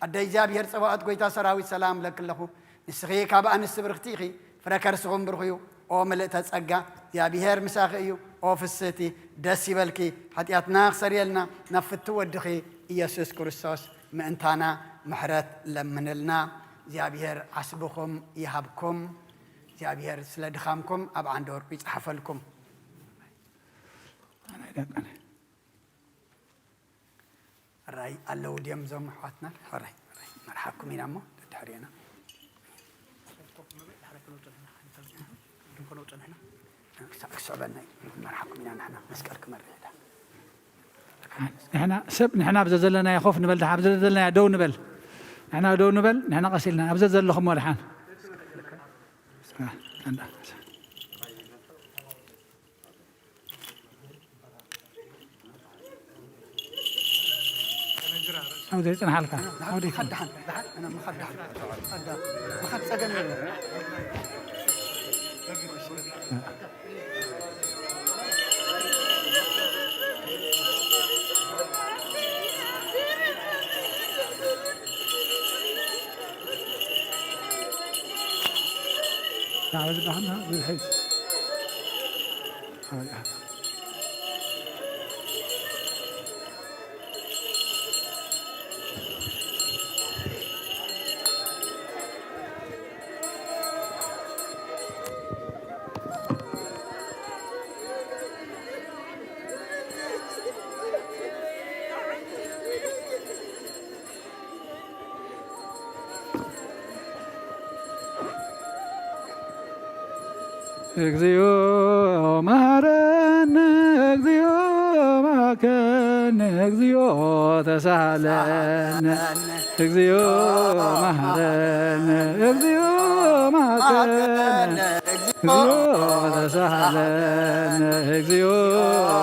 ኣደ እግዚኣብሔር ጸባኦት ጎይታ ሰራዊት ሰላም ለኪ ኣለኹ። ንስኺ ካብ ኣንስቲ ብርኽቲ ኢኺ። ፍረ ከርስኹም ብርኽ እዩ። ኦ ምልእተ ጸጋ እግዚኣብሔር ምሳኺ እዩ። ኦ ፍስህቲ ደስ ይበልኪ። ሓጢኣትና ክሰርየልና ናብ ፍቱ ወድኺ ኢየሱስ ክርስቶስ ምእንታና ምሕረት ለምንልና። እግዚኣብሔር ዓስብኹም ይሃብኩም። እግዚኣብሔር ስለ ድኻምኩም ኣብ ዓንዲ ወርቁ ይጽሓፈልኩም። ሕራይ ኣለዉ ድዮም እዞም ኣሕዋትና? ሕራይ ሕራይ መርሓኩም ኢና እሞ ደድሕሪና ክስዕበና እዩ። መርሓኩም ኢና ንሕና መስቀል ክመርሕ ኢና። ንሕና ሰብ ንሕና ኣብ ዘዘለናዮ ኮፍ ንበል፣ ደሓን ኣብ ዘዘለናዮ ደው ንበል። ንሕና ደው ንበል፣ ንሕና ቀስ ኢልና ኣብ ዘዘለኹም ደሓን ኣብዘይ ጽንሓልካ ኣብደይ ዓበድ ባህና ዝብል ሒዝ። እግዚኦ መሐረነ፣ እግዚኦ መሐከነ፣ እግዚኦ ተሳሃለነ። እግዚኦ መሐረነ፣ እግዚኦ መሐከነ፣ እግዚኦ ተሳሃለነ። እግዚኦ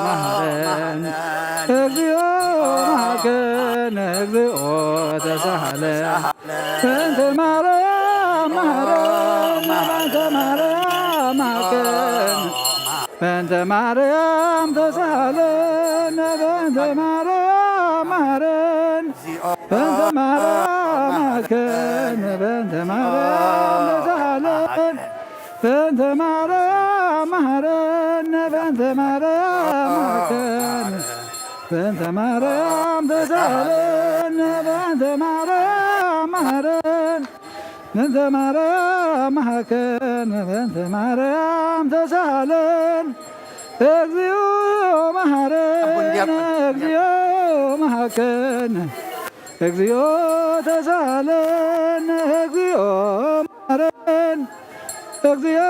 መሐረነ፣ እግዚኦ መሐከነ፣ እግዚኦ ተሳሃለነ። በእንተ ማርያም መሐረነ፣ በእንተ ማርያም መሐከነ። በእንተ ማርያም ተሳሃለነ፣ በእንተ ማርያም መሐረነ። በእንተ ማርያም መሐከነ፣ በእንተ ማርያም ተሳሃለነ። በእንተ ማርያም መሐረነ፣ በእንተ ማርያም መሐከነ። በእንተ ማርያም ተሳሃለነ፣ በእንተ ማርያም መሐረነ። በእንተ ማርያም መሐከነ፣ በእንተ ማርያም ተሳሃለነ። እግዚኦ መሐረነ፣ እግዚኦ መሐከነ፣ እግዚኦ ተሳሃለነ፣ እግዚኦ መሐረነ፣ እግዚኦ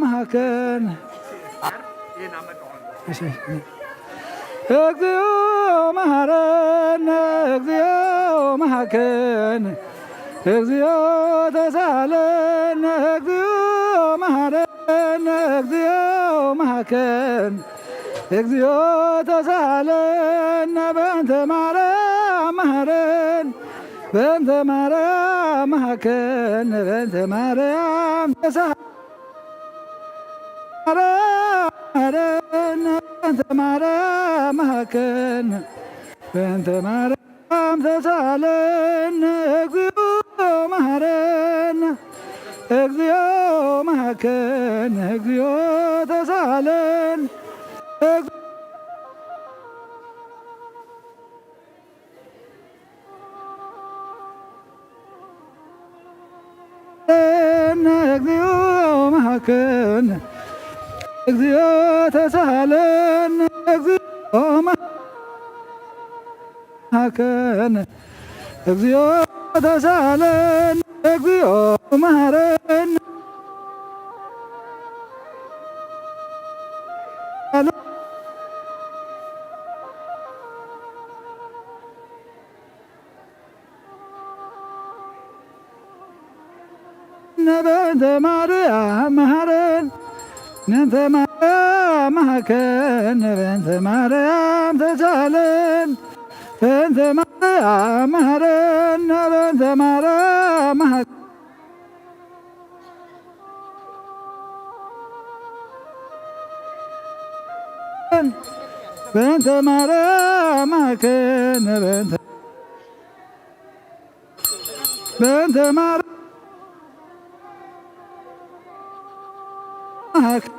መሐከነ። እሺ። እግዚኦ መሐረነ፣ እግዚኦ መሐከነ፣ እግዚኦ ተሳሃለነ፣ እግዚኦ መሐረነ፣ እግዚኦ መሐከነ፣ እግዚኦ ተሳሃለነ፣ በእንተ ማርያም መሐረነ፣ በእንተ ማርያም መሐከነ፣ በእንተ ማርያም ተሳሃለነ። ማረነ፣ በእንተ ማርያም መሐከነ፣ በእንተ ማርያም ተሳሃለነ። እግዚኦ መሐረነ፣ እግዚኦ መሐከነ፣ እግዚኦ ተሳሃለነ። እግዚኦ መሐከነ፣ እግዚኦ ተሳሃለነ፣ እግዚኦ መሐከነ፣ እግዚኦ ተሳሃለነ፣ እግዚኦ መሐረነ። በእንተ ማርያም መሐረነ፣ በእንተ ማርያም መሐከነ፣ በእንተ ማርያም ተሳሃለነ፣ በእንተ ማርያም መሐረነ፣ በእንተ ማርያም መሐከነ። በእንተ ማርያም መሐከነ፣ በእንተ፣ በእንተ ማርያም መሐከነ።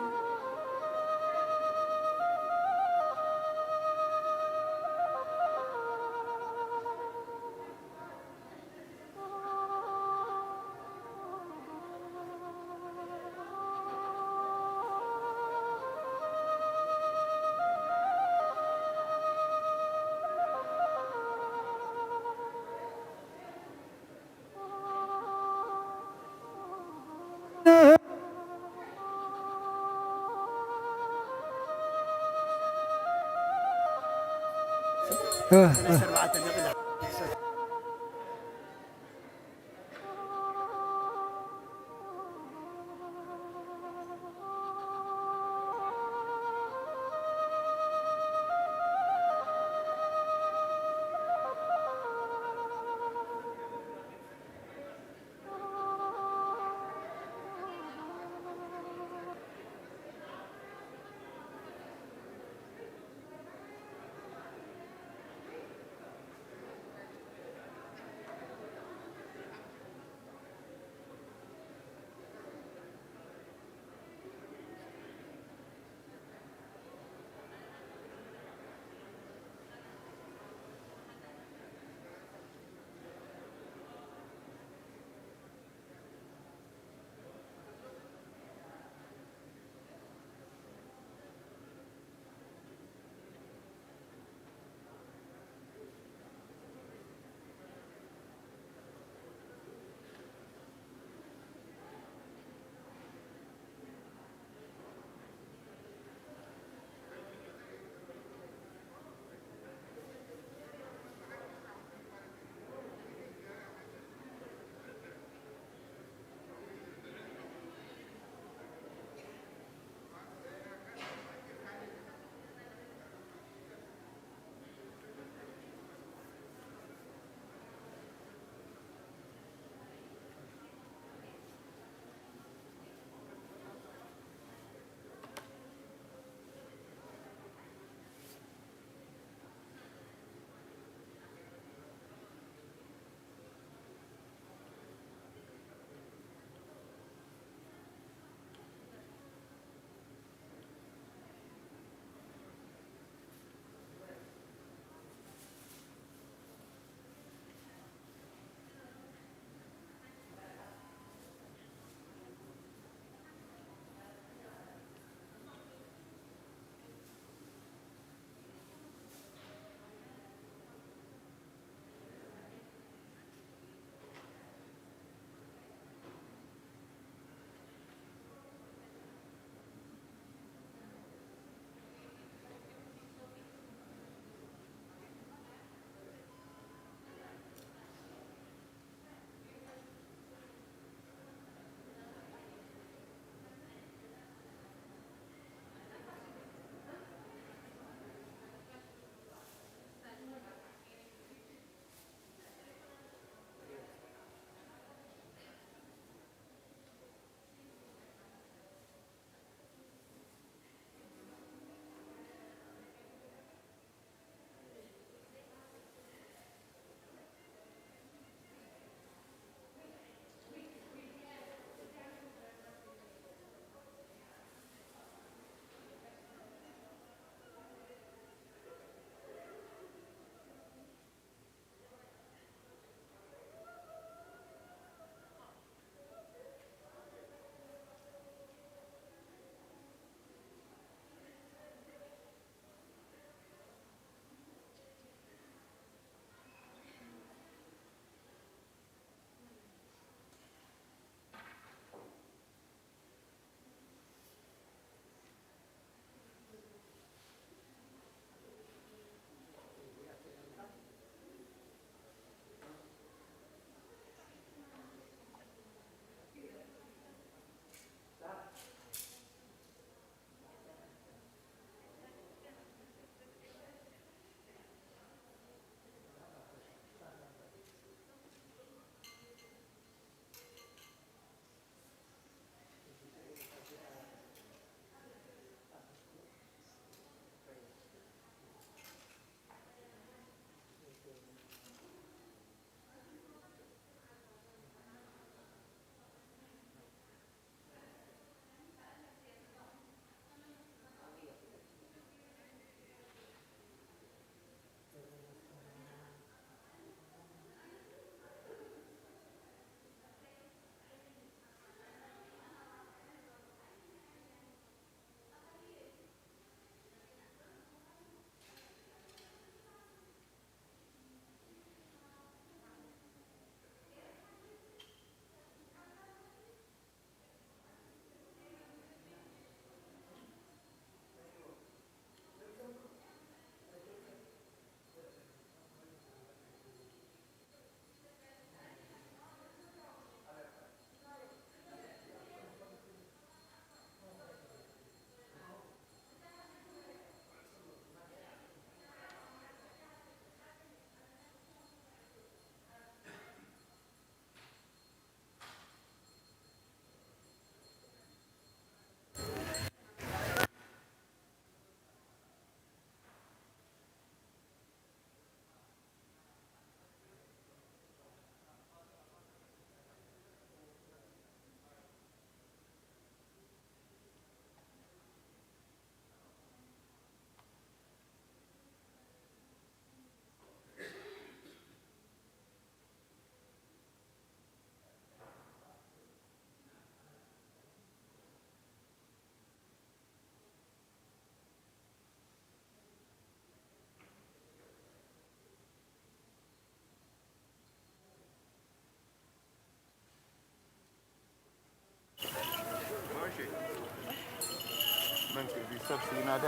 ሰብ ሲናዳ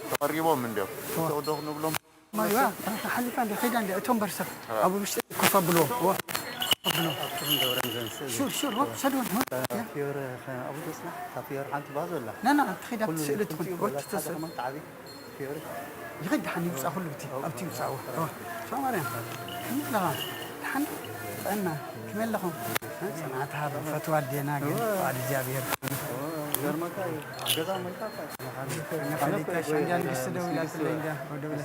ተቐሪቦም እንዲዮም። እዋ። ተወደኹ ንብሎም። ማይዋ ሓሊፋ እንደ ኸይዳ እንደ እቶም በርሰብ ኣብኡ ውሽጢ ኮፍ ኣብልዎ። እዋ። ኮፍ ኣብልዎ። ሹር፣ ሹር፣ እዋ፣ ሰድወን፣ እዋ። ያ። ፊዮር፣ ኣብኡ ተጽናሕ፣ እታ ፊዮር ሓንቲ ባዞ ኣላ። ና፣ ና፣ ትኸይዳ ኩሉ ትስእሊ ትኹን። ትምልኡ እዋ፣ በላ፣ ትስእሊ። ሓደ ከማን ተዓቢ ፊዮር። ይኸይድ ደሓን ይውጻእ ኩሉ ብቲ፣ ኣብቲ ይውጻእ፣ እዋ። እዋ። ሸው ማርያም፣ ከመይ ኣለኻ? ደሓን? ጥዕና፣ ከመይ ኣለኹም? እ፣ ጽንዓት ሃብ፣ ፈትዋ ኣዴና ግን፣ እዋ። በዓል እግዚኣብሔር። እዋ፣ ይገርመካ እዩ። ኣብ ገዛ ሞይታ እኳ ጽንዓት ሃብ። እነ ፈሊጣ፣ ሻንዳ ንግስቲ ደዊላትለይ እንዳ፣ ደዊላ።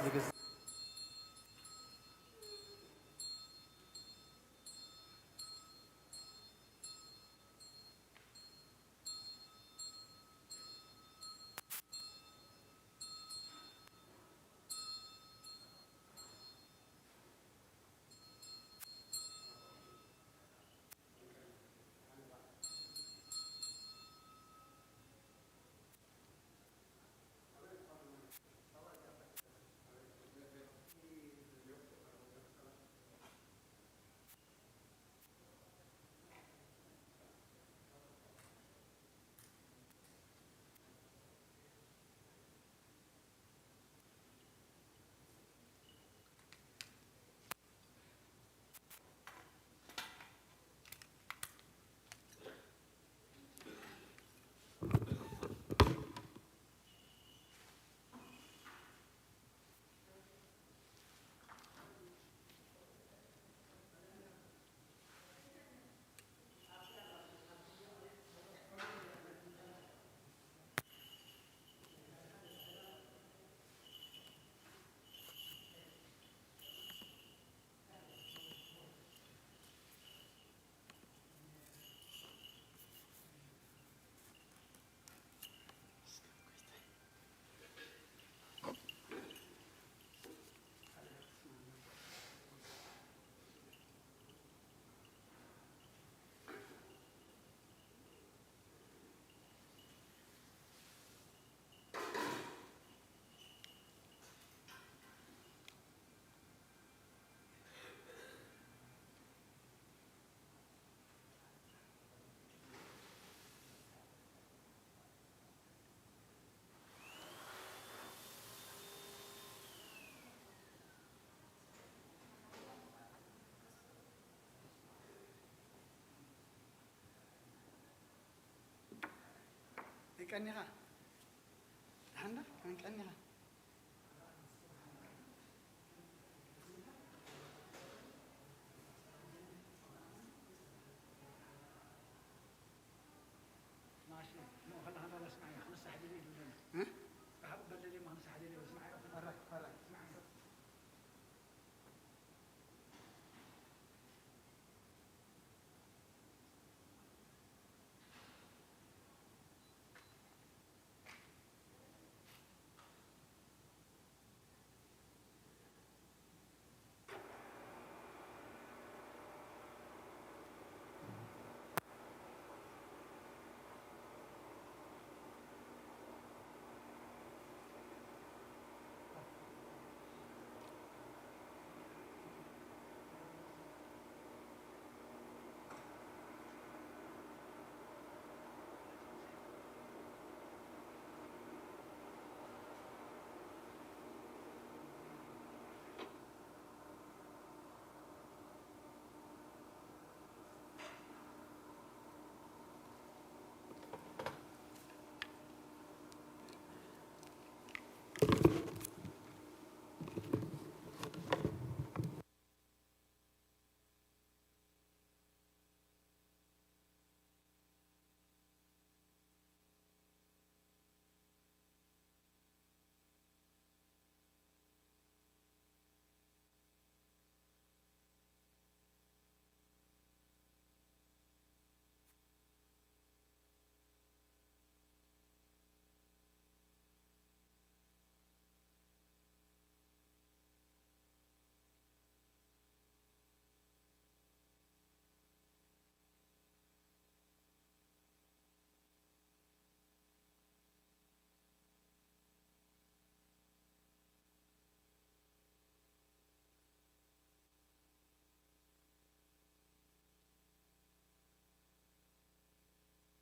ቀኒኻ? ደሓን ዶ? ከመይ ቀኒኻ?